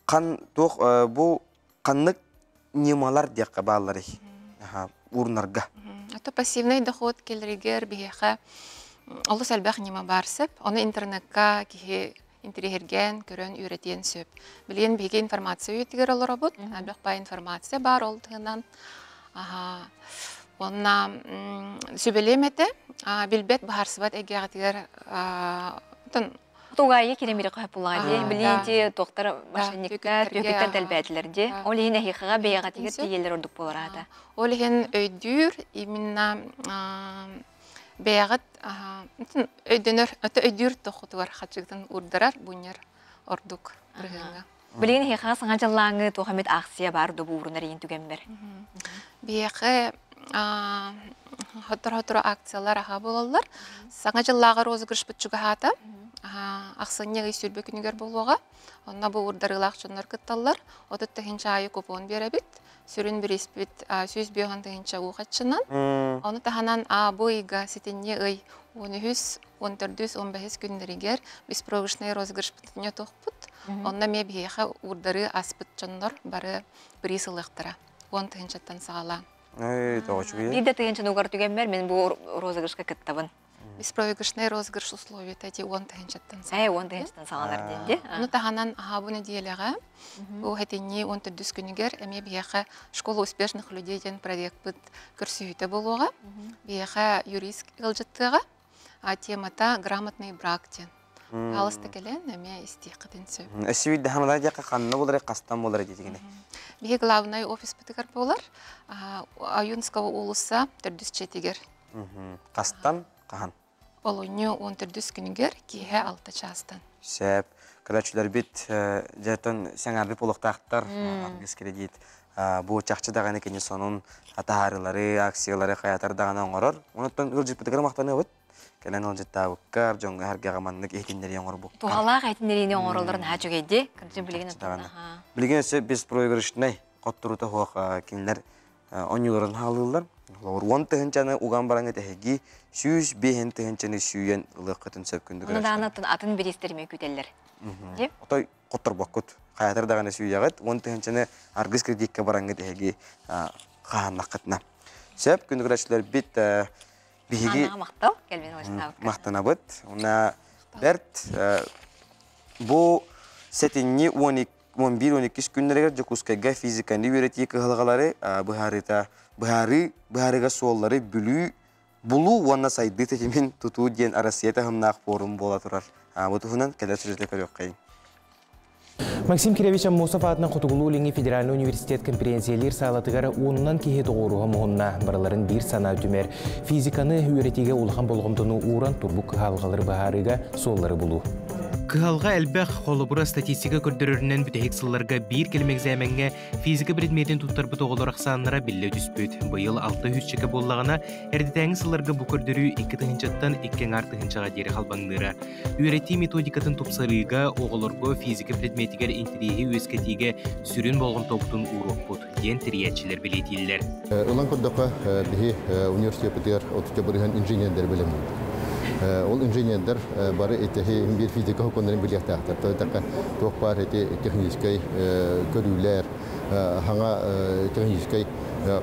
S1: хан туох бу ханнык ньымалар диэххэ баалларый уурунарга?
S24: Это пассивный доход кэлэригэр биһиэхэ олус элбэх ньыма баар сөп. Ону интернекка киһи интириэһиргээн, көрөн үөрэтиэн сөп. Билигин биһиги информация үйэтигэр олоробут. Элбэх баай информация баар ол туһунан. Уонна сүбэлиэм этэ, билбэт быһаарсыбат эйгэҕитигэр
S2: Тугайы киремири кыһаппылаа дии, билии туохтар мошенниктар, түөкүттэр дэлбээтилэр дии. Ол иһин эһиэхэҕэ бэйэҕитигэр тиийэллэр ордук буолар аата.
S24: Ол иһин өйдүүр именно бэйэҕит өйдөнөр, өйдүүр тохутугар хачыгытын уурдарар, бунньар ордук бырыһыаҥҥа.
S2: Билигин эһиэхэҕэ саҥа дьыллааҥы туох эмит аахсыйа баар дуу уурунар иин түгэммэр?
S24: Биһиэхэ хотор-хотору акциялар аха буолаллар. Саҥа дьыллааҕы розыгрышпыт чугаһаата. Ахсынньы ый 20 күнүгэр буолуоҕа. Онно бу уурдарыылаах дьоннор кытталлар. 30 тыһыынча аайы купон биэрэбит. Сүрүн бирииспит 105 тыһыынча уу хаччынан. Ону таһынан бу ыйга сэтинньи ый 13, 14, 15 күннэригэр беспроигрышный розыгрышпытын тохпут. Онно эмиэ биһиэхэ уурдарыы аспыт дьоннор бары приз ылыахтара. 10 тыһыынчаттан саҕалаан.
S2: Биир да тыһыынчаны угар түгэммэр мин бу розыгрышка кыттабын.
S24: Беспроигрышный розыгрыш условията эти 10 тыһыынчаттан
S2: Ээ, 10 тыһыынчаттан саҕаланар диэн дии.
S24: Ону таһынан аһаабы нэдиэлэҕэ бу хэтинньи 14 күнүгэр эмиэ биһиэхэ «Школа успешных людей» диэн проекпыт көрсүһүүтэ буолуоҕа. Биһиэхэ юрист ыалдьыттыаҕа. Темата «Грамотный брак» диэн. Хаалыста кэлэн эмиэ истиэххитин сөп.
S1: Өссө биир даһамалар диэххэ ханна буолар, хастан буолар диэтигини?
S24: Биһи главный офиспытыгар буолар. Аюнского уулусса төрдүс дьиэтигэр.
S1: Хастан хаһан?
S24: Олунньу 14 күнүгэр киэһэ 6 чаастан.
S1: Сөп. Көрөөччүлэрбит дьэтон сэҥээрбит буолуохтаахтар. Аргыс кредит. Бу чахчы даҕаны кини сонун таһаарыылары, акциялары хайатар даҕаны оҥорор. Онуттан ыалдьыппытыгар махтанабыт. Кэлэн ыалдьыттаабыккар, дьоҥҥо сэргэҕэ маннык иһитиннэрии оҥорбуккар.
S2: Туһалаах иһитиннэриини оҥороллорун наһаа үчүгэйди. Кырдьык билигин
S1: Билигин өссө беспроигрышнай хотторуута суох кинилэр оонньууларын хаалыыллар. Холобур, 10 тыһыынчаны уган баран этэһиги 105 тыһыынчаны сүүйэн ылыаххытын сөп күндү
S2: Оны даҕаны атын бириистэри күүтэллэр.
S1: Отой хотторбоккут. Хайатар даҕаны сүүйэҕит. 10 тыһыынчаны аргыс кредиккэ бараҥҥыт эһиги хаһааннаххытына. Сөп, күндү көрөөччүлэрбит биһиги
S2: махтал, Кельвин Владиславовка.
S1: Махтанабыт. Уна бэрт бу сэтинньи 11-12 күннэригэр Дьокуускайга физиканы үөрэтии кыһалҕалары быһаарыыта быһаарыы быһаарыыга суоллары бүлүү булуу уонна сайдыы тэтимин тутуу диэн Россия таһымнаах форум буола турар. Бу туһунан кэлэр сүрүтэ көрүөххэйиҥ.
S6: Максим Кирович Аммосов аатынан Хотугулуу-Илиҥҥи федеральнай университет конференциялиир саалатыгар уонунан киһи тоҕуоруһа муһунна. Барыларын биир санаа түмэр. Физиканы үөрэтиигэ улахан болҕомтону ууран турбук кыһалҕалары быһаарыыга суоллары булуу. Кыһалҕа элбэх, холобура статистика көрдөрөрүнэн бүтэһик сылларга биир кэлим экзамеҥҥа физика предметин туттарбыт оҕолор ахсааннара биллэ түспүт. Быйыл 600 чека буоллаҕына, эрдэтээҥи сылларга бу көрдөрүү 2 тыһыынчаттан 2 аҥаар тыһыынчаҕа диэри халбаҥныыра. Үөрэтии методикатын тупсарыыга, оҕолорго физика предметигэр интэриэһи үөскэтиигэ сүрүн болҕомтобутун ууруохпут, диэн тэрийээччилэр бэлиэтииллэр.
S7: Ылан көрдөххө, биһи университеппытыгар отучча бырыһыан инженердэр бэлэмниибит. Ол инженердэр бары итиһи биир физика сокуоннарын билиэхтээхтэр. Тоҕо туох баар ити техническэй көрүүлэр, хаҥа техническэй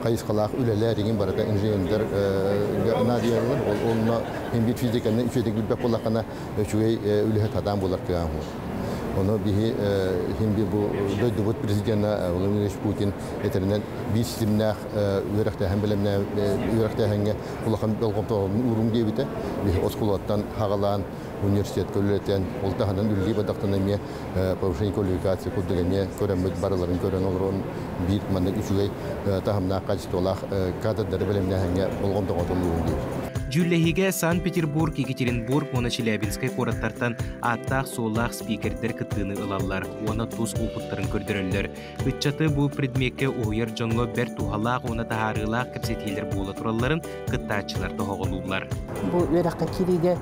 S7: хайысхалаах үлэлэр иҥин барыта инженердэр наадыйаллар. Ол онно биир физиканы үчүгэйдик билбэт буоллаххына үчүгэй үлэһит сатаан буолар кыаҕа Ону биһи иһин бу дойдубут президена Владимир Ильич Путин этэринэн биир ситимнээх үөрэхтээһин бэлэмнээн үөрэхтээһиҥҥэ улахан болҕомтоҕун уурун диэбитэ. Биһи оскуолаттан хаҕалаан университетка үлэлэтэн, ол таһынан үлэлии бадахтан эмиэ повышение квалификации курдук эмиэ көрөммүт барыларын көрөн олорон биир маннык үчүгэй таһымнаах качестволаах кадрдары бэлэмнээһиҥҥэ болҕомтоҕо уурун диэбит.
S6: Дьүүллэһиигэ Санкт-Петербург, Екатеринбург уонна Челябинскай куораттартан ааттаах-суоллаах спикердэр кыттыыны ылаллар уонна тус уопуттарын көрдөрөллөр. Ыччаты бу предмеккэ уһуйар дьоҥҥо бэрт туһалаах уонна таһаарыылаах кэпсэтиилэр буола туралларын кыттааччылар тоһоҕолууллар.
S8: Бу үөрэххэ киириигэ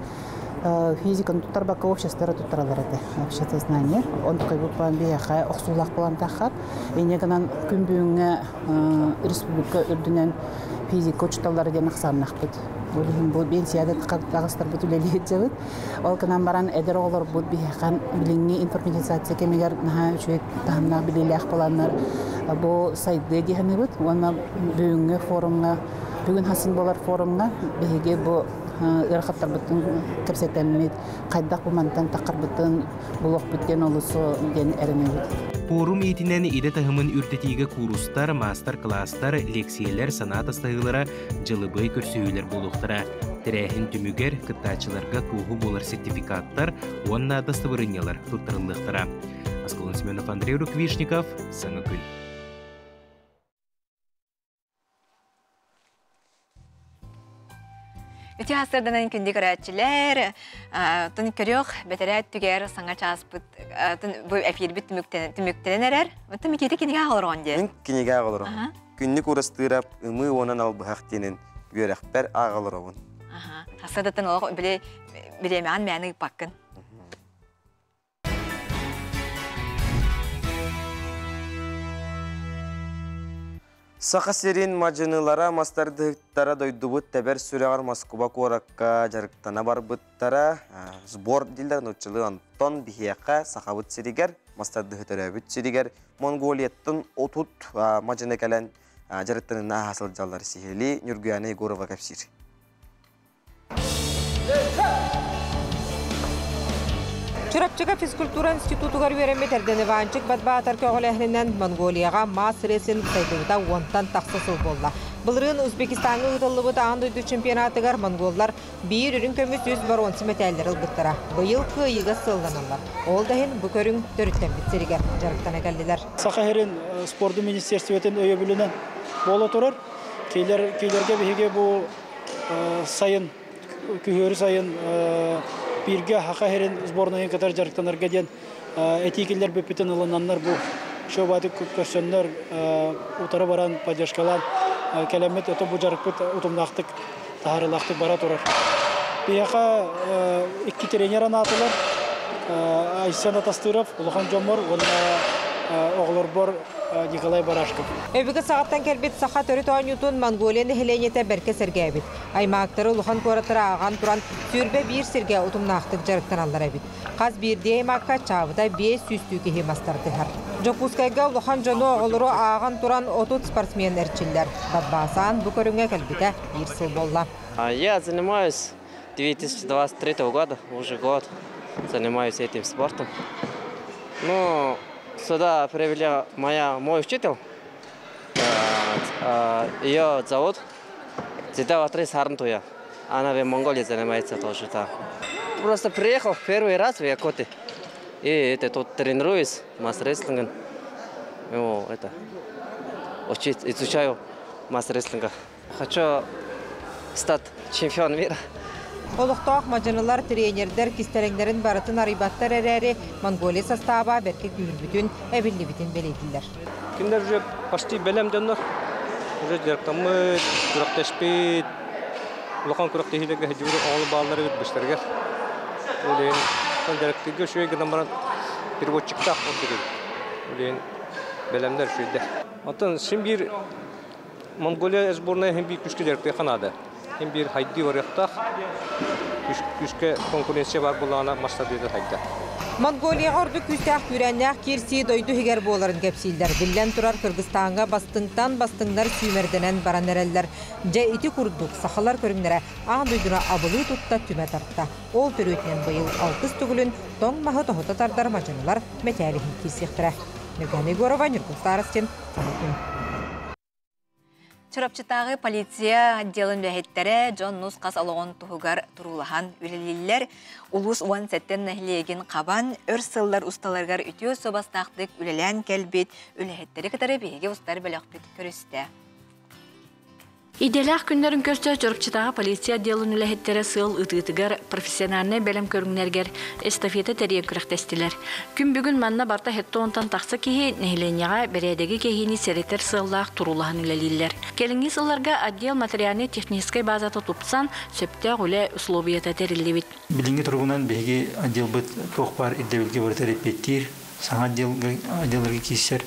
S8: физиканы туттарбакка обществора туттараллар этэ. Общество знания. Онтукай буппан биһиэхэ охсуулаах буолан таххар. Инньэ гынан күн бүгүҥҥэ республика үрдүнэн физика учууталлара диэн ахсааннахпыт. Ол иһин бу биэнсийэҕэ таҕыстарбыт үлэлии сылдьабыт. Ол гынан баран эдэр оҕолорбут биһиэхэ билиҥҥи информатизация кэмигэр наһаа үчүгэй таһымнаах билиилээх буоланнар бу сайдыа дии саныыбыт. Уонна бүгүҥҥү форумҥа, бүгүн хасын буолар форумҥа биһиги бу ыарахаттарбытын кэпсэтэммит, хайдах бу мантан таххарбытын булуохпут диэн олус диэн эрэнэбит.
S6: Пуорум иитинэн идэ таһымын үрдэтиигэ куурустар, маастар-кылаастар, лиэксийэлэр, санаа тастаһыылара, дьылыбыай көрсүһүүлэр буолуохтара. Тэрээһин түмүгэр кыттааччыларга туоһу буолар сертификаттар уонна дастабырыанньалар туттарыллыахтара. Аскалон Семенов, Андрей Руквишников, Саҥа күн.
S2: Үтүө сарсыарданан күндү көрөөччүлэр, тун көрүөх бэтэрээт түгэр саҥа чааспыт бу эфирбит түмүктэнэн эрэр. Оттон Микита кинигэ олорон диэн.
S1: Мин кинигэ олорон. Күннүк урастыырап ымыы уонан албыһах диэнин үөрэхпэр ааҕа олоробун.
S2: Сарсыардаттан олох били бириэмэҕин мээнэ ыыппаккын.
S1: Саха сирин мадьынылара мастардыһыктара дойдубут тэбэр сүрэҕэр Москуба куоракка дьарыктана барбыттара. Сбор дииллэр нууччалыы онтон биһиэхэ Сахабыт сиригэр, мастардыһы төрөөбүт сиригэр Монголияттан 30 мадьыны кэлэн дьарыктанына ааһа сылдьаллар. Сиһилии Ньургуяна Егорова кэпсиир.
S10: Чурапчыга физкультура институтугар үөрэммит Эрден Иванчик Батбаатар көҕүлээһининэн Монголияҕа мас-рестлинг сайдыбыта уонтан тахса сыл буолла. Былырыын Узбекистаҥҥа ыытыллыбыт аан дойду чемпионатыгар монголлар биир үрүҥ көмүс үс боруонса мэтээллэри ылбыттара. Быйыл кыайыыга сыалланаллар. Ол да иһин бу көрүҥ төрүттэммит сиригэр дьарыктана кэллилэр.
S12: Саха сирин спордун министерствотын өйөбүлүнэн буола турар. Киилэргэ биһиги бу сайын, күһүөрү сайын бииргэ Саха сирин сборнайын кытары дьарыктанарга диэн этии киллэрбиппитин ылынаннар бу Шобаты көрсөннөр утары баран поддержкалан кэлэммит это бу жарыкпыт утумнаахтык таһарылаахтык бара турар. Биһиэхэ икки тренер анаатылар. Айсен Атастыров, улахан дьоммор, уонна оҕолорбор Николай Барашков.
S10: Өбүгэ саҕаттан кэлбит саха төрүт оонньуутун Монголия нэһилиэнньэтэ бэркэ сэргээбит. Аймаактары улахан куораттары ааҕан туран 21 сиргэ утумнаахтык дьарыктаналлар эбит. Хас биирдии аймаакка чаабыта 500 киһи мастардыһар. Дьокуускайга улахан дьону оҕолору ааҕан туран 30 спортсмен эрчиллэр. Баббаасаан бу көрүҥҥэ кэлбитэ биир сыл буолла.
S3: Я занимаюсь 2023 года, уже год занимаюсь этим спортом. Ну, сюда привела мой учитель. Ее зовут Зидава Сарнтуя. Она в Монголии занимается тоже. Да. Просто приехал первый раз в Якутию. И это тут тренируюсь мас-рестлингом. Ну, это, изучаю мас-рестлинга. Хочу стать чемпионом мира.
S10: Олохтоох мадьынылар тренердер кистэлэҥнэрин барытын арыйбаттар эрээри Монголия састааба бэркэ күүһүрбүтүн эбиллибитин бэлиэтииллэр.
S9: Кинилэр уже почти бэлэм дьоннор. Уже дьарыктаммыт, күрэхтэспит, улахан күрэхтэһиилэргэ сылдьыбыт оҕолор бааллар эбит быстарыгар. Ол иһин дьарыктыырга үчүгэй гынан баран переводчиктаах ордук эбит. Ол иһин бэлэмнэр үчүгэйдэр. Оттон син биир Монголия сборная син биир күүскэ дьарыктыахха наада. Син биир хайдыы барыахтаах, күүскэ конкуренция баар буоллаҕына мастардыыта хайда.
S10: Монголияҕа ордук күүстээх күүрээннээх киирсии дойду иһигэр буоларын кэпсииллэр. Биллэн турар, Кыргызстаҥҥа бастыҥтан бастыҥнар сүүмэрдэнэн баран эрэллэр. Дьэ ити курдук сахалар көрүҥнэрэ аан дойдуну абылыы тутта түмэ тарта. Ол төрүөтүнэн быйыл алтыс төгүлүн тоҥ маһы тоһута тардар мадьынылар мэтээл иһин киирсиэхтэрэ. Нюргана Егорова, Нюргун Старостин, Саха.
S2: Чурапчытааҕы полиция отделын үлэһиттэрэ дьон нус-хас олоҕун туһугар туруулаһан үлэлииллэр. Улуус 17 нэһилиэгин хабан өр сыллар усталарыгар үтүө суобастаахтык үлэлээн кэлбит үлэһиттэри кытары биһиги устар бөлөхпүт көрүстэ.
S13: Иделээх күннэрин көрсө Чурапчытааҕы полиция отделын үлэһиттэрэ сыал ытыытыгар профессиональнай бэлэм көрүҥнэргэр эстафета тэрийэн күрэхтэстилэр. Күн бүгүн манна барта хетте онтон тахса киһи нэһилиэнньэҕэ бэрээдэги кэһиини сэрэтэр сыаллаах туруулаһан үлэлииллэр. Кэлиҥҥи сылларга отдел материальнай-техническэй базата тупсан, сөптөөх үлэ условията тэриллибит.
S15: Билиҥҥи туругунан биһиги отделбыт туох баар ирдэбилгэ барыта эппиэттиир, саҥа отделларга киирсэр.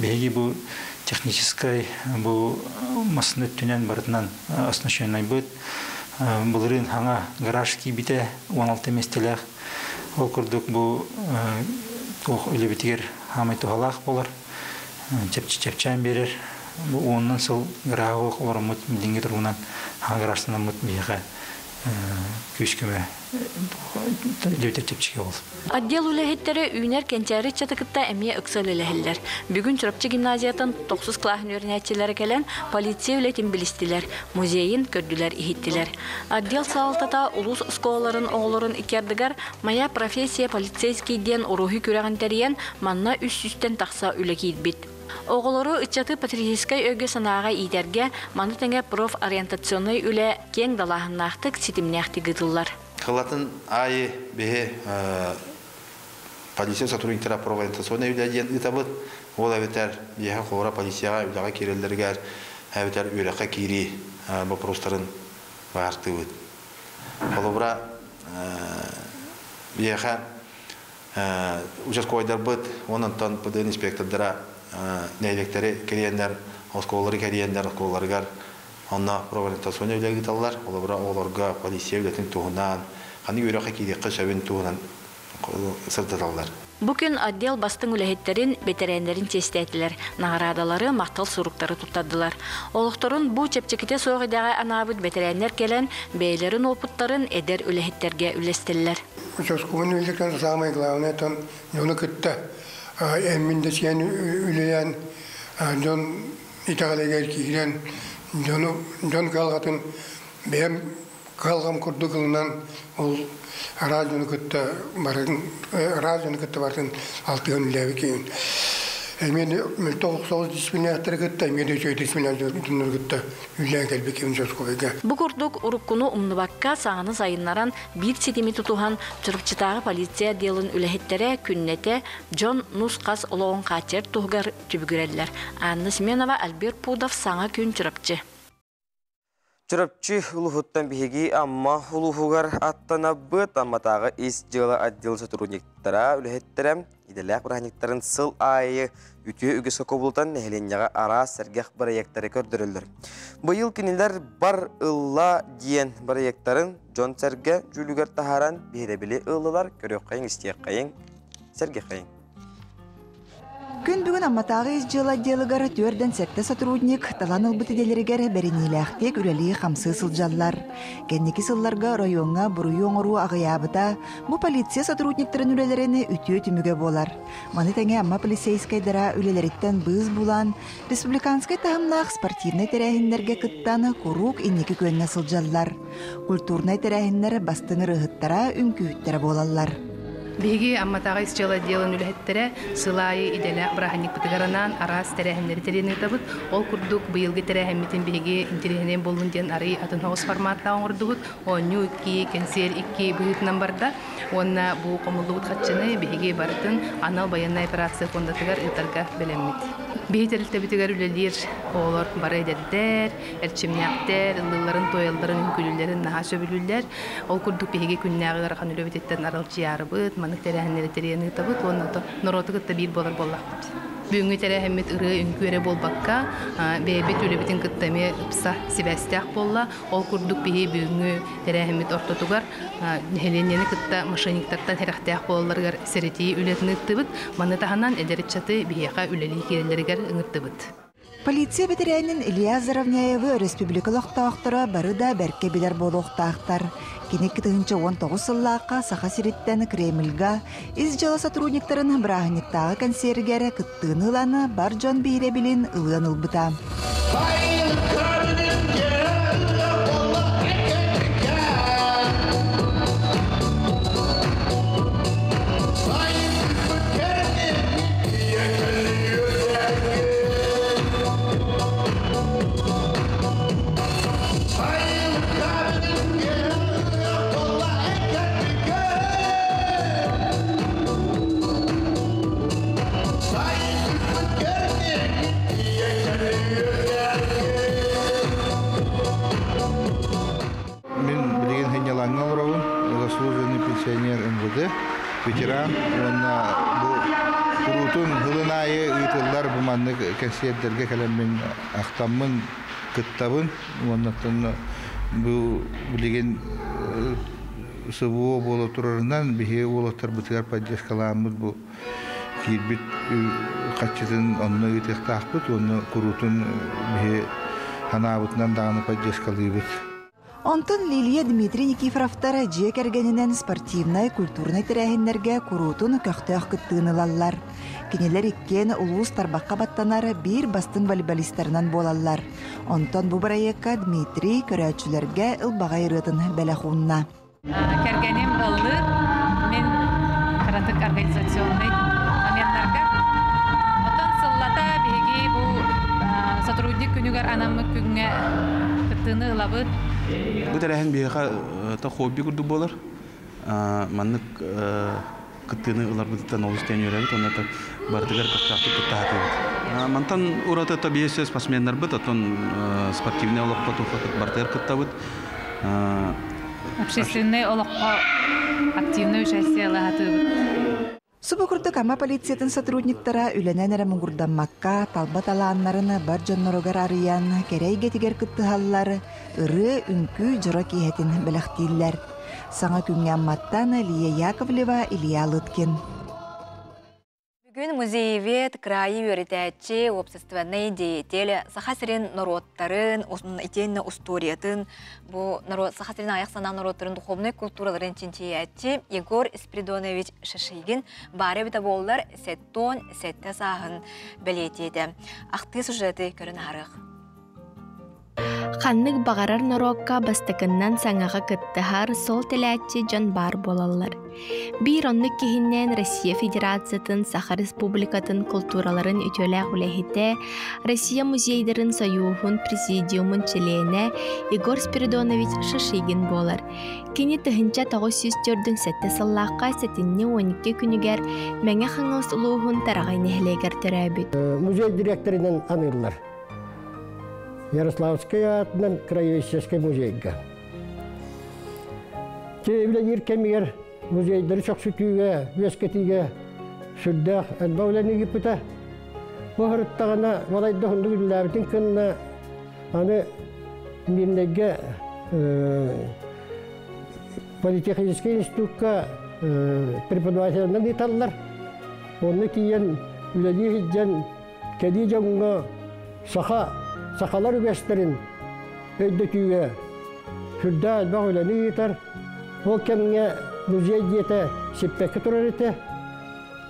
S15: Биһиги бу техническай бу массыына өттүнэн барытынан оснащеннайбыт. Былырыын саҥа гараж киирбитэ 16 миэстэлээх. Ол курдук бу туох үлэбитигэр хаамай туһалаах буолар. Чэпчээн биэрэр. Бу уонунан сыл гарааһы олороммут билиҥҥи туругунан саҥа гаражтанаммыт биһиэхэ күүс-көмө үлэбитэ чэпчэки буолар.
S13: Отдел үлэһиттэрэ үүнэр кэнчээри ыччаты кытта эмиэ ыкса үлэлэһэллэр. Бүгүн Чурапчы гимназиятын тохсус кылааһын үөрэнээччилэрэ кэлэн полиция үлэтин билистилэр, музейын көрдүлэр иһиттилэр. Отдел салалтата улуус оскуолаларын оҕолорун икки ардыгар «Моя профессия полицейский» диэн уруһуй күрэҕин тэрийэн, манна 300-тэн тахса үлэ киирбит. Оҕолору ыччаты патриотическай өйгө санааҕа иитэргэ маны тэҥэ профориентационнай үлэ киэҥ далааһыннаахтык ситимнээхтик ыытыллар.
S25: Сылын аайы биһи полиция сотрудниктара профориентационнай үлэ диэн ыытабыт. Ол эбэтэр биһиэхэ холобура полицияҕа үлэҕэ киирэллэригэр эбэтэр үөрэххэ киирии боппуруостарын баартыыбыт. Холобура биһиэхэ участковайдарбыт, онтон ПДН инспектордара нэһилиэктэри кэрийэннэр, оскуолалары кэрийэннэр, оскуолаларыгар онно профориентационнай үлэ ыыталлар. Холобура оҕолорго полиция үлэтин туһунан, ханнык үөрэххэ киириэххэ сөбүн туһунан сырдаталлар.
S13: Бу күн отдел бастыҥ үлэһиттэрин, бэтэрээннэрин чиэстээтилэр, наҕараадалары, махтал суруктары туттардылар. Олохторун бу чэпчэкитэ суох идэҕэ анаабыт бэтэрээннэр кэлэн, бэйэлэрин уопуттарын эдэр үлэһиттэргэ үллэстэллэр.
S26: Участковый үлэкэн самое главное, там дьону кытта эммин да сиэн үлэлээн дьон итэҕэлигэр киирэн дьону дьон кыһалҕатын бэйэм кыһалҕам курдук ылынан ол араас дьону кытта барын араас дьону кытта барын алтыһан үлэлээбит. Эмиэ мөлтөх соҕус дисциплинаттары кытта, эмиэ да үчүгэй дисциплинаттары кытта үлэлээн кэлбит ким участковайга.
S13: Бу курдук уруккуну умнубакка саҥаны сайыннаран биир ситими тутуһан Чурапчытааҕы полиция отделын үлэһиттэрэ күннэтэ дьон нус-хас олоҕун хааччыйар туһугар түбүгүрэллэр. Анна Семенова, Альберт Пудов, Саҥа күн Чурапчы.
S1: Чурапчы улууһуттан биһиги Амма улууһугар аттанабыт. Амматааҕы ис дьыала отдел сотрудниктара, үлэһиттэрэ идэлээх бырааһынньыктарын сыл аайы үтүө үгэскэ кубулутан нэһилиэнньэҕэ араас сэргэх бырайыактары көрдөрөллөр. Быйыл кинилэр Бар ылла диэн бырайыактарын дьон-сэргэ дьүүлүгэр таһааран биһирэбили ыллылар, көрүөххэйиҥ, истиэххэйиҥ, сэргэххэйиҥ.
S4: Күн бүгүн Амматааҕы ис дьыала отделыгар 47 сотрудник талан ылбыт идэлэригэр бэриниилээхтик үлэлии-хамсыы сылдьаллар. Кэнники сылларга оройуоҥҥа буруйу оҥоруу аҕыйаабыта бу полиция сотрудниктарын үлэлэрин үтүө түмүгэ буолар. Маны тэҥэ Амма полицейскайдара үлэлэриттэн быыс булан, республиканскай таһымнаах спортивнай тэрээһиннэргэ кыттан куруук инники күөҥҥэ сылдьаллар. Культурнай тэрээһиннэр бастыҥ ырыаһыттара, үҥкүүһүттэрэ буолаллар.
S5: Биһиги Амматааҕы ис дьыала отделын үлэһиттэрэ сыл аайы идэлээх бырааһынньыкпытыгар анаан араас тэрээһиннэри тэрийэн ыытабыт. Ол курдук быйылгы тэрээһиммитин биһиги интэриэһинэй буоллун диэн арый атын соҕус форматтаах оҥордубут. Оонньуу икки, кэнсиэр икки быһыытынан барда. Уонна бу хомуллубут харчыны биһиги барытын анал байыаннай операция фондатыгар ыытарга бэлэммит. Биһи тэрилтэбитигэр үлэлиир оҕолор бары эдэрдэр, эрчимнээхтэр, ыллыылларын, туойалларын, үҥкүүлүүллэрин наһаа сөбүлүүллэр. Ол курдук биһиги күннээҕи ыарахан үлэбититтэн аралдьыйаарыбыт, маннык тэрээһиннэри тэрийэн ыытабыт уонна норуоту кытта биир буолар буоллахпыт. Бүгүҥҥү тэрээһиммит ырыа үҥкүү эрэ буолбакка, бэйэбит үлэбитин кытта эмиэ ыпса сибээстээх буолла. Ол курдук биһи бүгүҥҥү тэрээһиммит ортотугар нэһилиэнньэни кытта мошенниктартан сэрэхтээх буолалларыгар сэрэтии үлэтин ыыттыбыт. Маны таһынан эдэр ыччаты биһиэхэ үлэлии киирэллэригэр ыҥырдыбыт.
S4: Полиция бэтэрээнин Илья Заровняевы өрөспүүбүлүкэ олохтоохторо бары да бэркэ билэр буолуохтаахтар. Кини 2019 сыллаахха Саха сириттэн Кремльга ис дьыала сотрудниктарын бырааһынньыктааҕы кэнсиэригэр кыттыыны ылан бар дьон биһирэбилин ылыан ылбыта.
S11: Мин билигин сынньалаҥҥа олоробун, заслуженный пенсионер МВД, ветеран уонна бу куруутун сылын аайы ыытыллар бу маннык кэнсиэрдэргэ кэлэммин ахтаммын кыттабын уонна бу билигин СВО буола турарынан биһиги уолаттарбытыгар поддержкалааммыт бу киирбит хаччытын онно ыытыахтаахпыт уонна куруутун биһи санаабытынан даҕаны поддержкалыыбыт.
S4: Онтон Лилия Дмитрий Никифоровтар дьиэ кэргэнинэн спортивнай, культурнай тэрээһиннэргэ куруутун көхтөөх кыттыыны ылаллар. Кинилэр иккиэн улуус тарбахха баттанар биир бастыҥ волейболистарынан буолаллар. Онтон бу бырайыакка Дмитрий көрөөччүлэргэ ылбаҕай ырыатын бэлэх уунна.
S14: Кэргэним ыллыыр, мин кыратык организационнай моменнарга. Оттон сыллата биһиги бу сотрудник күнүгэр анаммыт күҥҥэ кыттыыны ылабыт.
S25: Бу тэрээһин биһиэхэ хобби курдук буолар. Маннык кыттыыны ыларбытыттан олус диэн үөрэбит уонна барытыгар көхтөөхтүк кытта сатыыбыт. Мантан ураты биэс спортсменнарбыт, оттон спортивнай олоххо барытыгар кыттабыт.
S14: Общественнай олоххо активнай участие ыла сатыыбыт.
S4: Субу курдук Амма полициятын сотрудниктара үлэнэн эрэ муҥурдаммакка, талба талааннарын бар дьонноругар арыйан, кэрэ эйгэтигэр кыттыһаллар, ырыа, үҥкүү дьоро киэһэтин бэлэхтииллэр. Саҥа күҥҥэ Амматтан Лия Яковлева, Илья Лыткин.
S2: Бүгүн музеевед, кыраайы үөрэтээччи, уопсастыбаннай деятель, Саха сирин норуоттарын, итиэннэ устуоруйатын, бу народ, Саха сирин аҕыйах санаа норуоттарын духовнай култуураларын чинчийээччи Егор Спиридонович Шишигин баара эбитэ буоллар 77 сааһын бэлиэтиэтэ. Ахтыы сюжеты көрөн аһарыах.
S17: Ханнык баҕарар норуокка бастакыннан саҥаҕа кыттыһар сол тэлээччи дьон баар буолаллар. Биир оннук киһинэн Россия Федерациятын Саха Республикатын култуураларын үтүөлээх үлэһитэ, Россия музейдарын сойууһун президиумун чилиэнэ Егор Спиридонович Шишигин буолар. Кини 1947 сыллаахха сэтинньи 12 күнүгэр Мэҥэ Хаҥалас улууһун Тараҕай нэһилиэгэр төрөөбүт.
S18: Музей директорынан аныыллар. Ярославскай аатынан краеведческай музейга. Үлэлиир кэмигэр музейдары чохсутууга, үөскэтиигэ сүрдээх элбэх үлэни ыыппыта. Бу сырыттаҕына балайда уһуннук үлэлээбитин кынна аны Мирнэйгэ политехническэй институкка преподавателинэн ыыталлар. Онно тиийэн үлэлии сылдьан кэлии дьоҥҥо саха сахалар үгэстэрин өйдөтүүгэ сүрдээх элбэх үлэни ыытар. Ол кэмҥэ музей дьиэтэ сиппэккэ турар этэ.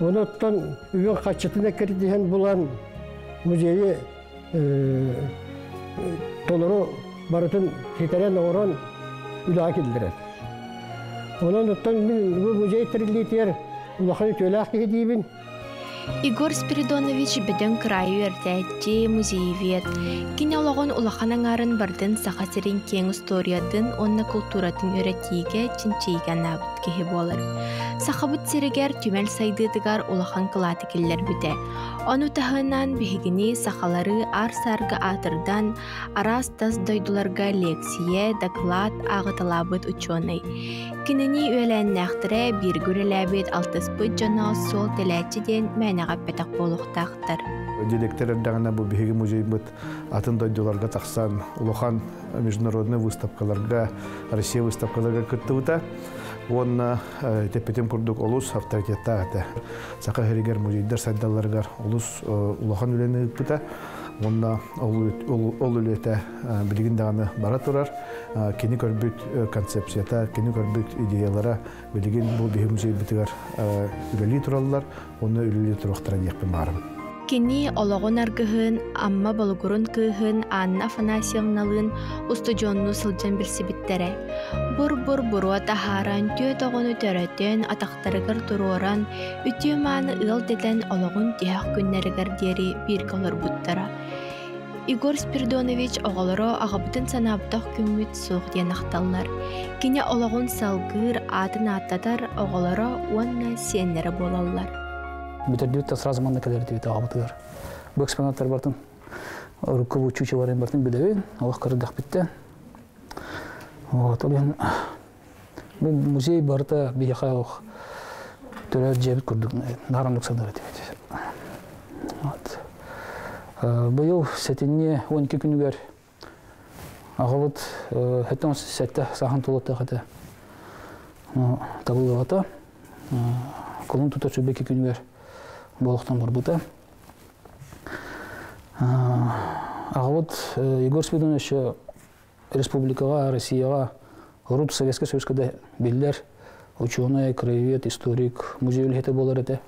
S18: Ону оттон үбүн хаччытын эккирдиһэн булан музейы толору барытын ситэрэн оҥорон үлэҕэ киллэрэр. Онон оттон мин бу музей тэриллиитигэр улахан үтүөлээх киһи диибин.
S17: Егор Спиридонович бөдөҥ кыраайы үөрэтээччи, музеевед. Кини олоҕун улахан аҥаарын бардын Саха сирин киэҥ устуоруйатын уонна култууратын үөрэтиигэ, чинчийиигэ анаабыт киһи буолар. Сахабыт сиригэр түмэл сайдыытыгар улахан кылааты киллэрбитэ. Ону таһынан биһигини сахалары аар-саарга аатырдан, араас тас дойдуларга лиэксийэ, дакылаат ааҕыталаабыт учуонай. Кинини үөлээннээхтэрэ бииргэ үлэлээбит алтыспыт дьоно суол тэлээччи диэн мээнэҕэ эппэтэх буолуохтаахтар.
S19: Директор эрдэҕинэ бу биһиги музейбыт атын дойдуларга тахсан улахан международный выставкаларга, Россия выставкаларга кыттыбыта. Уонна тэппитим курдук олус авторитеттаах этэ. Саха сиригэр музейдар сайдалларыгар олус улахан үлэни ыыппыта. Уонна ол үлэтэ билигин даҕаны бара турар. Кини көрбүт концепцията, кини көрбүт идеялара билигин бу биһи музейбытыгар үлэлии тураллар, уонна үлэлии туруохтара диэхпин баарым.
S17: Кини олоҕун аргыһын, Амма Болугурун кыыһын Анна Афанасьевналыын устудьуоннуу сылдьан билсибиттэрэ. Бур-бур буруо таһааран, түөрт оҕону төрөтөн, атахтарыгар туруоран, үтүө-мааны ыал дэтэн олоҕун тиһэх күннэригэр диэри бииргэ олорбуттара. Егор Спиридонович оҕолоро аҕабытын санаабатах күммүт суох диэн ахталлар. Кини олоҕун салгыыр, аатын ааттатар оҕолоро уонна сиэннэрэ буолаллар.
S20: Бүтэрдибит да сразу манна кэлэрдибит аҕабытыгар. Бу экспонаттар бартын урукку бу чучеларын бартын билэбин, олох көрдөхпүттэн. Вот, ол иһин бу музей барыта биһиэхэ олох төрөөт дьиэбит курдук наар саныыр этибит. Вот. Быйыл сэтинньи 12 күнүгэр аҕабыт хэттэн сэттэ сааһын туолуттаах этэ. Табыллыбата. Кулун тутар сүбэки күнүгэр болохтон барбыта. Аҕабыт Егор Спиридонович республикаҕа, Россияҕа, урут Советскай Союзка да биллэр ученый, краевед, историк, музей үлэһитэ буолар этэ.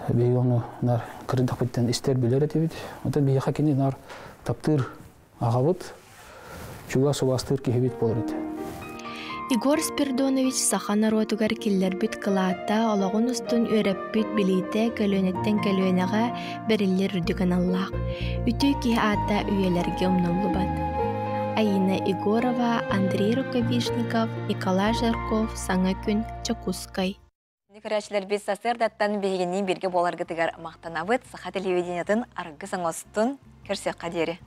S20: Биһиги ону нар кырдахпыттан истэр билэр этибит. Оттон биһиэхэ кини нар таптыыр аҕабыт, чугас убаастыыр киһибит буолар этэ.
S17: Егор Спиридонович саха норуотугар киллэрбит кылаата олоҕун устун үөрэппит билиитэ көлүөнэттэн көлүөнэҕэ бэриллэр үрдүк аналлаах. Үтүө киһи аата үйэлэргэ умнуллубат. Аина Егорова, Андрей Рукавишников, Николай Жарков, Саҥа күн, Дьокуускай.
S2: Көрөөччүлэрбит сарсыардаттан биһигинниин бииргэ буоларгытыгар махтанабыт. Саха телевидениетын аргыс оҥостун көрсүөххэ диэри.